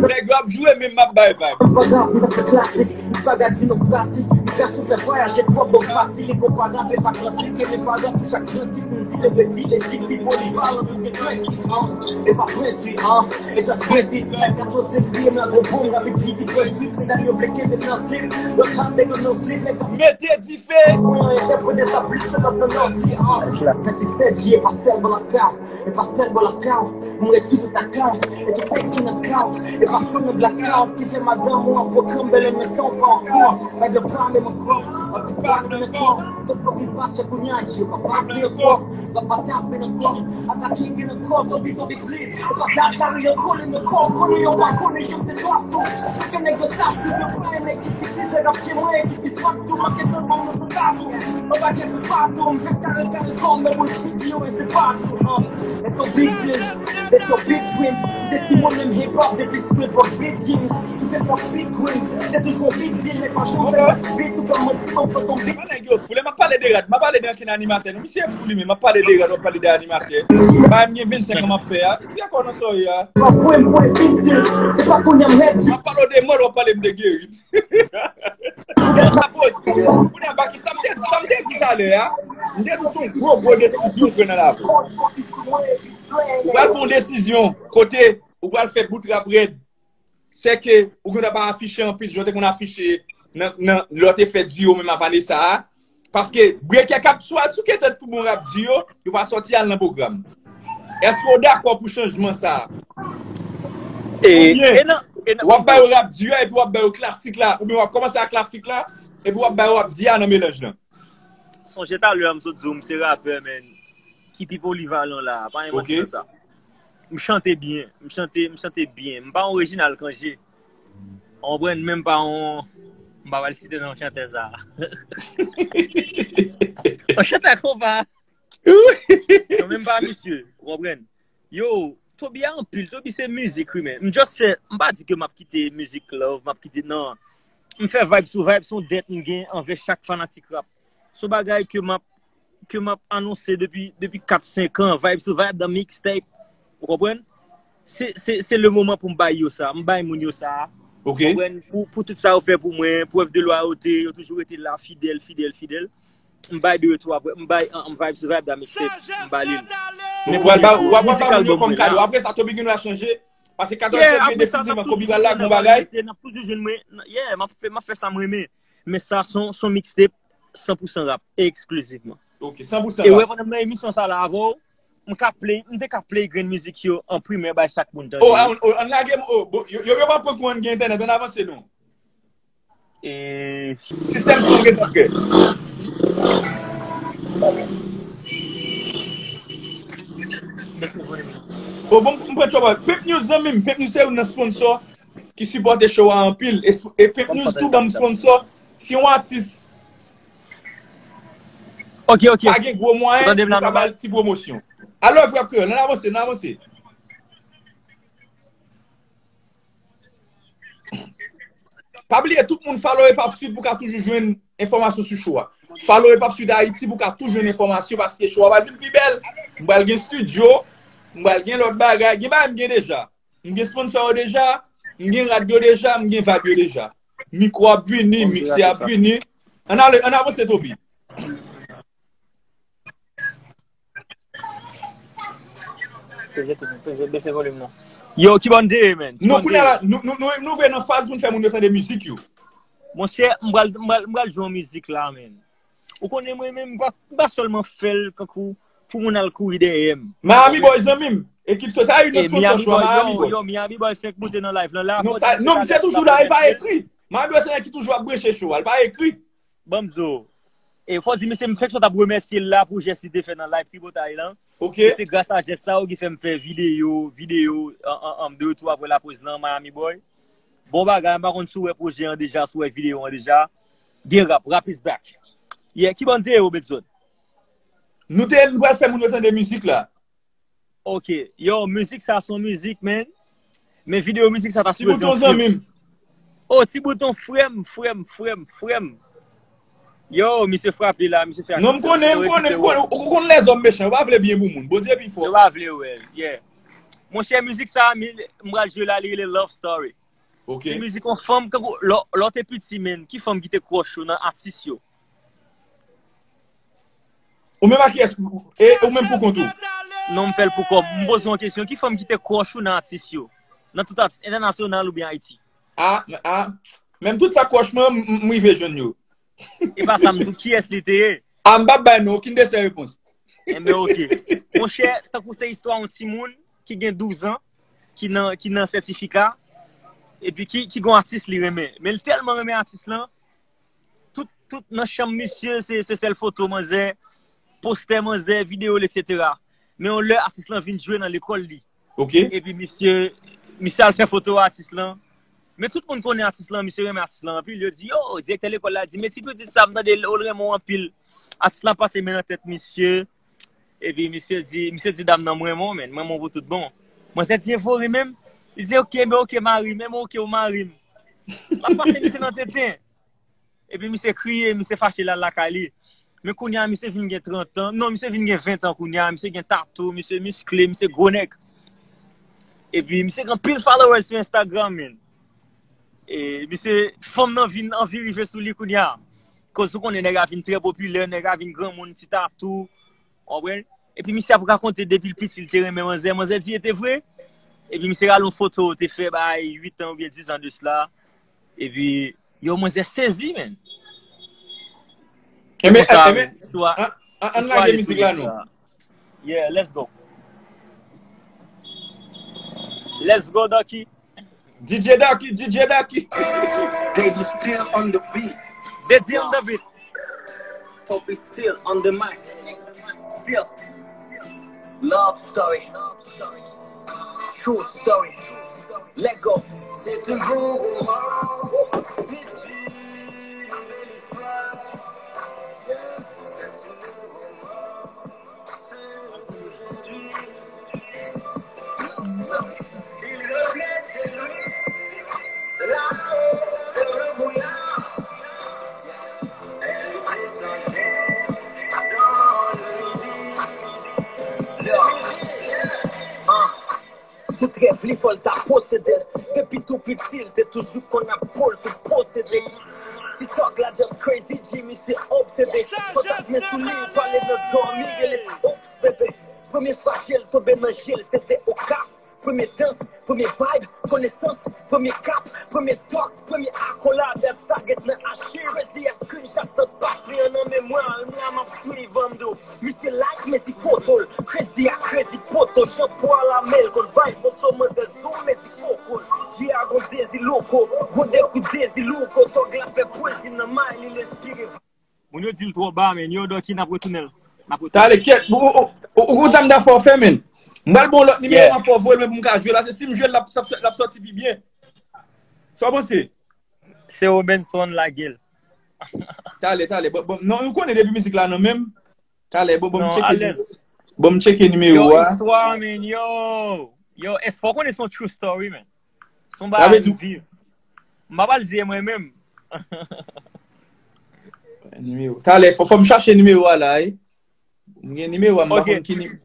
Nèg yo ap jwe men m ap bay vibe. Pandan m nan fè klasik, m pa gad vin nan pratik. M ka sou fè vwayaje twòp bon fati, li konpare avè pa grandi, ke men paran pou chak grandi, moun di le redi, le di, pi polivalan, tout gen kredi, an. E pa prenti, an. E sa se prenti, katòz fevriye, m la gon bon, rapid, di, di, prens, medam yo vle kenbe m nan zip, lòt sa, nèg yo nan slip, nèg yo mete dife. Mwen entèprete sa plis ke lòt nan nòsi, an. Fè siksè, G, e pa sèl bò lakay. E pa sèl bò lakay, m redi tout akay, e tout nèg ki nan kay, e pa fè nan blackout, ki fè madanm ou an pwogram, bèl men san w pa ankò, nèg yo pa menm Anplis pa konnen ankò. Tout pwoblèm pase kounye a, Dye pa pale ankò. L ap atake nan kò. Atake gen nan kò, zonbi, zonbi, pliz. E pa dat lari an kole nan kò. Konnen yo pa konnen, yo te swaf tou. Fè ke nèg yo sav tou, yo pran nèg ki pi pizè, n ap gen mwen, ki pi swaf tou. Manke tout moun nan sou tatou. Anba gen toupatou, m fè kare kare kò, men moun figi yo, e se pa tou. It's a big deal, it's a big dream. Depi mwen menm hip hop, depi Snoop Dogg, Big Jeans. Tout hip hop, big dream. Se toujou big deal, men pa janm fè big beat, ou kòm manti, kòm fantom beat. Nèg yo fou, lè m ap pale de rad, m ap pale de ankenn animatè. Non, misye fou li menm, m ap pale de rad, w ap pale de animatè. Bagay m gen vennsenk an m ap fè a. Ti akò nan sa w ye a. Mwen, mwen, big deal. Ou pa konnen m rèd. M ap pale w de mò, w ap pale m de gerit. Kounye a, baki, sa m te, sa m te di talè a, m te di se yon gwo, gwo desizyon w pran nan lavi w. Ou pral pran yon desizyon kote ou pral fè bout rap rèd. Se ke ou gen dwa pa afiche anpil, jan w te konn afiche nan, nan, lè w te fè duo menm a Vanessa a. Paske Brekè k ap sou al souke tèt pou bon rap duo, yo pa sòti al nan pwogram. Èske w dakò pou chanjman sa a? E, oubyen, e nan, e nan, w ap bay yo rap di a, epi w ap bay yo klasik la, oubyen w ap kòmanse ak klasik la, epi w ap bay yo rap di a nan melanj lan. Sonje talè a m sot di w, m se rapè, men, ki pi polivalan la, pa gen manti nan sa. M chante byen, m chante, m chante byen. M pa yon Reginald Cangé. Ou konprann, men m pa yon, m pa pral site non chantè sa. Yon chantè konpa. Non, men m pa misye, ou konprann? Yo, Toby a anpil, Toby se mizik wi, men. M just fè, m pa di ke m ap kite mizik love, m ap kite, non. M fè vibe sou vibe, se yon dèt m gen anvè chak fanatik rap. Se yon bagay ke m ap, ke m ap anonse depi, depi kat senk an, vibe sou vibe dans mixtape. Ou konprann? Se, se, se le moman pou m bay yo sa, m bay moun yo sa. Ou konprann? Pou, pou tout sa yo fè pou mwen, prèv de lwayote, yo toujou rete la, fidèl, fidèl, fidèl. M bay de retou apre, m bay, an, m vibe sou vibe da mixtape, m ba li l. Men w ap ba, w ap ba moun yo kòm kado. Apre sa, Toby gen dwa chanje. Paske kado te vle definitivman Kobe pral lage yon bagay. N ap toujou jwenn mwen, yeah, m ap fè, m ap fè sa m renmen. Men sa, se yon, se yon mixtape san pou san rap, eksklizivman. Ok, san pou san rap. E wè, pandan m nan emisyon sa la avè w, m ka play, m te ka play grenn mizik yo an primè bay chak moun tande. Oh, ann lage m, oh, bon, yo, yo, yo pa pran kou an gen entènèt, ann avanse non. E sistèm son gentan prè. O bon, m pran tchòbòy. Pep News zanmi m. Pep News se youn nan sponsò ki sipòte show a anpil. E, e Pep News tou ban m sponsò. Si yon atis pa gen gwo mwayen, nou ka ba l ti pwomosyon. Alò, frè kreyòl, ann avanse, ann avanse. Pa bliye tout moun follow Epap Sud pou ka toujou jwenn enfòmasyon sou show a. Follow Epap Sud Haiti pou ka toujou jwenn enfòmasyon paske show a pral vin pi bèl. M pral gen studio, m pral gen lòt bagay, gen bagay m gen deja. M gen sponsor yo deja, m gen rad yo deja, m gen vibe yo deja. Mikwo ap vini, mikse ap vini. Ann ale, ann avanse Toby. Peze tou, peze, bese volim nan. Yo, ki bòn de, man? Nou kounye a la, nou, nou, nou, nou vle nan faz pou n fè moun yo tande mizik yo. Monchè, m pral, m pral, m pral jwe yon mizik la, man. Ou konnen mwen menm, m pa, m pa sèlman fè l kankou pou moun al kouri dèyè m. Miami Boy, zanmi m. Ekip sa, sa youn nan sponsor show a, Miami Boy. Yo, Miami Boy fèk moute nan live lan la. Non, sa, non, misye toujou la, li pa ekri. Miami Boy se nèg ki toujou ap branche show a, li pa ekri. Ban m di w. E fò di misye, m fèk sot ap remèsye l la pou jès li te fè nan live Tripotay lan. Ok. E se gras a jès sa yo ki fè m fè videyo, videyo, an, an, an, de retou apre lapoz lan, Miami Boy. Bon bagay, m pa konn si w wè pwojè an deja, si w wè videyo an deja. Gen rap, rap is back. Yeah, ki bòn de yo, Benson? Nou te, nou pral fè moun yo tande mizik la. Ok. Yo, mizik sa se yon mizik, man. Men videyo mizik sa ta sipoze yon film. Ti Bouton zanmi m. Oh, Ti Bouton frè m, frè m, frè m, frè m. Yo, misye frape la, misye fè aksyon. Non, m konnen, m konnen, m konnen. Ou konn lèzòm mechan, yo pa vle byen pou moun. Bondye pi fò. Yo pa vle wè l, yeah. Monchè, mizik sa, mi, m pral jwe la, li rele Love Story. Ok. Se mizik yon fanm, kankou, lè, lè w te piti, man, ki fanm ki te crush ou nan atis yo? Ou menm ak kiyès? E ou menm pou kont ou? Non, m fè l pou kò m. M poze w yon kesyon. Ki fanm ki te crush ou nan atis yo? Nan tout atis, entènasyonal oubyen Ayiti? A, a, menm tout sa crush mwen, m, m, m rive jwenn yo. E pa sa m di w, kiyès li te ye? A, m p ap bay non, okenn de sèl repons. Enben, ok. Monchè, tankou se istwa yon timoun ki gen douz an, ki nan, ki nan sètifika, epi ki, ki gen yon atis li renmen. Men li tèlman renmen atis lan, tout, tout nan chanm misye, se, se sèl foto manzè, postè manzè, videyo l, etsetera. Men yon lè, atis lan vin jwe nan lekòl li. Ok. Epi misye, misye al fè foto atis lan. Men tout moun konnen atis lan, misye renmen atis lan anpil. Yo di, yo, direktè lekòl la di, men ti pitit sa, m tande l, l renmen w anpil. Atis lan pase men nan tèt misye. Epi misye di, misye di dam nan, m renmen w, men, m renmen w pou tout bon. Manzè di, e vre menm? Li di, ok, men ok, mari m, men ok, ou mari m. L ap pase misye nan tenten. Epi misye kriye, misye fache l al lakay li. Men kounye a, misye vin gen trant an. Non, misye vin gen ven an kounye a. Misye gen tatou, misye miskle, misye gwo nèg. Epi misye gen anpil followers sou Instagram, men. E misye, fanm nan vin anvi rive sou li kounye a. Koz ou konnen nèg la vin trè popilè, nèg la vin granmoun, ti tatou. Ou konprann? Epi misye ap rakonte depi l piti l te renmen manzè. Manzè di e te vre. Epi misye rale yon foto te fè bay uit an oubyen diz an de sila. Epi, yo, manzè sezi, men. Enben, enben, an, an, an lage mizik la non. Yeah, let's go. Let's go, Ducky. D J Ducky, D J Ducky. Baby still on the beat. They deal the beat. Poppy still on the mic. Still. Love story. True story. Let go. C'est un bon roman. C'est une belle histoire. Yeah, c'est un bon roman. Tout rèv li fò l ta posede l. Depi tou piti l te toujou konn ap pole sou posede. Ti tòg la just crazy G, misye obsede. Fantasme sou li, pale nan dòmi, rele oops bebe. Premye fwa je l tonbe nan je l, se te Okap. Premye dans, premye vibe, konesans, premye kap, premye tòk, premye akolad, sa get nan achiv. Crazy a screenshot sa pase an nan memwa m la, m ap swiv an m di w. Misye like, men si foto l. Crazy a crazy poto, jan pwa la men l konn bay foto manzè zoom, men si koko l. G a gon dezi loko, gon de kou dezi louko, tòg la fè pwezi nan may li, l enspire. Moun yo di l twò ba, men yo, Ducky, n ap retounen l. N ap retounen. Talè, kèt, ou, ou, ou, ou konn sa m ta fè w fè, men. M pral ba w lòt nimewo, m ap fè w voye l mwen pou m ka jwe l, paske si m jwe l, l ap, l ap, l ap sòti pi byen. Sa w panse? Se Robenson lage l. Talè, talè. Bon, bon, non, ou konnen depi mizik la nan men m. Talè, bon, bon, m tcheke. Bon, m tcheke nimewo a. Yo, istwa, men, yo. Yo, es fò konnen se yon true story, men. Se yon bagay m viv. M pa pral di e mwen menm. Nimewo. Talè, fò, fò m chache nimewo a la, wi. M gen nimewo a, m pa konn ki nimewo.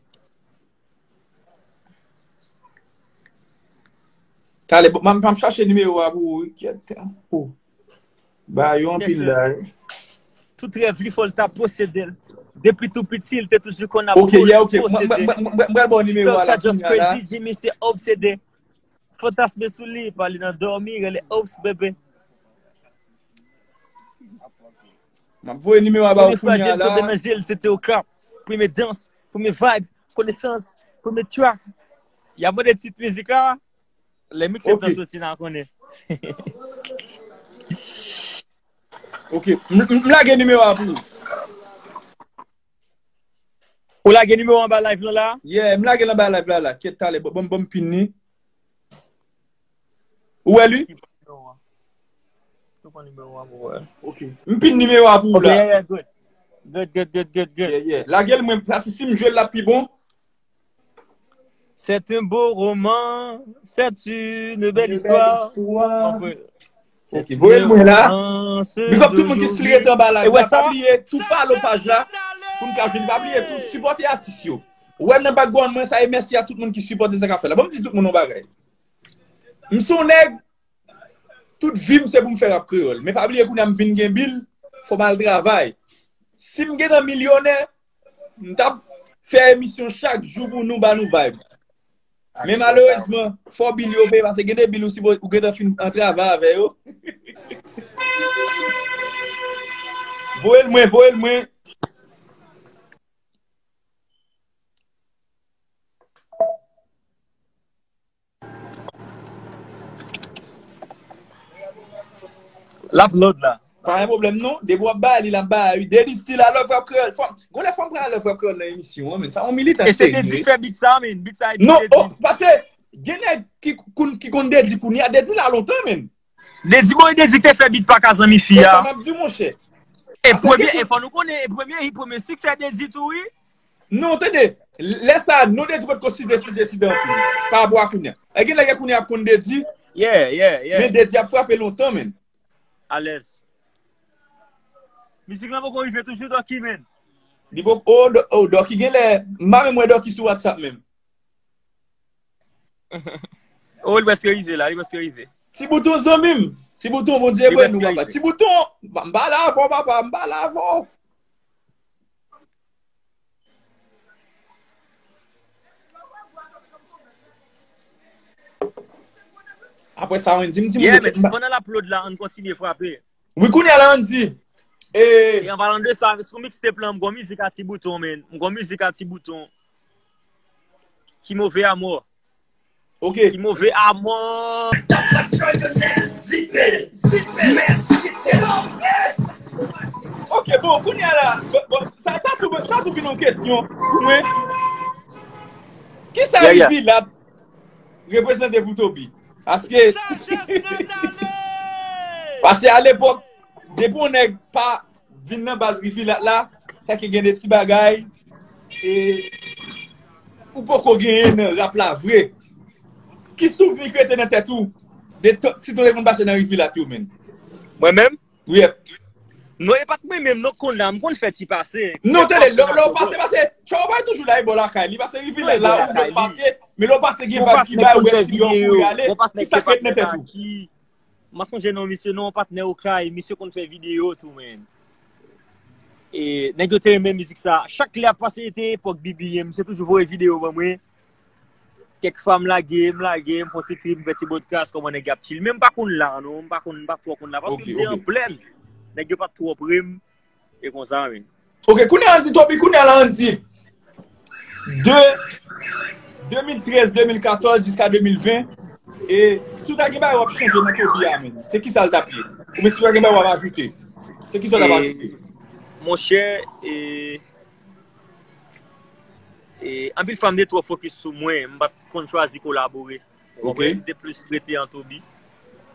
Talè, bon, m ap chache nimewo a pou ou, wi. Kèt, oh. Ba yo anpil la, wi. Tout rèv li fò l ta posede l. Depi tou piti, l te toujou konn ap posede. Ok, yeah, ok. M pral ba w nimewo a la, kounye a la. Crazy Jimmy, se obsede. Fantasme sou li, pale nan dòmi, rele oops bebe. M ap voye nimewo a ba ou kounye a la. Premye fwa je l tonbe nan je l, se te Okap. Premye dans, premye vibe, konesans, premye track. Y ap mande tit mizik la. Lè mixtape nan soti, n a konnen. Ok, m, m, m lage nimewo a pou ou. Ou lage nimewo anba live lan la? Yeah, m lage l anba live la la. Kèt talè, bon, bon, bon, m pin li. Ou wè li? Ok. M pin nimewo a pou ou la. Yeah, yeah, good. Good, good, good, good, good. Yeah, yeah. Lage l mwen, paske si m jwe l la pi bon. C'est un beau roman, c'est une belle histoire. Ok, voye l mwen la. Big up tout moun ki still rete anba live la. Pa bliye tou follow paj la. Pou n ka jwenn, pa bliye tou sipòte atis yo. Ou wè m nan background mwen, sa e mèsi a tout moun ki sipòte sa k ap fèt la. Ban m di tout moun yon bagay. M se yon nèg, tout vi m se pou m fè rap kreyòl. Men pa bliye kounye a m vin gen bil, fò m al travay. Si m gentan milyonè, m t ap fè emisyon chak jou pou nou, ba nou vibe. Men malerezman, fò bil yo peye, paske gen de bil ou sipoze, ou gentan fin an travay avè yo. Voye l mwen, voye l mwen. L ap load la. Pa gen pwoblèm non. Depi w ap bay li, l ap bay wi. Dedi still I love rap kreyòl. Fòm, gon lè fòm pran I love rap kreyòl nan emisyon an, men. Sa yon militan serye. E se Dedi k fè beat sa, men. Beat sa e Dedi. Non, oh, pase, gen nèg ki konn, ki konn Dedi kounye a. Dedi la lontan, men. Dedi, bon, Dedi k te fè beat pa ka zanmi fi a. E sa m ap di, monchè. E premye, e fò nou konnen, e premye, premye siksè Dedi tou, wi. Non, tande, lè sa, non Dedi potko site, site, site anpil. Pa rapò a kounye a. E gen nèg kounye a ap konn Dedi. Yeah, yeah, yeah. Men Dedi ap frape lontan, men. Alèz. Mizik lan poko rive toujou, Dòki, men. Li poko, oh, Dò-, oh, Dòki gen lè, m pa menm wè Dòki sou WhatsApp menm. Oh, li prèske rive la, li prèske rive. Ti Bouton zanmi m. Ti Bouton, Bondye beni w, papa. Ti Bouton, m pa la avè w, papa, m pa la avè w. Apre sa, Wendy, m di moun yo, men, pandan l ap load la, ann kontinye frape. Wi, kounye a la, Wendy. E an palan de sa, sou mixtape lan, m gon mizik a Ti Bouton, men. M gon mizik a Ti Bouton. Ki move amò. Ok. Ki move amò. Ok, bon, kounye a la, bon, bon, sa, sa tou, sa tou vin yon kesyon. Mwen, kisa Rivilat reprezante pou Toby? Paske, paske alepòk, depi yon nèg pa vin nan baz Rivilat la, sa ki gen de ti bagay, e, ou poko genyen nan rap la vre. Ki souvni ki rete nan tèt ou de t-, ti ton te konn pase nan Rivilat yo, menm? Mwen menm? Wi. Non, e pa t mwen menm, non, konn la, m konn fè ti pase. Non, tande, lè, lè w pase, pase, tchò, w pa toujou la, e bò lakay li, pase Rivilat la, ou jis pase, men lè w pase, gen vag ki bay, ou wè ti bò pou y ale, ki sa k ret nan tèt ou? M ap sonje non misye, non, patnè Okay, misye konn fè videyo tou, men. E, nèg yo te renmen mizik sa. Chak lè ap pase, te epòk B B M, misye toujou voye videyo ban mwen. Kèk fwa m lage, m lage, m fè ti trip, m fè ti podcast, kòman nèg yo ap chill. Men m pa konn la, non, m pa konn, m pa twò konn la, paske m te an plèn. Nèg yo pa t twò pre m. E konsa, men. Ok, kounye a, ann di, Toby, kounye a la, ann di, de de mil trèz, de mil katòz jiska de mil ven, e si w ta gen bagay w ap chanje nan Toby a, men, se kisa l t ap ye? Oubyen si w ta gen bagay w ap ajoute, se kisa w t ap ajoute? Monchè, e, e, anpil fwa m te twò fokis sou mwen, m pa t konn chwazi kolabore. Ou konprann? M te plis rete an Toby.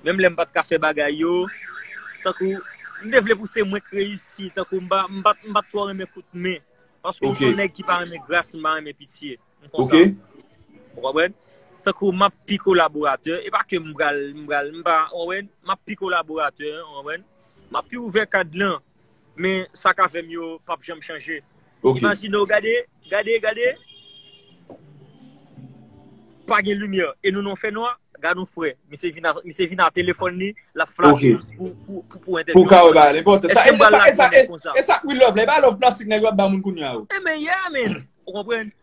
Menm lè m pa t ka fè bagay yo, tankou, m te vle pou se mwen k reyisi, tankou m pa, m pa, m pa t twò renmen kout men. Paske m se yon nèg ki pa renmen gras, m pa renmen pitye. M konsa. Ou konprann? Tankou m ap pi kolaboratè, e pa ke m pral, m pral, m pa, ou konprann? M ap pi kolaboratè, ou konprann? M ap pi ouvè kad lan. Men sa k avè m yo p ap janm chanje. Imajine w, gade, gade, gade. Pa gen limyè. E nou nan fènwa, gade yon frè. Misye vin a, misye vin a telefòn li, l ap flash jis pou, pou, pou, pou entèvyou. Pou ka wè bagay la enpòtan. Èske m pral lage yon nèg konsa? E sa k We Love la, e pa love plastik nèg yo ap ba moun kounye a yo. Enben, yeah, man. Ou konprann?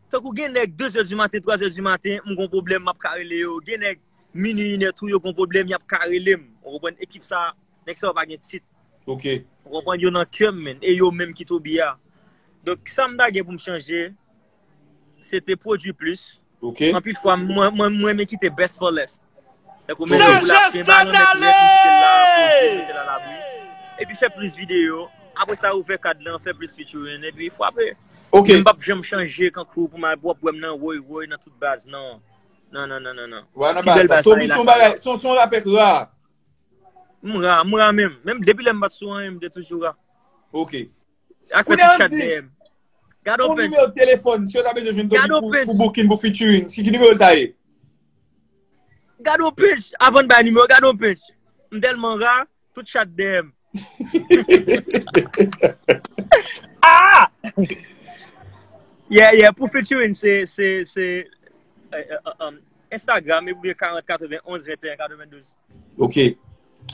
Tankou gen nèg de zè di maten, twa zè di maten, m gon pwoblèm, m ap ka rele yo. Gen nèg minui, inè tou, yo gon pwoblèm, y ap ka rele m. Ou konprann? Ekip sa, nèg sa yo pa gen tit. Ok. Ou konprann? Yo nan kè m, men. E yo menm ki Toby a. Donk, sa m ta gen pou m chanje, se te pwodui plis. Ok. Anpil fwa, mwen, mwen, mwen renmen kite best for last. Tankou mete pou l ap, m pa renmen lè pou m kite l la, poze, mete l alabri. Epi fè plis videyo. Apre sa, ouvè kad lan, fè plis featuring. Epi frape. Ok. Men m p ap janm chanje kankou pou m al, pou w ap wè m nan woy woy, nan tout baz, non. Non, non, non, non, non. Wè, nan baz sa. Toby se yon bagay, se yon, se yon rapè k ra. M ra, m ra menm. Menm depi lè m pa t sou anyen, m te toujou ra. Ok. Ak fè tout chat dèyè m. Gade yon nimewo telefòn, si yo ta bezwen jwenn Toby pou, pou booking, pou featuring, ki, ki nimewo l ta ye? Gade yon pinch, avan n bay nimewo, gade yon pinch. M tèlman ra, tout chat dèyè m. Ah! Yeah, yeah, pou featuring, se, se, se, eh, eh, eh, um, Instagram, epi karant katrevenn onz venteyen katrevendouz. Ok.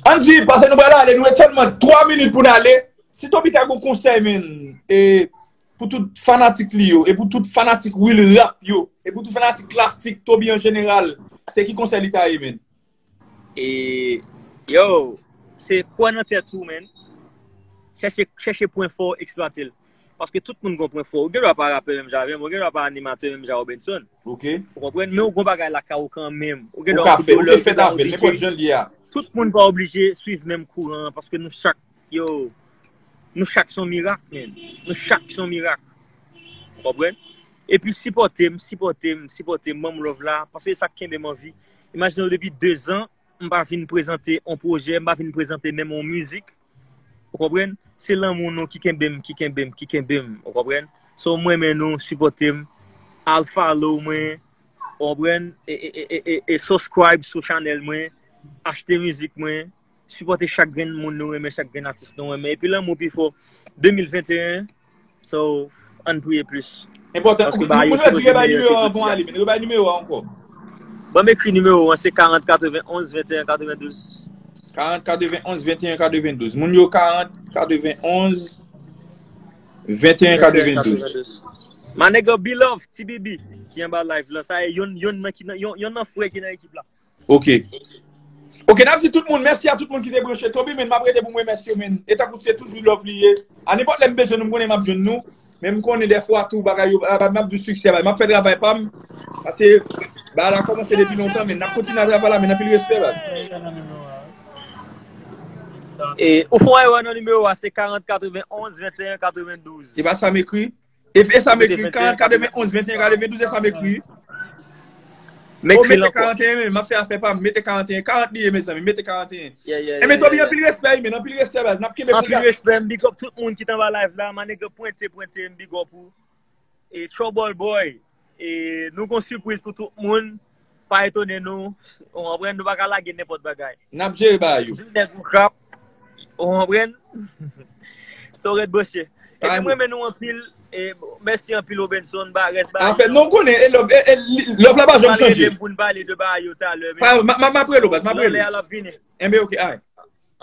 Andy, paske nou pral ale, nou gen sèlman twa minit pou n ale. Si Toby ta gen yon konsèy, men, e, pou tout fanatik li yo, e pou tout fanatik real rap yo, e pou tout fanatik klasik Toby an jeneral, se ki konsèy li ta ye, men? E, yo, se kwè nan tèt ou, men. Chèche, chèche pwen fò w, eksplwate l. Paske tout moun gen yon pwen fò. Ou gen dwa pa rapè menm jan avè m, ou gen dwa pa animatè menm jan Robenson. Ok. Ou konprann? Men ou gen yon bagay lakay ou kanmenm. Ou gen dwa se dolè, ou gen dwa se D J. Ou te fèt avè l, nenpòt jan l ye a. tout moun pa oblije swiv menm kouran an, paske nou chak, yo, nou chak se yon mirak, men. Nou chak se yon mirak. Ou konprann? Epi sipòte m, sipòte m, sipòte m, ban m love la, paske se sa k kenbe m anvi. Imajine w depi de zan, m pa vin prezante yon pwojè, m pa vin prezante menm yon mizik. Ou konprann? Se lanmou nou ki kenbe m, ki kenbe m, ki kenbe m. Ou konprann? So, m renmen nou, sipòte m, al follow mwen, ou konprann? E, e, e, e, e, e subscribe sou chanèl mwen, achte mizik mwen, sipòte chak grenn moun nou renmen, chak grenn atis nou renmen. Epi lanmou pi fò. De mil venteyen, so, ann priye plis. Enpòtan. Paske ba yo, moun yo di yo bay nimewo an pou ale, men yo bay nimewo an ankò. Ban m ekri nimewo an, se karant katrevenn onz venteyen katrevendouz. Karant katrevenn onz venteyen katrevendouz. Moun yo karant katrevenn onz venteyen katrevendouz. My nigga B Love, T B B, ki anba live la. Sa e yonn, yonn nan ki nan, yonn, yonn nan frè ki nan ekip la. Ok. Ok, n ap di tout moun, mèsi a tout moun ki te branche. Toby, men, m ap rete pou m remèsye yo, men. E tankou se toujou love li ye. A nenpòt lè m bezwen nou, m konnen m ap jwenn nou. Men m konnen dèfwa tou bagay yo, a, m ap di siksè, m ap fè travay pa m. Paske bagay la kòmanse depi lontan, men n ap kontinye travay la, men anpil respè, baz. E, ou fè yon erè nan nimewo a, se karant katrevenn onz venteyen katrevendouz. Se pa sa m ekri? E, e sa m ekri, karant katrevenn onz venteyen katrevendouz, e sa m ekri? M ekri l ankò. Mete karant e yen, men, m ap fè afè pa m, mete karant e yen, karant li ye, mezanmi, mete karant e yen. Yeah, yeah, yeah, yeah. Enben, Toby, anpil respè, men, anpil respè, baz. N ap kenbe kontak. Anpil respè, m big up tout moun ki t anba live la, my nigga, pwente, pwente, m big up ou. E Trouble Boy, e nou gon sipriz pou tout moun. Pa etone nou, ou konprann, nou pa ka lage nenpòt bagay. N ap jere bagay yo. Vin nèg ou krap, ou konprann? So, ret branche. Epi m renmen nou anpil, e mèsi anpil Robenson, ba, rès bagay yo. Afè, non, konnen, e love, e, e, li- love la pa janm chanje. Pral rele m pou n pale de bagay yo talè, men. Pa, m a- m a- m ap rele w, baz, m ap rele w. Lanlè a l ap vini. Enben, ok, ay.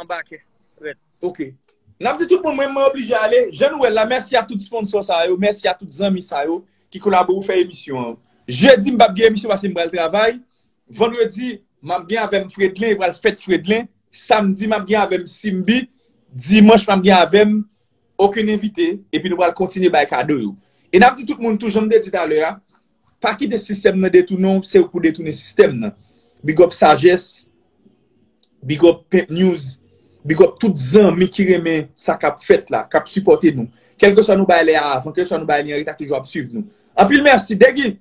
Anbake, ret. Ok. N ap di tout moun, mwen, mwen oblije ale. Jan nou wè l la, mèsi a tout sponsò sa yo, mèsi a tout zanmi sa yo ki kolabore pou fè emisyon an. Jedi, m p ap gen emisyon paske m pral travay. Vandredi, m ap gen avè m Fredlen, e pral fèt Fredlen. Samdi, m ap gen avè m Simbi. Dimanch, m ap gen avè m okenn envite. Epi nou pral kontinye bay kado yo. E n ap di tout moun tou, jan m te di talè a, pa kite sistèm nan detounen w, se ou k pou detounen sistèm nan. Big up Sajès, big up Pimp News, big up tout zanmi ki renmen sa k ap fèt la, k ap sipòte nou. Kèlkeswa nou bay lè a avan, kèlkeswa nou bay li an reta, toujou ap swiv nou. Anpil mèsi, Degi,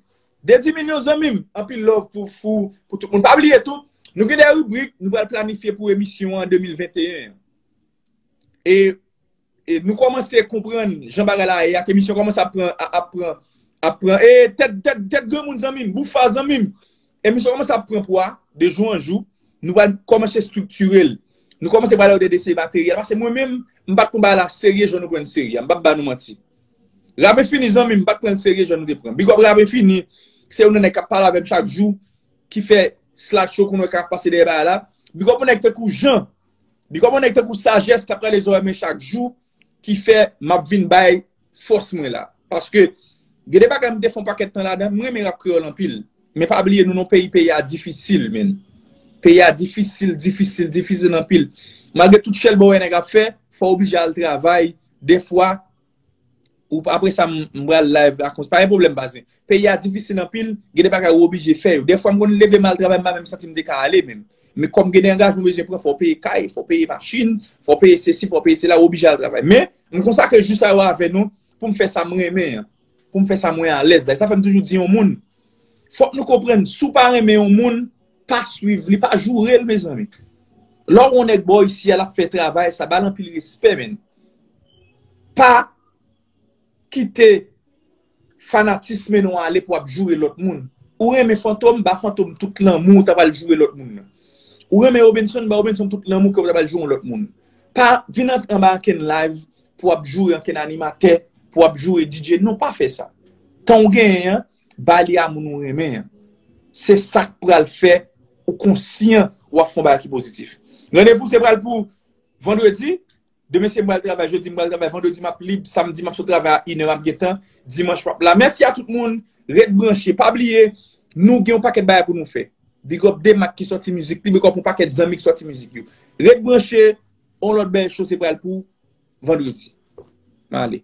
Dedi Minyo zanmi m, anpil love pou, pou, pou tout moun. Pa bliye tou, nou gen de ribrik, nou pral planifye pou emisyon an de mil venteyen an. E e nou kòmanse konprann jan bagay la ye, ak emisyon kòmanse ap pran, ap pran, ap pran, e tèt, tèt, tèt granmoun zanmi m, boufa zanmi m. Emisyon kòmanse ap pran pwa, de jou an jou, nou pral kòmanse estriktire l. Nou kòmanse pale de, de se materyèl, paske mwen menm, m pa t pran bagay la serye jan nou pran l serye a, m p ap ba nou manti. Rabenfini zanmi m, m pa t pran l serye jan nou te pran. Big up Rabenfini, se youn nan nèg k ap pale avè m chak jou, ki fè slideshow kounye a k ap pase dèyè bagay la. Big up yon nèg tankou Jan, Big up yon nèg tankou Sajès k ap rale zòrèy mwen chak jou, ki fè m ap vin bay fòs mwen la. Paske gen de bagay m te fè yon pakèt tan ladan, m renmen rap kreyòl anpil. Men pa bliye nou nan peyi, peyi a difisil, men. Peyi a difisil, difisil, difisil anpil. Malgre tout chèlbè w wè nèg ap fè, fò w oblije al travay. Defwa, ou, apre sa, m, m pral live la konsa. Pa gen pwoblèm, baz mwen. Peyi a difisil anpil, gen de bagay ou oblije fè yo. Dèfwa, m konn leve m al travay, m pa menm santi m te ka ale menm. Men kòm gen de angajman ou bezwen pran, fò w peye kay, fò w peye machin, fò w peye sesi, fò w peye sela, ou oblije al travay. Men, m konsakre jou sa yo avè nou, pou m fè sa m renmen an. Pou m fè sa mwen alèz la. E sa fè m toujou di yon moun, fòk nou konprann, si w pa renmen yon moun, pa swiv li, pa joure l, mezanmi. Lè w wè yon nèg bò isi a, l ap fè travay sa, ba l anpil respè, men. Pa kite fanatis mennen w ale pou w ap joure lòt moun. Ou renmen Fantom, ba Fantom tout lanmou w ta pral joure lòt moun nan. Ou renmen Robenson, ba Robenson tout lanmou ke w ta pral joure yon lòt moun. Pa vin ant-, anba ankenn live pou w ap joure ankenn animatè, pou w ap joure D J. Non, pa fè sa. Tan w genyen an, ba li a moun ou renmen an. Se sa k pral fè ou konsyan w ap fè yon bagay ki pozitif. Randevou se pral pou vandredi. Demen se m pral travay, jedi m pral travay, vandredi m ap lib, samdi m ap sot travay a inè, m ap gen tan, dimanch m ap la. Mèsi a tout moun, ret branche. Pa bliye, nou gen yon pakèt bagay pou nou fè. Big up Demak ki sòti mizik li, big up yon pakèt zanmi ki sòti mizik yo. Ret branche, yon lòt bèl show se pral pou vandredi. M ale.